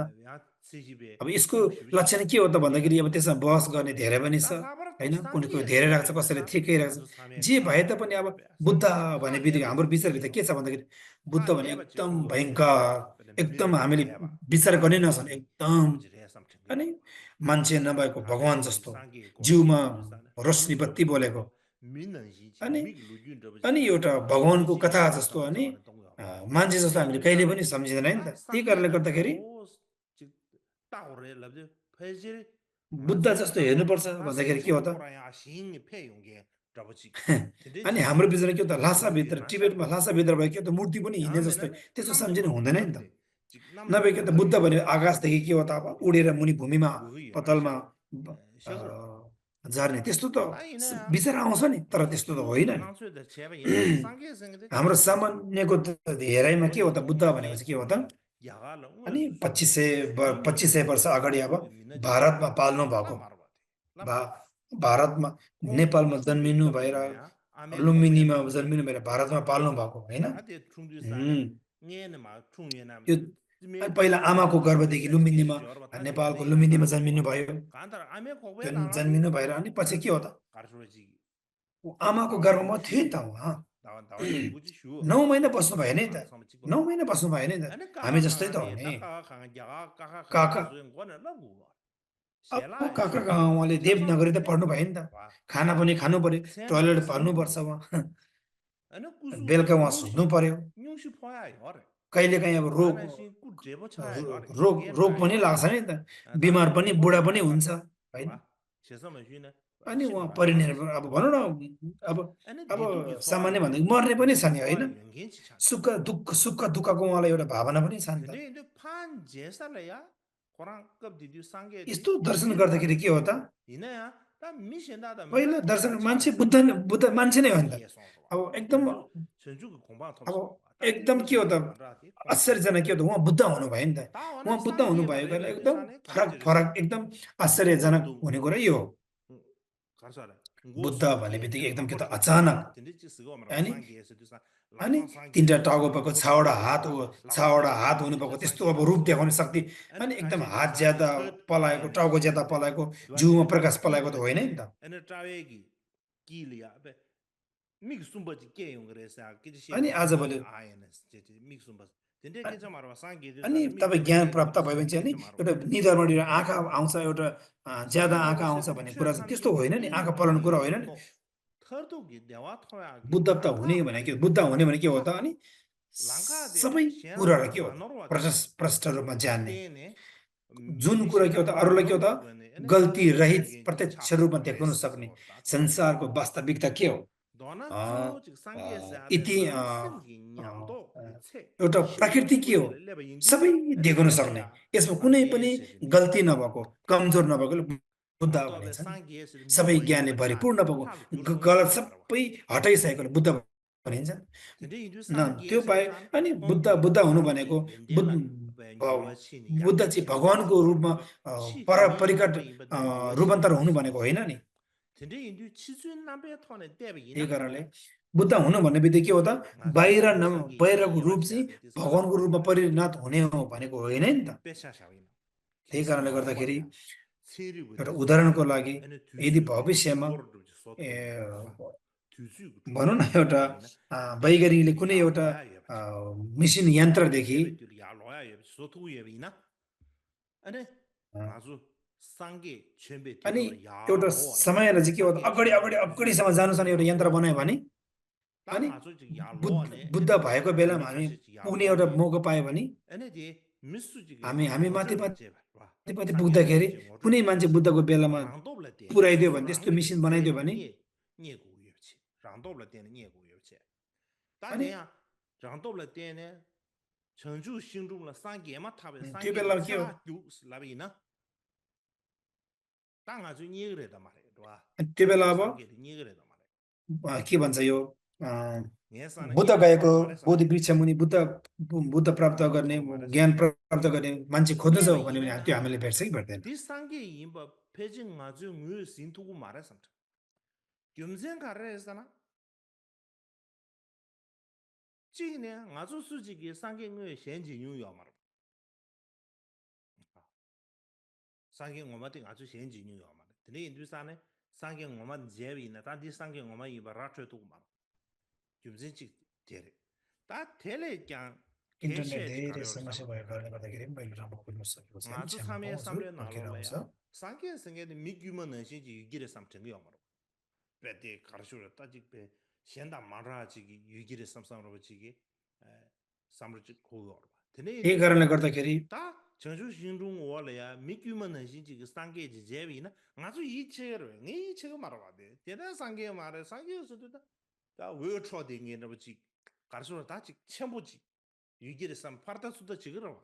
Speaker 2: अब यसको लक्षण के हो त भन्दाखेरि अब त्यसमा बहस गर्ने धेरै पनि छ हैन कुनै धेरै राख्छ कसैले ठिकै राख्छ जे भए तापनि अब बुद्ध भन्ने बित्तिकै हाम्रो विचारभित्र के छ भन्दाखेरि बुद्ध भने एकदम भयङ्कर एकदम हामीले विचार गर्ने नछन् एकदम अनि मान्छे नभएको भगवान जस्तो जिउमा रोशनी बत्ती बोलेको अनि एउटा भगवानको कथा जस्तो अनि मान्छे जस्तो हामीले कहिले पनि सम्झिँदैन नि त त्यही कारणले गर्दाखेरि बुद्ध जस्तो हेर्नुपर्छ भन्दाखेरि के हो त अनि हाम्रो बिचमा के त ल्हासाभित्र टिबेटमा ल्हासाभित्र भयो के त मूर्ति पनि हिँडे जस्तै त्यस्तो सम्झिनु हुँदैन नि त नभए के त बुद्ध भने आकाशदेखि के हो त अब उडेर मुनि भूमिमा पतलमा अ, झर्ने त्यस्तो त विचार आउँछ नि तर त्यस्तो त होइन नि हाम्रो सामान्यको हेराइमा के हो त बुद्ध भनेको चाहिँ के हो त अनि 2500 वर्ष अगाडि अब भारतमा पाल्नु भएको भा भारतमा नेपालमा जन्मिनु भएर लुम्बिनीमा जन्मिनु भएर भारतमा पाल्नु भएको होइन त्यो पहिला आमाको गर्भदेखि लुम्बिनीमा नेपालको लुम्बिनीमा जन्मिनु भयो जन्मिनु भएर अनि पछि के हो त आमाको गर्भमा थियो नि त उहाँ 9 महिना बस्नु भयो नि त 9 महिना बस्नु भयो नि त हामी जस्तै त हो नि काका अब काका उहाँले देवनागरी त पढ्नु भयो नि त खाना पनि खानु पर्यो टोयलेट भन्नुपर्छ उहाँ बेलुका उहाँ सुत्नु पर्यो कहिलेकाहीँ अब रोग रोग रोग पनि लाग्छ नि त बिमार पनि बुढा पनि हुन्छ होइन अनि उहाँ परिनिर्भर अब भनौँ न अब अब सामान्य भन्दा मर्ने पनि छ नि होइन सुख दुःखको उहाँलाई एउटा भावना पनि छ नि त यस्तो दर्शन गर्दाखेरि के हो त पहिला दर्शन मान्छे बुद्ध बुद्ध मान्छे नै हो नि त अब एकदम के हो त आश्चर्यजनक के हो त उहाँ बुद्ध हुनुभयो नि त उहाँ बुद्ध हुनुभएको एकदम फरक फरक एकदम आश्चर्यजनक हुने कुरा यो हो बुद्ध भन्ने बित्तिकै एकदम के त अचानक अनि 3टा टाउको भएको 6वटा हात हुनुभएको त्यस्तो अब रूप देखाउने शक्ति अनि एकदम हात ज्यादा पलाएको टाउको ज्यादा पलाएको जिउमा प्रकाश पलाएको त होइन नि त अनि आजभोलि अनि तपाईँ ज्ञान प्राप्त भयो भने चाहिँ अनि एउटा निधारमा आँखा आउँछ एउटा ज्यादा आँखा आउँछ भन्ने कुरा चाहिँ त्यस्तो होइन नि आँखा पलाउने कुरा होइन नि बुद्ध त हुने भने के बुद्ध हुने भने के हो त अनि सबै कुराहरू के हो प्रष्ट रूपमा जान्ने जुन कुरा के हो त अरूलाई के हो त गल्ती रहित प्रत्यक्ष रूपमा देखाउन सक्ने संसारको वास्तविकता के हो इति एउटा प्रकृति के हो सबै देखाउन सक्ने यसमा कुनै पनि गल्ती नभएको कमजोर नभएको बुद्ध भनिन्छ सबै ज्ञानले भरिपूर्ण भएको गलत सबै हटाइसकेको बुद्ध भनिन्छ न त्यो पाए अनि बुद्ध हुनु भनेको बुद्ध चाहिँ भगवानको रूपमा परिकट रूपान्तर हुनु भनेको होइन नि त्यही कारणले बुद्ध हुनु भन्ने बित्तिकै के हो त बाहिरको रूप चाहिँ भगवानको रूपमा परिणत हुने हो भनेको होइन नि त त्यही कारणले गर्दाखेरि एउटा उदाहरणको लागि यदि भविष्यमा भनौँ न एउटा वैज्ञानिकले कुनै एउटा मिसिन यन्त्रदेखि अनि एउटा समयलाई चाहिँ के हो अगाडिसम्म जानुसँग एउटा यन्त्र बनायो भने अनि बुद्ध भएको बेलामा हामी पुग्ने एउटा मौका पायो भने हामी माथि पुग्दाखेरि कुनै मान्छे बुद्धको बेलामा पुर्याइदियो भने त्यस्तो मिसिन बनाइदियो भने त्यो बेलामा के हो त्यो बेला अब के भन्छ यो बुद्ध गएको बोधि वृक्ष मुनि बुद्ध प्राप्त गर्ने ज्ञान प्राप्त गर्ने मान्छे खोज्नु छ भने त्यो हामीले भेट्छ कि भेट्दैन इन्टरनेट धेरै समस्या भएको कारणले गर्दाखेरि मैले राम्रो बुझ्न सकेको छैन त्यही कारणले गर्दाखेरि
Speaker 1: 정주 신중 오래야 미규만 하신 지그 상계지 제비나 아주 이체를 이 체가 말아 돼. 대단 상계 말에 상계에서도 다왜 초딩이 너지 가르쳐 다지 첨부지 유기를 삼 파르다 수도 지그러 와.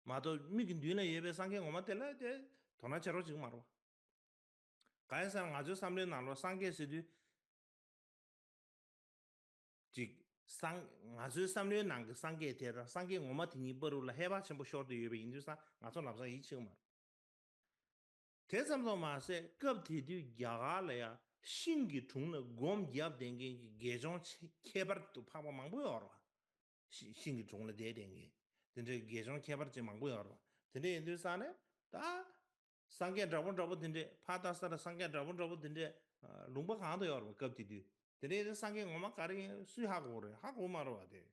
Speaker 1: 마도 미긴 뒤에 예배 상계 오만 때라 돼. 도나처럼 지금 말아. 가야상 아주 삼년 나로 상계에서도 지 상 아주 삼년 난그 상계에 대라 상계 오만 등이 버르라 해봐 전부 쇼도 예배 인도상 아주 남자 이 지금 말아. 대삼도 마세 급티디 야가래야 신기 중의 곰 yapdengi 개정 개발도 파고 망보여. 신기 중의 대dengi. 근데 개정 개발지 망보여. 근데 인도산에 다 상계 잡은 근데 파다스라 상계 잡은 근데 롱바 강도 여러 급티디. 근데 상계 엄마 가리 수하고 그래. 하고 말어 와 돼.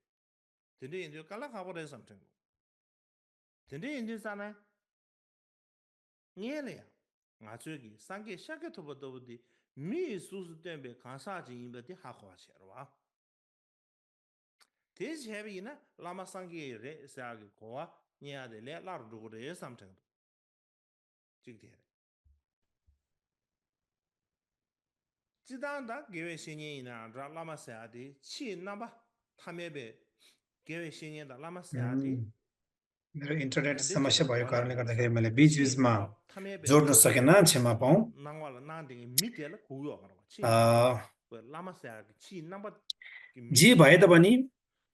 Speaker 1: 근데 인도 깔라 가버려 something. 근데 인도산에 녜래야. 아주기 상계 샤게토버도디 미 수수 때문에 간사지 임베디 하고하셔와 대제비나 라마 상계레 사기 고아 냐데레 라르두고레 삼탱 직대 지단다 개외 신년이나 라마 사야디 치 남바 타메베 개외 신년다 라마 사야디
Speaker 2: मेरो इन्टरनेट
Speaker 1: ande
Speaker 2: समस्या
Speaker 1: chik
Speaker 2: भएको
Speaker 1: wala
Speaker 2: कारणले
Speaker 1: resa
Speaker 2: गर्दाखेरि मैले
Speaker 1: chi
Speaker 2: बीचबीचमा
Speaker 1: namba tamebe
Speaker 2: जोड्न
Speaker 1: chi
Speaker 2: सकेन, क्षमा पाऊँ।
Speaker 1: nangwala nandingi mitela kuyo garwa chi
Speaker 2: a,
Speaker 1: namba lama sayaji chi namba ki
Speaker 2: जे
Speaker 1: miti
Speaker 2: भए तापनि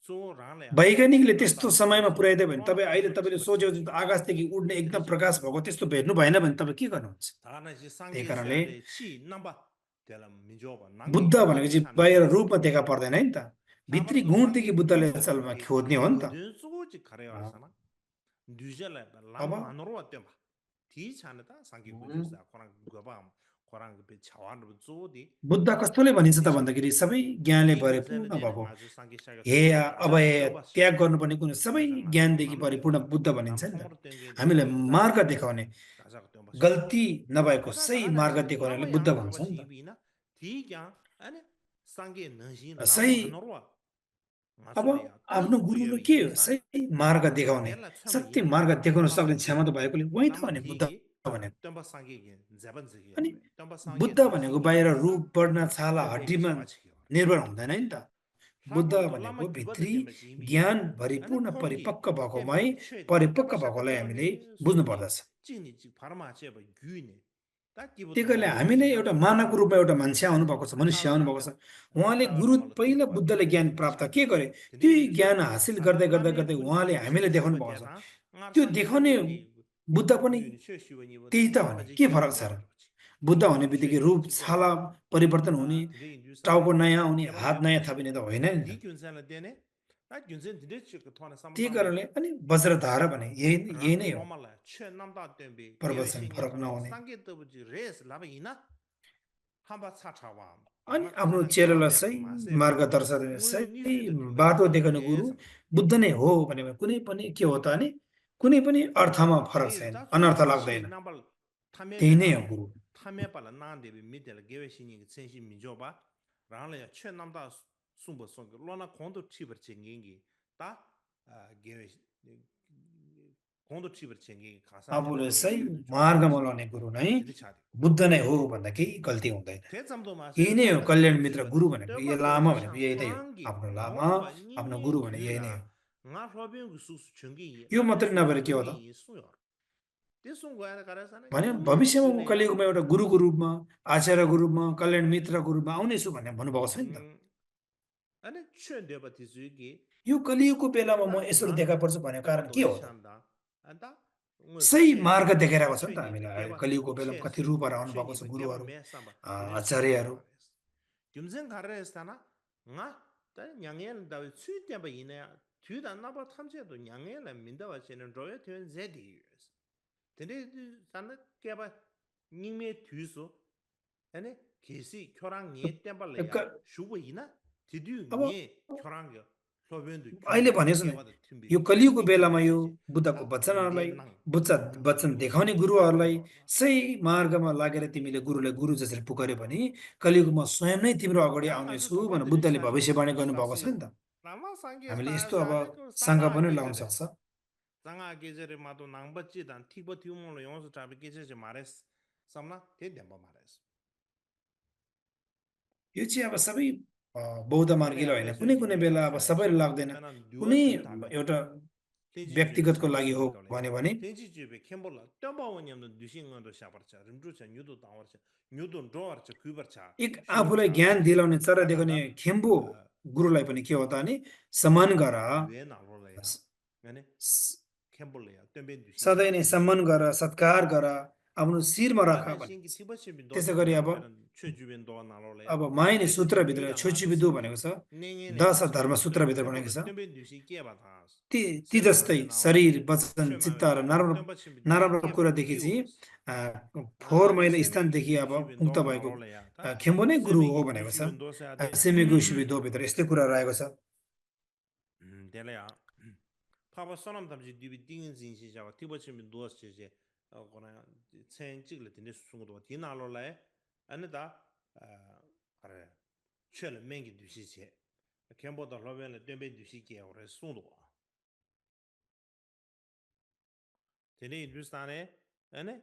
Speaker 1: so rangla ya
Speaker 2: वैज्ञानिकले
Speaker 1: chi
Speaker 2: त्यस्तो
Speaker 1: namba
Speaker 2: समयमा
Speaker 1: so
Speaker 2: पुर्याइदियो भने
Speaker 1: lona
Speaker 2: तपाईँ अहिले
Speaker 1: kangba
Speaker 2: तपाईँले
Speaker 1: chiba
Speaker 2: सोझ्यो
Speaker 1: chi
Speaker 2: आकाशदेखि उड्ने एकदम
Speaker 1: tene
Speaker 2: प्रकाश भएको त्यस्तो भेट्नु भएन भने तपाईँ के गर्नुहुन्छ?
Speaker 1: thana ji
Speaker 2: त्यही
Speaker 1: sangye
Speaker 2: कारणले
Speaker 1: sayade chi namba tela minjoba nangi
Speaker 2: Buddha भनेको
Speaker 1: gyoba
Speaker 2: चाहिँ
Speaker 1: chana
Speaker 2: बाहिर
Speaker 1: tela
Speaker 2: रूपमा देखा पर्दैन है नि त,
Speaker 1: thamar
Speaker 2: भित्री
Speaker 1: so
Speaker 2: गुणदेखि
Speaker 1: sangye
Speaker 2: बुद्धले
Speaker 1: duso
Speaker 2: असलमा
Speaker 1: ge
Speaker 2: खोज्ने हो नि त।
Speaker 1: gudun so ji khare
Speaker 2: a,
Speaker 1: wasana dujala
Speaker 2: अब
Speaker 1: lama manro atemba ti chana ta sangye gujo sa korang gyoba korang be chawan zo di
Speaker 2: Buddha
Speaker 1: ta
Speaker 2: कस्तोले भनिन्छ त
Speaker 1: tisha
Speaker 2: भन्दाखेरि सबै ज्ञानले
Speaker 1: ti gunzen
Speaker 2: परिपूर्ण
Speaker 1: dene
Speaker 2: भएको
Speaker 1: ngazu sangye shaga
Speaker 2: हेय
Speaker 1: thoba
Speaker 2: अभय
Speaker 1: gyoba
Speaker 2: त्याग
Speaker 1: shigyo
Speaker 2: गर्नुपर्ने कुरो सबै
Speaker 1: kaysa ngazu
Speaker 2: ज्ञानदेखि
Speaker 1: lamdo
Speaker 2: परिपूर्ण बुद्ध
Speaker 1: lam
Speaker 2: भनिन्छ नि त।
Speaker 1: thomro tenge
Speaker 2: हामीलाई
Speaker 1: dene ta
Speaker 2: मार्ग देखाउने,
Speaker 1: daja temba shigyo
Speaker 2: गल्ती नभएको
Speaker 1: teta
Speaker 2: सही
Speaker 1: ta na
Speaker 2: मार्ग
Speaker 1: ji
Speaker 2: देखाउनेले
Speaker 1: lama
Speaker 2: बुद्ध
Speaker 1: yang
Speaker 2: भन्छ
Speaker 1: thaba
Speaker 2: नि त।
Speaker 1: shibi na ti kyang ane sangye nashin lam
Speaker 2: सही
Speaker 1: manorwa
Speaker 2: अब
Speaker 1: ngazu le ya
Speaker 2: आफ्नो
Speaker 1: tu
Speaker 2: गुरुले
Speaker 1: yebe
Speaker 2: के
Speaker 1: indu
Speaker 2: हो?
Speaker 1: san
Speaker 2: सही मार्ग
Speaker 1: ta
Speaker 2: देखाउने,
Speaker 1: tela chamba
Speaker 2: सत्य
Speaker 1: yin
Speaker 2: मार्ग देखाउन
Speaker 1: lama
Speaker 2: सक्ने
Speaker 1: ti
Speaker 2: क्षमता भएकोले वही त
Speaker 1: lama
Speaker 2: भने
Speaker 1: ti
Speaker 2: बुद्ध
Speaker 1: gi
Speaker 2: भनेको।
Speaker 1: temba sangye ge zaban zigi
Speaker 2: अनि
Speaker 1: yore temba sangye
Speaker 2: बुद्ध भनेको
Speaker 1: nashin gi
Speaker 2: बाहिर
Speaker 1: ta
Speaker 2: रूप, वर्ण, छाला,
Speaker 1: lobe gi
Speaker 2: हड्डीमा
Speaker 1: chawa chigi yore
Speaker 2: निर्भर हुँदैन नि त। बुद्ध
Speaker 1: lama to lama
Speaker 2: भनेको
Speaker 1: gyuba de
Speaker 2: भित्री
Speaker 1: temba chimbi ina
Speaker 2: ज्ञान
Speaker 1: ane
Speaker 2: भरिपूर्ण
Speaker 1: khomgi
Speaker 2: परिपक्व
Speaker 1: tembe
Speaker 2: भएकोमै
Speaker 1: che de
Speaker 2: परिपक्व
Speaker 1: temba shaka
Speaker 2: भएकोलाई
Speaker 1: temba
Speaker 2: हामीले
Speaker 1: de
Speaker 2: बुझ्नु
Speaker 1: sugi
Speaker 2: पर्दछ।
Speaker 1: chini chi parma che ba gyu ne ta kibu
Speaker 2: त्यही
Speaker 1: to
Speaker 2: कारणले
Speaker 1: lama
Speaker 2: हामीले
Speaker 1: chi
Speaker 2: एउटा
Speaker 1: namba
Speaker 2: मानवको रूपमा एउटा मान्छे आउनुभएको छ, मनुष्य
Speaker 1: thala
Speaker 2: आउनुभएको
Speaker 1: rangla
Speaker 2: छ। उहाँले
Speaker 1: thala
Speaker 2: गुरु
Speaker 1: rangla
Speaker 2: पहिला
Speaker 1: tu ba
Speaker 2: बुद्धले
Speaker 1: gyu
Speaker 2: ज्ञान
Speaker 1: ne
Speaker 2: प्राप्त
Speaker 1: chade
Speaker 2: के गरे?
Speaker 1: tene
Speaker 2: त्यही
Speaker 1: indu
Speaker 2: ज्ञान
Speaker 1: san
Speaker 2: हासिल
Speaker 1: ane
Speaker 2: गर्दै गर्दै
Speaker 1: tame
Speaker 2: गर्दै
Speaker 1: puni
Speaker 2: उहाँले
Speaker 1: che
Speaker 2: हामीले देखाउनु
Speaker 1: shiba
Speaker 2: भएको
Speaker 1: te
Speaker 2: छ।
Speaker 1: ta ngar
Speaker 2: त्यो
Speaker 1: sangi
Speaker 2: देखाउने
Speaker 1: sangi gi
Speaker 2: बुद्ध पनि
Speaker 1: gyu ne che shiba ni ba
Speaker 2: त्यही त हो नि,
Speaker 1: paji
Speaker 2: के
Speaker 1: gyu
Speaker 2: फरक
Speaker 1: ne
Speaker 2: छ र?
Speaker 1: ba ro chi
Speaker 2: बुद्ध हुने
Speaker 1: che
Speaker 2: बित्तिकै
Speaker 1: shiba
Speaker 2: रूप,
Speaker 1: chi go
Speaker 2: छाला परिवर्तन हुने,
Speaker 1: tene indu san
Speaker 2: टाउको नयाँ आउने,
Speaker 1: kebar
Speaker 2: हात
Speaker 1: me ba
Speaker 2: नयाँ
Speaker 1: chi
Speaker 2: थपिने त होइन नि
Speaker 1: ti
Speaker 2: त।
Speaker 1: gyun san la tene ta gyun sen tene che ko thona
Speaker 2: त्यही
Speaker 1: samdang
Speaker 2: कारणले
Speaker 1: de
Speaker 2: अनि वज्रधारा भने यही नै हो,
Speaker 1: Roma la che namda tembe gewe
Speaker 2: प्रवचन
Speaker 1: shinge
Speaker 2: फरक
Speaker 1: thona
Speaker 2: नहुने।
Speaker 1: sange tabu ji res laba ina hamba cha cha wa
Speaker 2: अनि
Speaker 1: lama
Speaker 2: आफ्नो
Speaker 1: thana gyoba
Speaker 2: चेलालाई
Speaker 1: de
Speaker 2: सही
Speaker 1: ma se ba
Speaker 2: मार्गदर्शन
Speaker 1: ngui ni
Speaker 2: सही
Speaker 1: su de gyuba de
Speaker 2: बाटो
Speaker 1: ma
Speaker 2: देखाउने
Speaker 1: ye
Speaker 2: गुरु
Speaker 1: sam
Speaker 2: बुद्ध नै हो भने कुनै पनि के हो त अनि कुनै पनि अर्थमा फरक
Speaker 1: tene
Speaker 2: छैन,
Speaker 1: ta
Speaker 2: अनर्थ
Speaker 1: su chi
Speaker 2: लाग्दैन।
Speaker 1: nambal thame
Speaker 2: त्यही
Speaker 1: be
Speaker 2: नै
Speaker 1: na
Speaker 2: हो गुरु।
Speaker 1: thame pa la na de be mi de la gewe shinge ge chen shin mi jo ba rang la ya che namda sumba song lo na kondo chibar chenge gi ta gewe kondo chibar chenge gi khasa de la
Speaker 2: आफूले
Speaker 1: gewe
Speaker 2: सही
Speaker 1: shu de jo ba
Speaker 2: मार्गमा
Speaker 1: chi
Speaker 2: लाने गुरु नै
Speaker 1: tene cha
Speaker 2: Buddha नै हो भन्दा केही गल्ती हुँदैन।
Speaker 1: thế chăm đồ mà sẽ
Speaker 2: यही नै हो
Speaker 1: tem là
Speaker 2: कल्याण
Speaker 1: kondo
Speaker 2: मित्र
Speaker 1: chi vật
Speaker 2: गुरु भनेको,
Speaker 1: thế
Speaker 2: यो
Speaker 1: bắt đầu
Speaker 2: लामा
Speaker 1: chỉ
Speaker 2: भनेको
Speaker 1: sang
Speaker 2: यही नै हो।
Speaker 1: khoang gì
Speaker 2: आफ्नो लामा,
Speaker 1: ngõ và nhị
Speaker 2: आफ्नो
Speaker 1: nhị
Speaker 2: गुरु भने
Speaker 1: thứ
Speaker 2: यही नै
Speaker 1: là
Speaker 2: हो।
Speaker 1: ngã phổ biến của sự chuẩn bị
Speaker 2: यो
Speaker 1: làm mà
Speaker 2: मात्रै
Speaker 1: sự
Speaker 2: नभएर
Speaker 1: sự
Speaker 2: के हो
Speaker 1: chuẩn
Speaker 2: त?
Speaker 1: bị suy rồi thế xong rồi là cái đó sao
Speaker 2: भने
Speaker 1: nhị nhị
Speaker 2: भविष्यमा
Speaker 1: thứ
Speaker 2: म
Speaker 1: này à
Speaker 2: कलियुगमा एउटा गुरुको रूपमा, आचार्यको रूपमा, कल्याण मित्रको रूपमा आउनेछु भन्ने भन्नुभएको छ नि त।
Speaker 1: anh chuyện đấy bắt đầu cái
Speaker 2: यो कलियुगको बेलामा म
Speaker 1: ta
Speaker 2: यसरी
Speaker 1: ngã
Speaker 2: देखा पर्छु भनेको
Speaker 1: tem
Speaker 2: कारण
Speaker 1: bắt
Speaker 2: के
Speaker 1: đầu
Speaker 2: हो त?
Speaker 1: sang đó anh ta người cái
Speaker 2: सही
Speaker 1: chuyện
Speaker 2: मार्ग
Speaker 1: gì
Speaker 2: देखाइरहेको छ नि त
Speaker 1: chuyện gì
Speaker 2: हामीलाई।
Speaker 1: cái
Speaker 2: अहिले
Speaker 1: bắt
Speaker 2: कलियुगको बेलामा
Speaker 1: chuyện
Speaker 2: कति
Speaker 1: gì
Speaker 2: रूपहरू
Speaker 1: chuyện
Speaker 2: आउनुभएको
Speaker 1: gì
Speaker 2: छ
Speaker 1: cái bắt
Speaker 2: गुरुहरू,
Speaker 1: mẹ sang bà thế nên suy cho
Speaker 2: आचार्यहरू।
Speaker 1: bà đấy chúng sinh khai ra là ngã tại nhà nghe là đầu suy tiền bà yên này thứ đã nó bắt tham gia đồ nhà nghe là mình đâu phải nên rồi thì dễ đi thế nên sao nó cái bà những mấy thứ số anh cái gì 교랑 nhẹ tiền bà lại à số bà yên thì điều
Speaker 2: अब
Speaker 1: nhẹ 교랑 cái so bên đó
Speaker 2: अहिले
Speaker 1: chuyện
Speaker 2: भनेको छु
Speaker 1: cái
Speaker 2: नि,
Speaker 1: bà đó thiên
Speaker 2: यो
Speaker 1: bị
Speaker 2: कलियुगको
Speaker 1: nhị cái
Speaker 2: बेलामा
Speaker 1: bà
Speaker 2: यो
Speaker 1: xin chứ
Speaker 2: बुद्धको
Speaker 1: ta
Speaker 2: वचनहरूलाई,
Speaker 1: đen năng
Speaker 2: वचन
Speaker 1: ngồi
Speaker 2: देखाउने
Speaker 1: suy bà bà
Speaker 2: गुरुहरूलाई
Speaker 1: rồi
Speaker 2: सही मार्गमा लागेर तिमीले गुरुलाई गुरु जसरी पुकार्यो भने कलियुगमा स्वयं नै तिम्रो अगाडि
Speaker 1: 다 아주
Speaker 2: आउनेछु
Speaker 1: 도바
Speaker 2: भनेर बुद्धले
Speaker 1: 드리차디
Speaker 2: भविष्यवाणी गर्नुभएको छ नि
Speaker 1: 사스요
Speaker 2: त।
Speaker 1: 라마 상게
Speaker 2: हामीले यस्तो अब
Speaker 1: 사야사데 그
Speaker 2: शङ्का
Speaker 1: 상가
Speaker 2: पनि
Speaker 1: 그
Speaker 2: लाउन
Speaker 1: 자데
Speaker 2: सक्छ।
Speaker 1: 장아 계절에 마도 낭버지단 티버 티우몽로 용서 잡이 계절지 말했어. 삼나 대대ம்ப 말했어.
Speaker 2: यो चाहिँ अब सबै बौद्ध मार्गीलाई होइन कुनै कुनै बेला अब सबैले लाग्दैन कुनै एउटा व्यक्तिगतको लागि हो भने
Speaker 1: tenji jube kembola tamba wanyamdo dushin ngando shabarcha rimjucha nyudo dawarcha nyudo drowarcha kubarcha
Speaker 2: एक आफूलाई ज्ञान दिलाउने चरा देखाउने खेम्बो गुरुलाई पनि के हो त अनि सम्मान गर
Speaker 1: duwe na rola ya ngane kembola ya tembe dushi
Speaker 2: सधैँ नै सम्मान गर सत्कार गर आफ्नो शिरमा राख
Speaker 1: dame
Speaker 2: भने
Speaker 1: shingi tiba shimbi do
Speaker 2: त्यसै गरी अब
Speaker 1: chö juben do na rola ya
Speaker 2: अब माइने सूत्रभित्र छोचिबिदु भनेको छ
Speaker 1: nenge
Speaker 2: 10 धर्म सूत्रभित्र भनेको छ
Speaker 1: tembe dushi ke ba thas
Speaker 2: ती जस्तै शरीर वचन चित्त र नराम्रो कुरादेखि चाहिँ फोहोर मैला स्थानदेखि अब मुक्त भएको खेम्बो नै गुरु हो भनेको छ सेमेगु सुविदो भित्र यस्तै कुरा रहेको छ
Speaker 1: delaya papa sonam tamji dibi dingin zin shi jawa tiba chimi duas che je kona chen chigla dinde sungu do di nalo lai ane da kare chele mengi dushi che kembo da loben le dembe dushi ke ore sungu do tene hindustane ane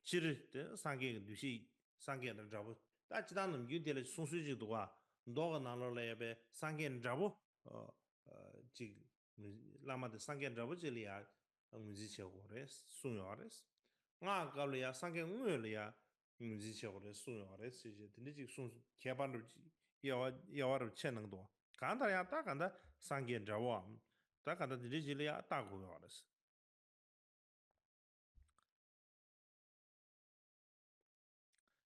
Speaker 1: chiri sange dushi sange da jabu da chidan nam yu dele sunsu ji do wa doga nalo lai be sange jabu 지 라마데 상견 잡으질이야 응지체고레 수요레스 나 갈이야 상견 응을이야 응지체고레 수요레스 이제 드니지 수 개발을 여와를 채능도 간다야 딱 간다 상견 잡아 딱 간다 드리질이야 따고요레스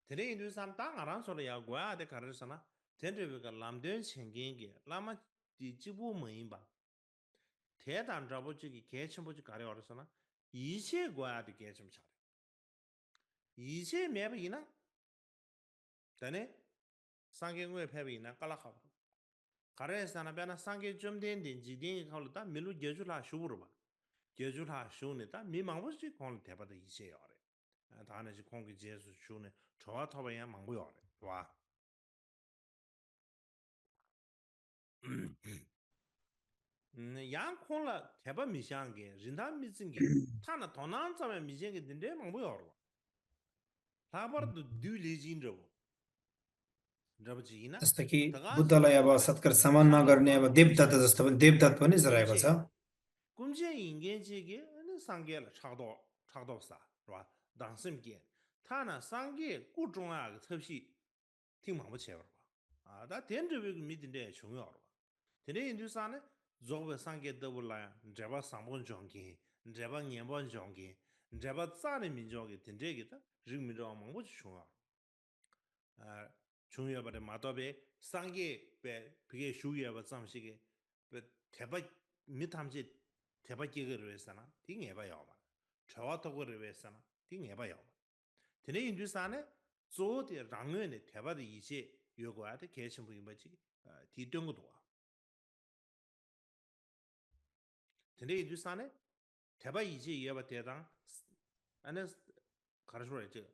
Speaker 1: 드네 인도산 땅 알아 소리야 고야데 가르잖아 텐드비가 람된 생긴게 라마 지지부 뭐인바 대단 잡아주기 개천보지 가려 어려서나 이세 고야도 개좀 잘 이세 매비나 다네 상경외 패비나 깔라카 가래스나 배나 상계 좀 된데 지딩이 걸다 밀루 제주라 쇼부로 봐 제주라 쇼네다 미망보지 건 대바다 이세 어래 다네지 공기 제수 쇼네 저와 터바야 망고요 어래 와 양 콩라 대바 미샹게 린다 미징게 타나 도난 자면 미징게 딘데 망보여 라버도 듀리진로 जबजिना
Speaker 2: जस्तो कि
Speaker 1: तगा
Speaker 2: बुद्धलाई अब
Speaker 1: सोले
Speaker 2: सत्कार सम्मान नगर्ने अब देवदत्त जस्तो पनि देवदत्त पनि रहेको छ
Speaker 1: kumje ingen jige ne sangye la chagdo sa ro dangsim ge ta na sangye gu zhong a ge tepsi ting mang bu che ro a da dian zhe ge mi din de chong yo ro de ne yin du sa ne zo ge sangye de bu la zhe ba sang bon zhong ge zhe ba nian bon zhong ge zhe ba za ne min zhong ge din zhe ge da ri mi zhong mang bu chong yo 아 중요하게 마도베 상게 베 그게 슈이야바 잠시게 베 대박 미탐지 대박 기거를 했잖아 띵해 봐요 봐 저와토거를 했잖아 띵해 봐요 드네 인주산에 조디 랑연의 대박의 이제 요구하되 개신부인 뭐지 뒤동거도 와 드네 인주산에 대박 이제 이어바 대당 안에 가르쳐야 돼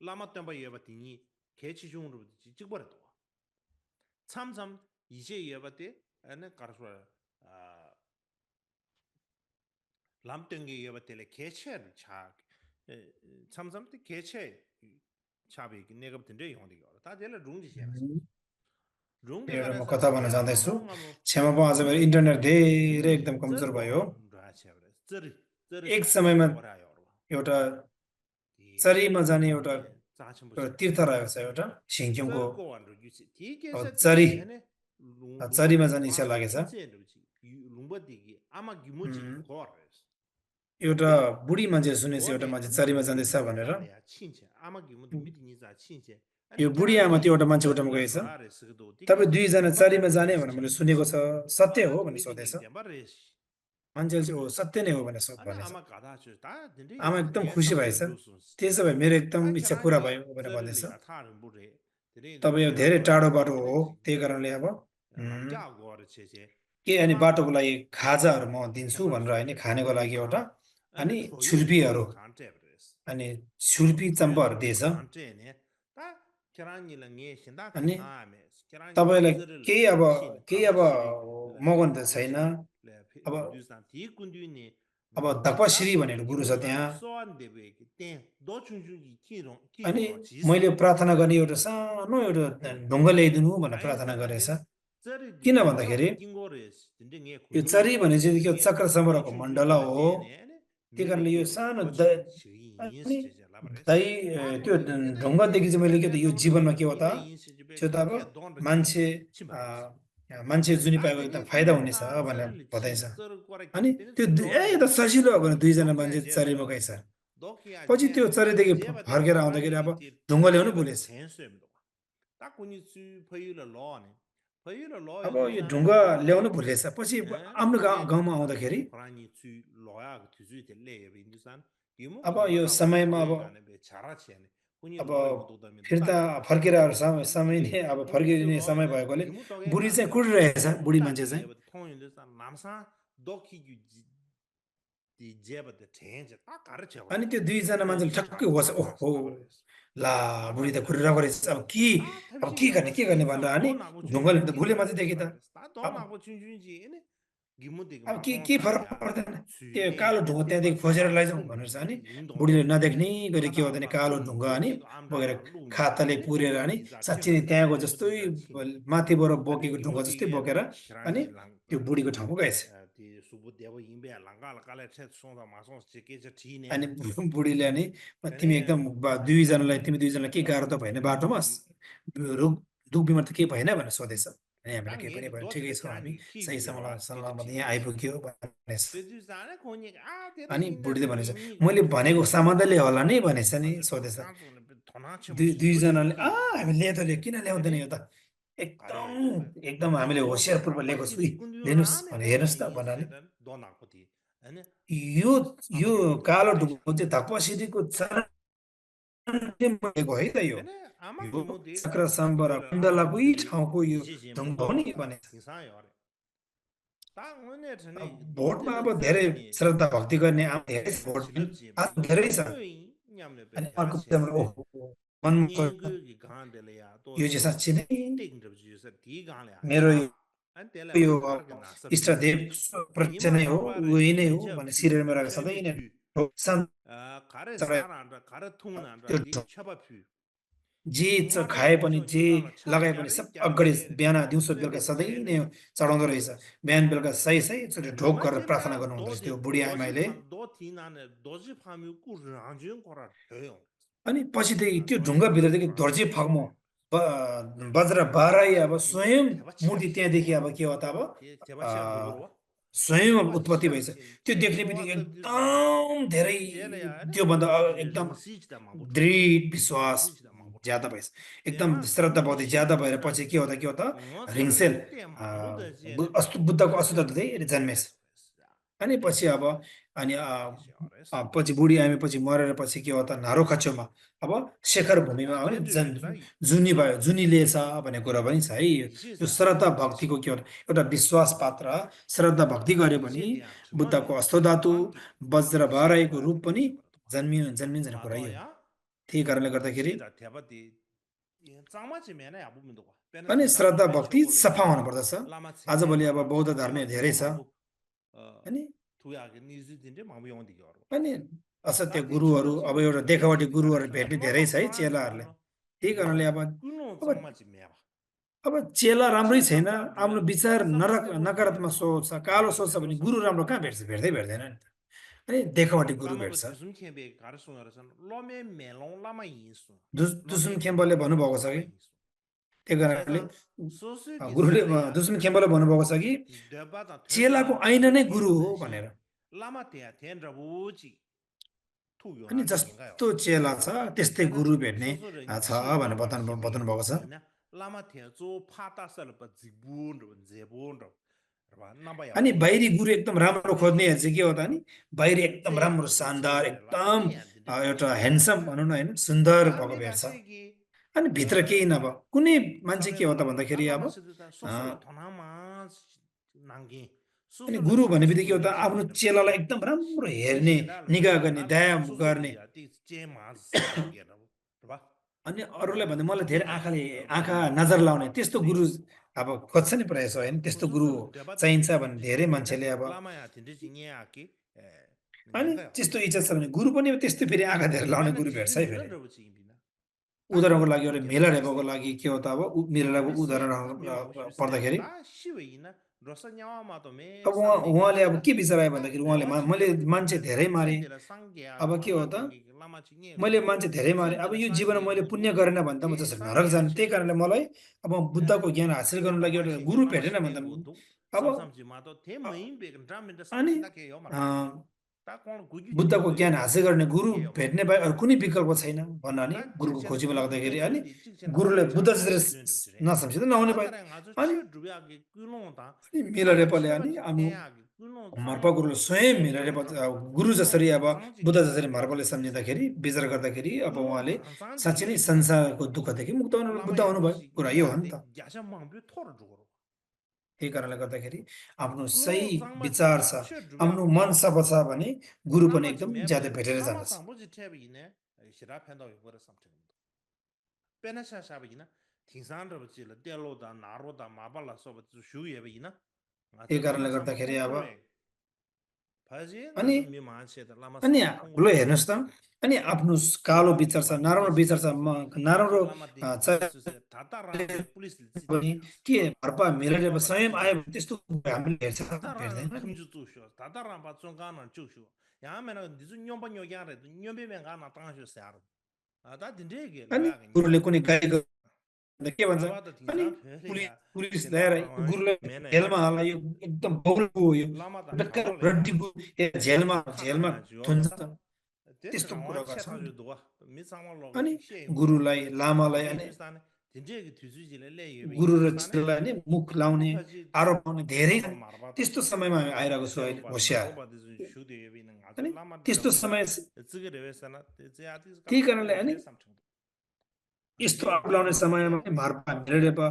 Speaker 1: 라마 땜바 이어바 띵이 개치 중으로 찍버렸다. 참참 이제 이어봤대 안에 가르쳐 람땡게 이어봤대 개체를 차 참참 때 개체 차비 내가 붙은데 용디가 다 될라 룽지시야. 룽데
Speaker 2: एउटा म
Speaker 1: 가라서
Speaker 2: कथा भन्न जाँदैछु क्षमा पाऊँ आज मेरो internet धेरै एकदम कमजोर भयो एक समयमा एउटा चरीमा जाने एउटा तीर्थ रहेको छ एउटा सिङक्युङको चरी चरीमा जाने इच्छा लागेछ एउटा बुढी मान्छे सुनेछ एउटा मान्छे चरीमा जाँदैछ भनेर यो बुढी आमा त्यो एउटा मान्छे उठाउनु गएछ तपाईँ दुईजना चरीमा जाने भनेर मैले सुनेको छ सत्य हो भनेर सोधेछ मान्छेले चाहिँ हो सत्य नै हो भनेर भनेछ आमा एकदम खुसी भएछ त्यसो भए मेरो एकदम इच्छा पुरा भयो भनेर भन्दैछ तपाईँ यो धेरै टाढो बाटो हो त्यही कारणले अब के अनि बाटोको लागि खाजाहरू म दिन्छु भनेर होइन खानेको लागि एउटा अनि छुर्पीहरू अनि छुर्पी चम्पाहरू दिएछ अनि तपाईँलाई केही अब मगन त छैन अब अब तपस्वी
Speaker 1: 다
Speaker 2: भनेर गुरु छ
Speaker 1: 기무가
Speaker 2: त्यहाँ
Speaker 1: 소원 대베기 때 도중중이 기롱
Speaker 2: अनि
Speaker 1: 기롱
Speaker 2: मैले
Speaker 1: 지서
Speaker 2: प्रार्थना गर्ने एउटा सानो एउटा ढुङ्गा ल्याइदिनु भनेर प्रार्थना गरेछ।
Speaker 1: 아이서다데 저리
Speaker 2: किन भन्दाखेरि
Speaker 1: 대로 긴고레스 근데 게
Speaker 2: यो चरी
Speaker 1: 군중이
Speaker 2: भने चाहिँ यो
Speaker 1: 게
Speaker 2: चक्र सम्बरको मण्डला
Speaker 1: 도중중이라
Speaker 2: हो।
Speaker 1: 되네
Speaker 2: त्यही कारणले यो
Speaker 1: 미리게
Speaker 2: सानो
Speaker 1: 도중
Speaker 2: अनि
Speaker 1: 시인스 라바레스
Speaker 2: दाइ त्यो
Speaker 1: 다고니 얘네
Speaker 2: ढुङ्गादेखि चाहिँ मैले के त यो
Speaker 1: 대단한
Speaker 2: जीवनमा के हो त
Speaker 1: 미래 인식집에
Speaker 2: त्यो त अब
Speaker 1: 게 돈을
Speaker 2: मान्छे
Speaker 1: 치마레스
Speaker 2: मान्छे जुनी पाएको एकदम
Speaker 1: 다들이
Speaker 2: फाइदा
Speaker 1: 군중
Speaker 2: हुनेछ
Speaker 1: 다
Speaker 2: भनेर
Speaker 1: 저를
Speaker 2: बताइन्छ।
Speaker 1: 저를 꼬라
Speaker 2: अनि
Speaker 1: 때는
Speaker 2: त्यो
Speaker 1: 저를
Speaker 2: यो त सजिलो हो भने दुईजना
Speaker 1: 도쿄야
Speaker 2: मान्छे चरीमा
Speaker 1: 제바요
Speaker 2: गएछ।
Speaker 1: 도쿄야
Speaker 2: पछि त्यो
Speaker 1: 제는
Speaker 2: चरीदेखि
Speaker 1: 제바데
Speaker 2: फर्केर आउँदाखेरि अब
Speaker 1: 코란이
Speaker 2: ढुङ्गा ल्याउनु
Speaker 1: 제바데
Speaker 2: भुलेछ।
Speaker 1: 센스입니다 딱 군이 수 퍼유를 넣어네 퍼유를
Speaker 2: अब
Speaker 1: 넣어야
Speaker 2: यो
Speaker 1: 되잖아
Speaker 2: ढुङ्गा ल्याउनु
Speaker 1: 근데
Speaker 2: भुलेछ। पछि
Speaker 1: 에
Speaker 2: आफ्नो
Speaker 1: 근데
Speaker 2: गाउँमा आउँदाखेरि
Speaker 1: 코란이 수 넣어야 뒤수이 될래 인도산 이모
Speaker 2: अब यो
Speaker 1: 그거라고
Speaker 2: समयमा अब
Speaker 1: 그거가네 왜 잘하지네 군이
Speaker 2: अब
Speaker 1: 넣어야 못 오다면
Speaker 2: फिर्ता फर्केर समय नै अब फर्किने समय भएकोले
Speaker 1: 이모 떡에
Speaker 2: बुढी चाहिँ
Speaker 1: 가서
Speaker 2: कुडिरहेछ। बुढी मान्छे चाहिँ
Speaker 1: 따지게 통일돼서 남사 도키규 디 제바데 체인지 딱 가르쳐
Speaker 2: अनि त्यो दुईजना मान्छेले ठक्कै होस् ओहो ला बुढी त
Speaker 1: 아마들
Speaker 2: कुरिरहेको रहेछ। अब के गर्ने भनेर अनि ढुङ्गाले त भुले मात्रै देखे त। अब
Speaker 1: 돈하고 준준지 기무되게
Speaker 2: अब
Speaker 1: 마송
Speaker 2: के फरक
Speaker 1: 사야
Speaker 2: पर्दैन। त्यो
Speaker 1: 수에
Speaker 2: कालो ढुङ्गा त्यहाँदेखि खोजेर लैजाउँ भनेर चाहिँ अनि बुढीले नदेख्ने गरी के हुँदैन कालो ढुङ्गा अनि बोकेर खाताले पुरेर अनि साँच्ची नै त्यहाँको जस्तै माथिबाट बोकेको ढुङ्गा जस्तै बोकेर अनि त्यो बुढीको ठाउँमा गएछ।
Speaker 1: 디 수부대고 임베 랑갈갈에 체 송다 마송 지게저 티네
Speaker 2: अनि बुढीले अनि तिमी
Speaker 1: 근데
Speaker 2: एकदम तिमी दुईजनालाई के गाह्रो त भएन बाटोमा रोग दुख बिमार त केही भएन भनेर सोधेछ। अनि हामीले केही पनि
Speaker 1: 당연히
Speaker 2: भएन ठिकै
Speaker 1: 도트가
Speaker 2: छौँ हामी
Speaker 1: 짠디
Speaker 2: सही
Speaker 1: 키위잖아
Speaker 2: सलामत यहाँ आइपुग्यो भनेछ।
Speaker 1: 그지잖아 거니까 아 대다
Speaker 2: अनि बुढीले भनेछ
Speaker 1: 인다더니
Speaker 2: मैले
Speaker 1: 이거
Speaker 2: भनेको सामान त ल्यायो होला नि भनेछ नि
Speaker 1: 아주
Speaker 2: सोधेछ।
Speaker 1: 가수는 도나치
Speaker 2: दुईजनाले
Speaker 1: 무슨
Speaker 2: हामी ल्यायो त ल्यायो किन ल्याउँदैन यो त एकदम एकदम हामीले होसियारपूर्वक ल्याएको छु लिनुहोस् भने हेर्नुहोस् त भन्नाले
Speaker 1: 돈 아고디 아니
Speaker 2: यो यो
Speaker 1: 아무리
Speaker 2: कालो
Speaker 1: 되지
Speaker 2: ढुङ्गा चाहिँ धक्पसिरीको भनेको है त यो
Speaker 1: 근데 아마
Speaker 2: यो
Speaker 1: 기모디
Speaker 2: चक्र सम्बरा
Speaker 1: 그거를
Speaker 2: कुण्डलाकै
Speaker 1: 아마들이
Speaker 2: ठाउँको यो ढुङ्गा हो नि
Speaker 1: 이지심도
Speaker 2: भनेछ।
Speaker 1: 이상해요 딱 오늘 전에
Speaker 2: भोटमा अब धेरै श्रद्धा भक्ति गर्ने आम धेरै छ भोट आज धेरै छ। अनि अर्को कुरामा ओहो मनमा यो चाहिँ साँच्ची नै मेरो यो इष्टदेव प्रत्यक्ष नै हो उही नै हो भने शिरमा रहेर सधैँ नै जे खाए पनि जे लगाए पनि सब अगाडि बिहान दिउँसो बेलुका सधैँ नै चढाउँदो रहेछ। बिहान बेलुका सही चोटि ढोक गरेर प्रार्थना गर्नुहुँदो रहेछ त्यो बुढी आमाले। अनि पछिदेखि त्यो ढुङ्गाभित्रदेखि दर्जी फग्मो वज्र बाह्रै अब स्वयं मूर्ति त्यहाँदेखि अब के हो त अब स्वयं उत्पत्ति भएछ। त्यो देख्ने बित्तिकै एकदम धेरै त्योभन्दा एकदम दृढ विश्वास ज्यादा भएछ। एकदम श्रद्धा भक्ति ज्यादा भएर पछि के हो त रिङसेल बुद्धको अशुद्धता धेरै जन्मेछ। अनि पछि अब अनि पछि बुढी आमे पछि मरेर पछि के हो त नारोखाचोमा अब शेखर भूमिमा हो नि जुनी भयो जुनीले छ भन्ने कुरा पनि छ है। यो श्रद्धा भक्तिको के हो एउटा विश्वास पात्र श्रद्धा भक्ति गरे भने बुद्धको अष्टधातु वज्र बाह्रैको रूप पनि जन्मिन्छ कुरा यो। त्यही कारणले गर्दाखेरि अनि श्रद्धा भक्ति सफा हुनु पर्दछ। आजभोलि अब बौद्ध धर्म धेरै छ अनि असत्य गुरुहरू अब एउटा देखावटी गुरुहरू भेट्ने धेरै छ है चेलाहरूले। त्यही कारणले अब चेला राम्रै छैन आफ्नो विचार नकारात्मक सोच कालो सोच छ भने गुरु राम्रो कहाँ भेट्दैन नि। अनि देखावटी गुरु भेट्छ। दुसुम खेम्बाले भन्नुभएको छ कि त्यही कारणले गुरुले दुसुम खेम्बाले भन्नुभएको छ कि चेलाको ऐना नै गुरु हो भनेर। अनि जस्तो चेला छ त्यस्तै गुरु भेट्ने छ भनेर बताउनु भएको छ। अनि बाहिरी गुरु एकदम राम्रो खोज्ने चाहिँ के हो त नि बाहिरी एकदम राम्रो शानदार एकदम एउटा ह्यान्डसम भनौँ न होइन सुन्दर भएको भेट्छ। अनि भित्र केही नभए कुनै मान्छे के हो त भन्दाखेरि अब अनि गुरु भन्ने बित्तिकै के हो त आफ्नो चेलालाई एकदम राम्रो हेर्ने निगाह गर्ने दया गर्ने अनि अरूलाई भन्दा मलाई धेरै आँखा नजर लाउने त्यस्तो गुरु अब खोज्छ नि प्रायः होइन। त्यस्तो गुरु चाहिन्छ भने धेरै मान्छेले अब अनि त्यस्तो इच्छा छ भने गुरु पनि त्यस्तो फेरि आँखा धेरै लाउने गुरु भेट्छ है फेरि। उदाहरणको लागि एउटा मेला रेपाको लागि के हो त अब मेलाको उदाहरण पर्दाखेरि अब उहाँले अब के विचार आयो भन्दाखेरि उहाँले मैले मान्छे धेरै मारेँ, अब के हो त मैले मान्छे धेरै मारेँ, अब यो जीवनमा मैले पुण्य गरेन भने त म जसरी नरक जाने, त्यही कारणले मलाई अब बुद्धको ज्ञान हासिल गर्नु लागि एउटा गुरु भेटेन भने त अब अनि बुद्धको ज्ञान हासिल गर्ने गुरु भेट्ने बाहेक अरू कुनै विकल्प छैन भन्न नि गुरुको खोजीमा लाग्दाखेरि अनि गुरुले बुद्ध जसरी नसम्झे त नहुने भयो अनि मिला रेपाले अनि मार्पा गुरुले स्वयं मिला रेपा गुरु जसरी अब बुद्ध जसरी मार्पाले सम्झिँदाखेरि विचार गर्दाखेरि अब उहाँले साँच्चै नै संसारको दुःखदेखि मुक्त हुनु बुद्ध हुनुभयो कुरा यो हो नि त। त्यही कारणले गर्दाखेरि आफ्नो सही विचार छ, आफ्नो मन सफा छ भने गुरु पनि एकदम ज्यादा भेटेर जान्छ। त्यही कारणले गर्दाखेरि अब अनि अनि ठुलो हेर्नुहोस् त अनि आफ्नो कालो विचार छ, नराम्रो विचार छ, नराम्रो के घरपा मिलेर स्वयं आयो भने त्यस्तो हामीले हेर्छ हेर्दैन अनि गुरुले कुनै गाईको के भन्छ अनि पुलिस ल्याएर गुरुलाई जेलमा हाल्यो एकदम बहुलको यो रड्डीको जेलमा थुन्छ त्यस्तो कुरा गर्छ अनि गुरुलाई लामालाई अनि गुरु र चेलालाई नि मुख लाउने आरोप लाउने धेरै त्यस्तो समयमा हामी आइरहेको छु अहिले होसियार अनि त्यस्तो समय त्यही कारणले अनि यस्तो अप्लाउने समयमा मार्पा मिलेरेपा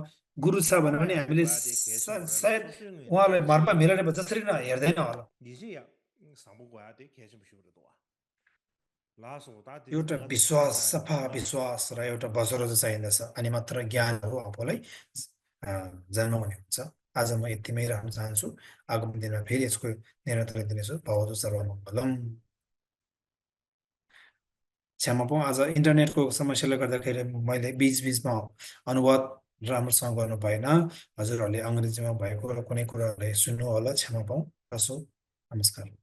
Speaker 2: गुरु छ भने पनि हामीले सायद उहाँलाई मार्पा मिलेरेपा जसरी न हेर्दैन होला। एउटा विश्वास सफा विश्वास र एउटा बसरो चाहिँदछ अनि मात्र ज्ञानहरू आफूलाई जन्माउने हुन्छ। आज म यतिमै राख्न चाहन्छु, आगामी दिनमा फेरि यसको निरन्तर दिनेछु। भवतु सर्वमङ्गलम्। क्षमा पाऊँ, आज इन्टरनेटको समस्याले गर्दाखेरि मैले बिचमा अनुवाद राम्रोसँग गर्नु भएन। हजुरहरूले अङ्ग्रेजीमा भएको र कुनै कुराहरूले सुन्नु होला, क्षमा पाऊँ। हस्, नमस्कार।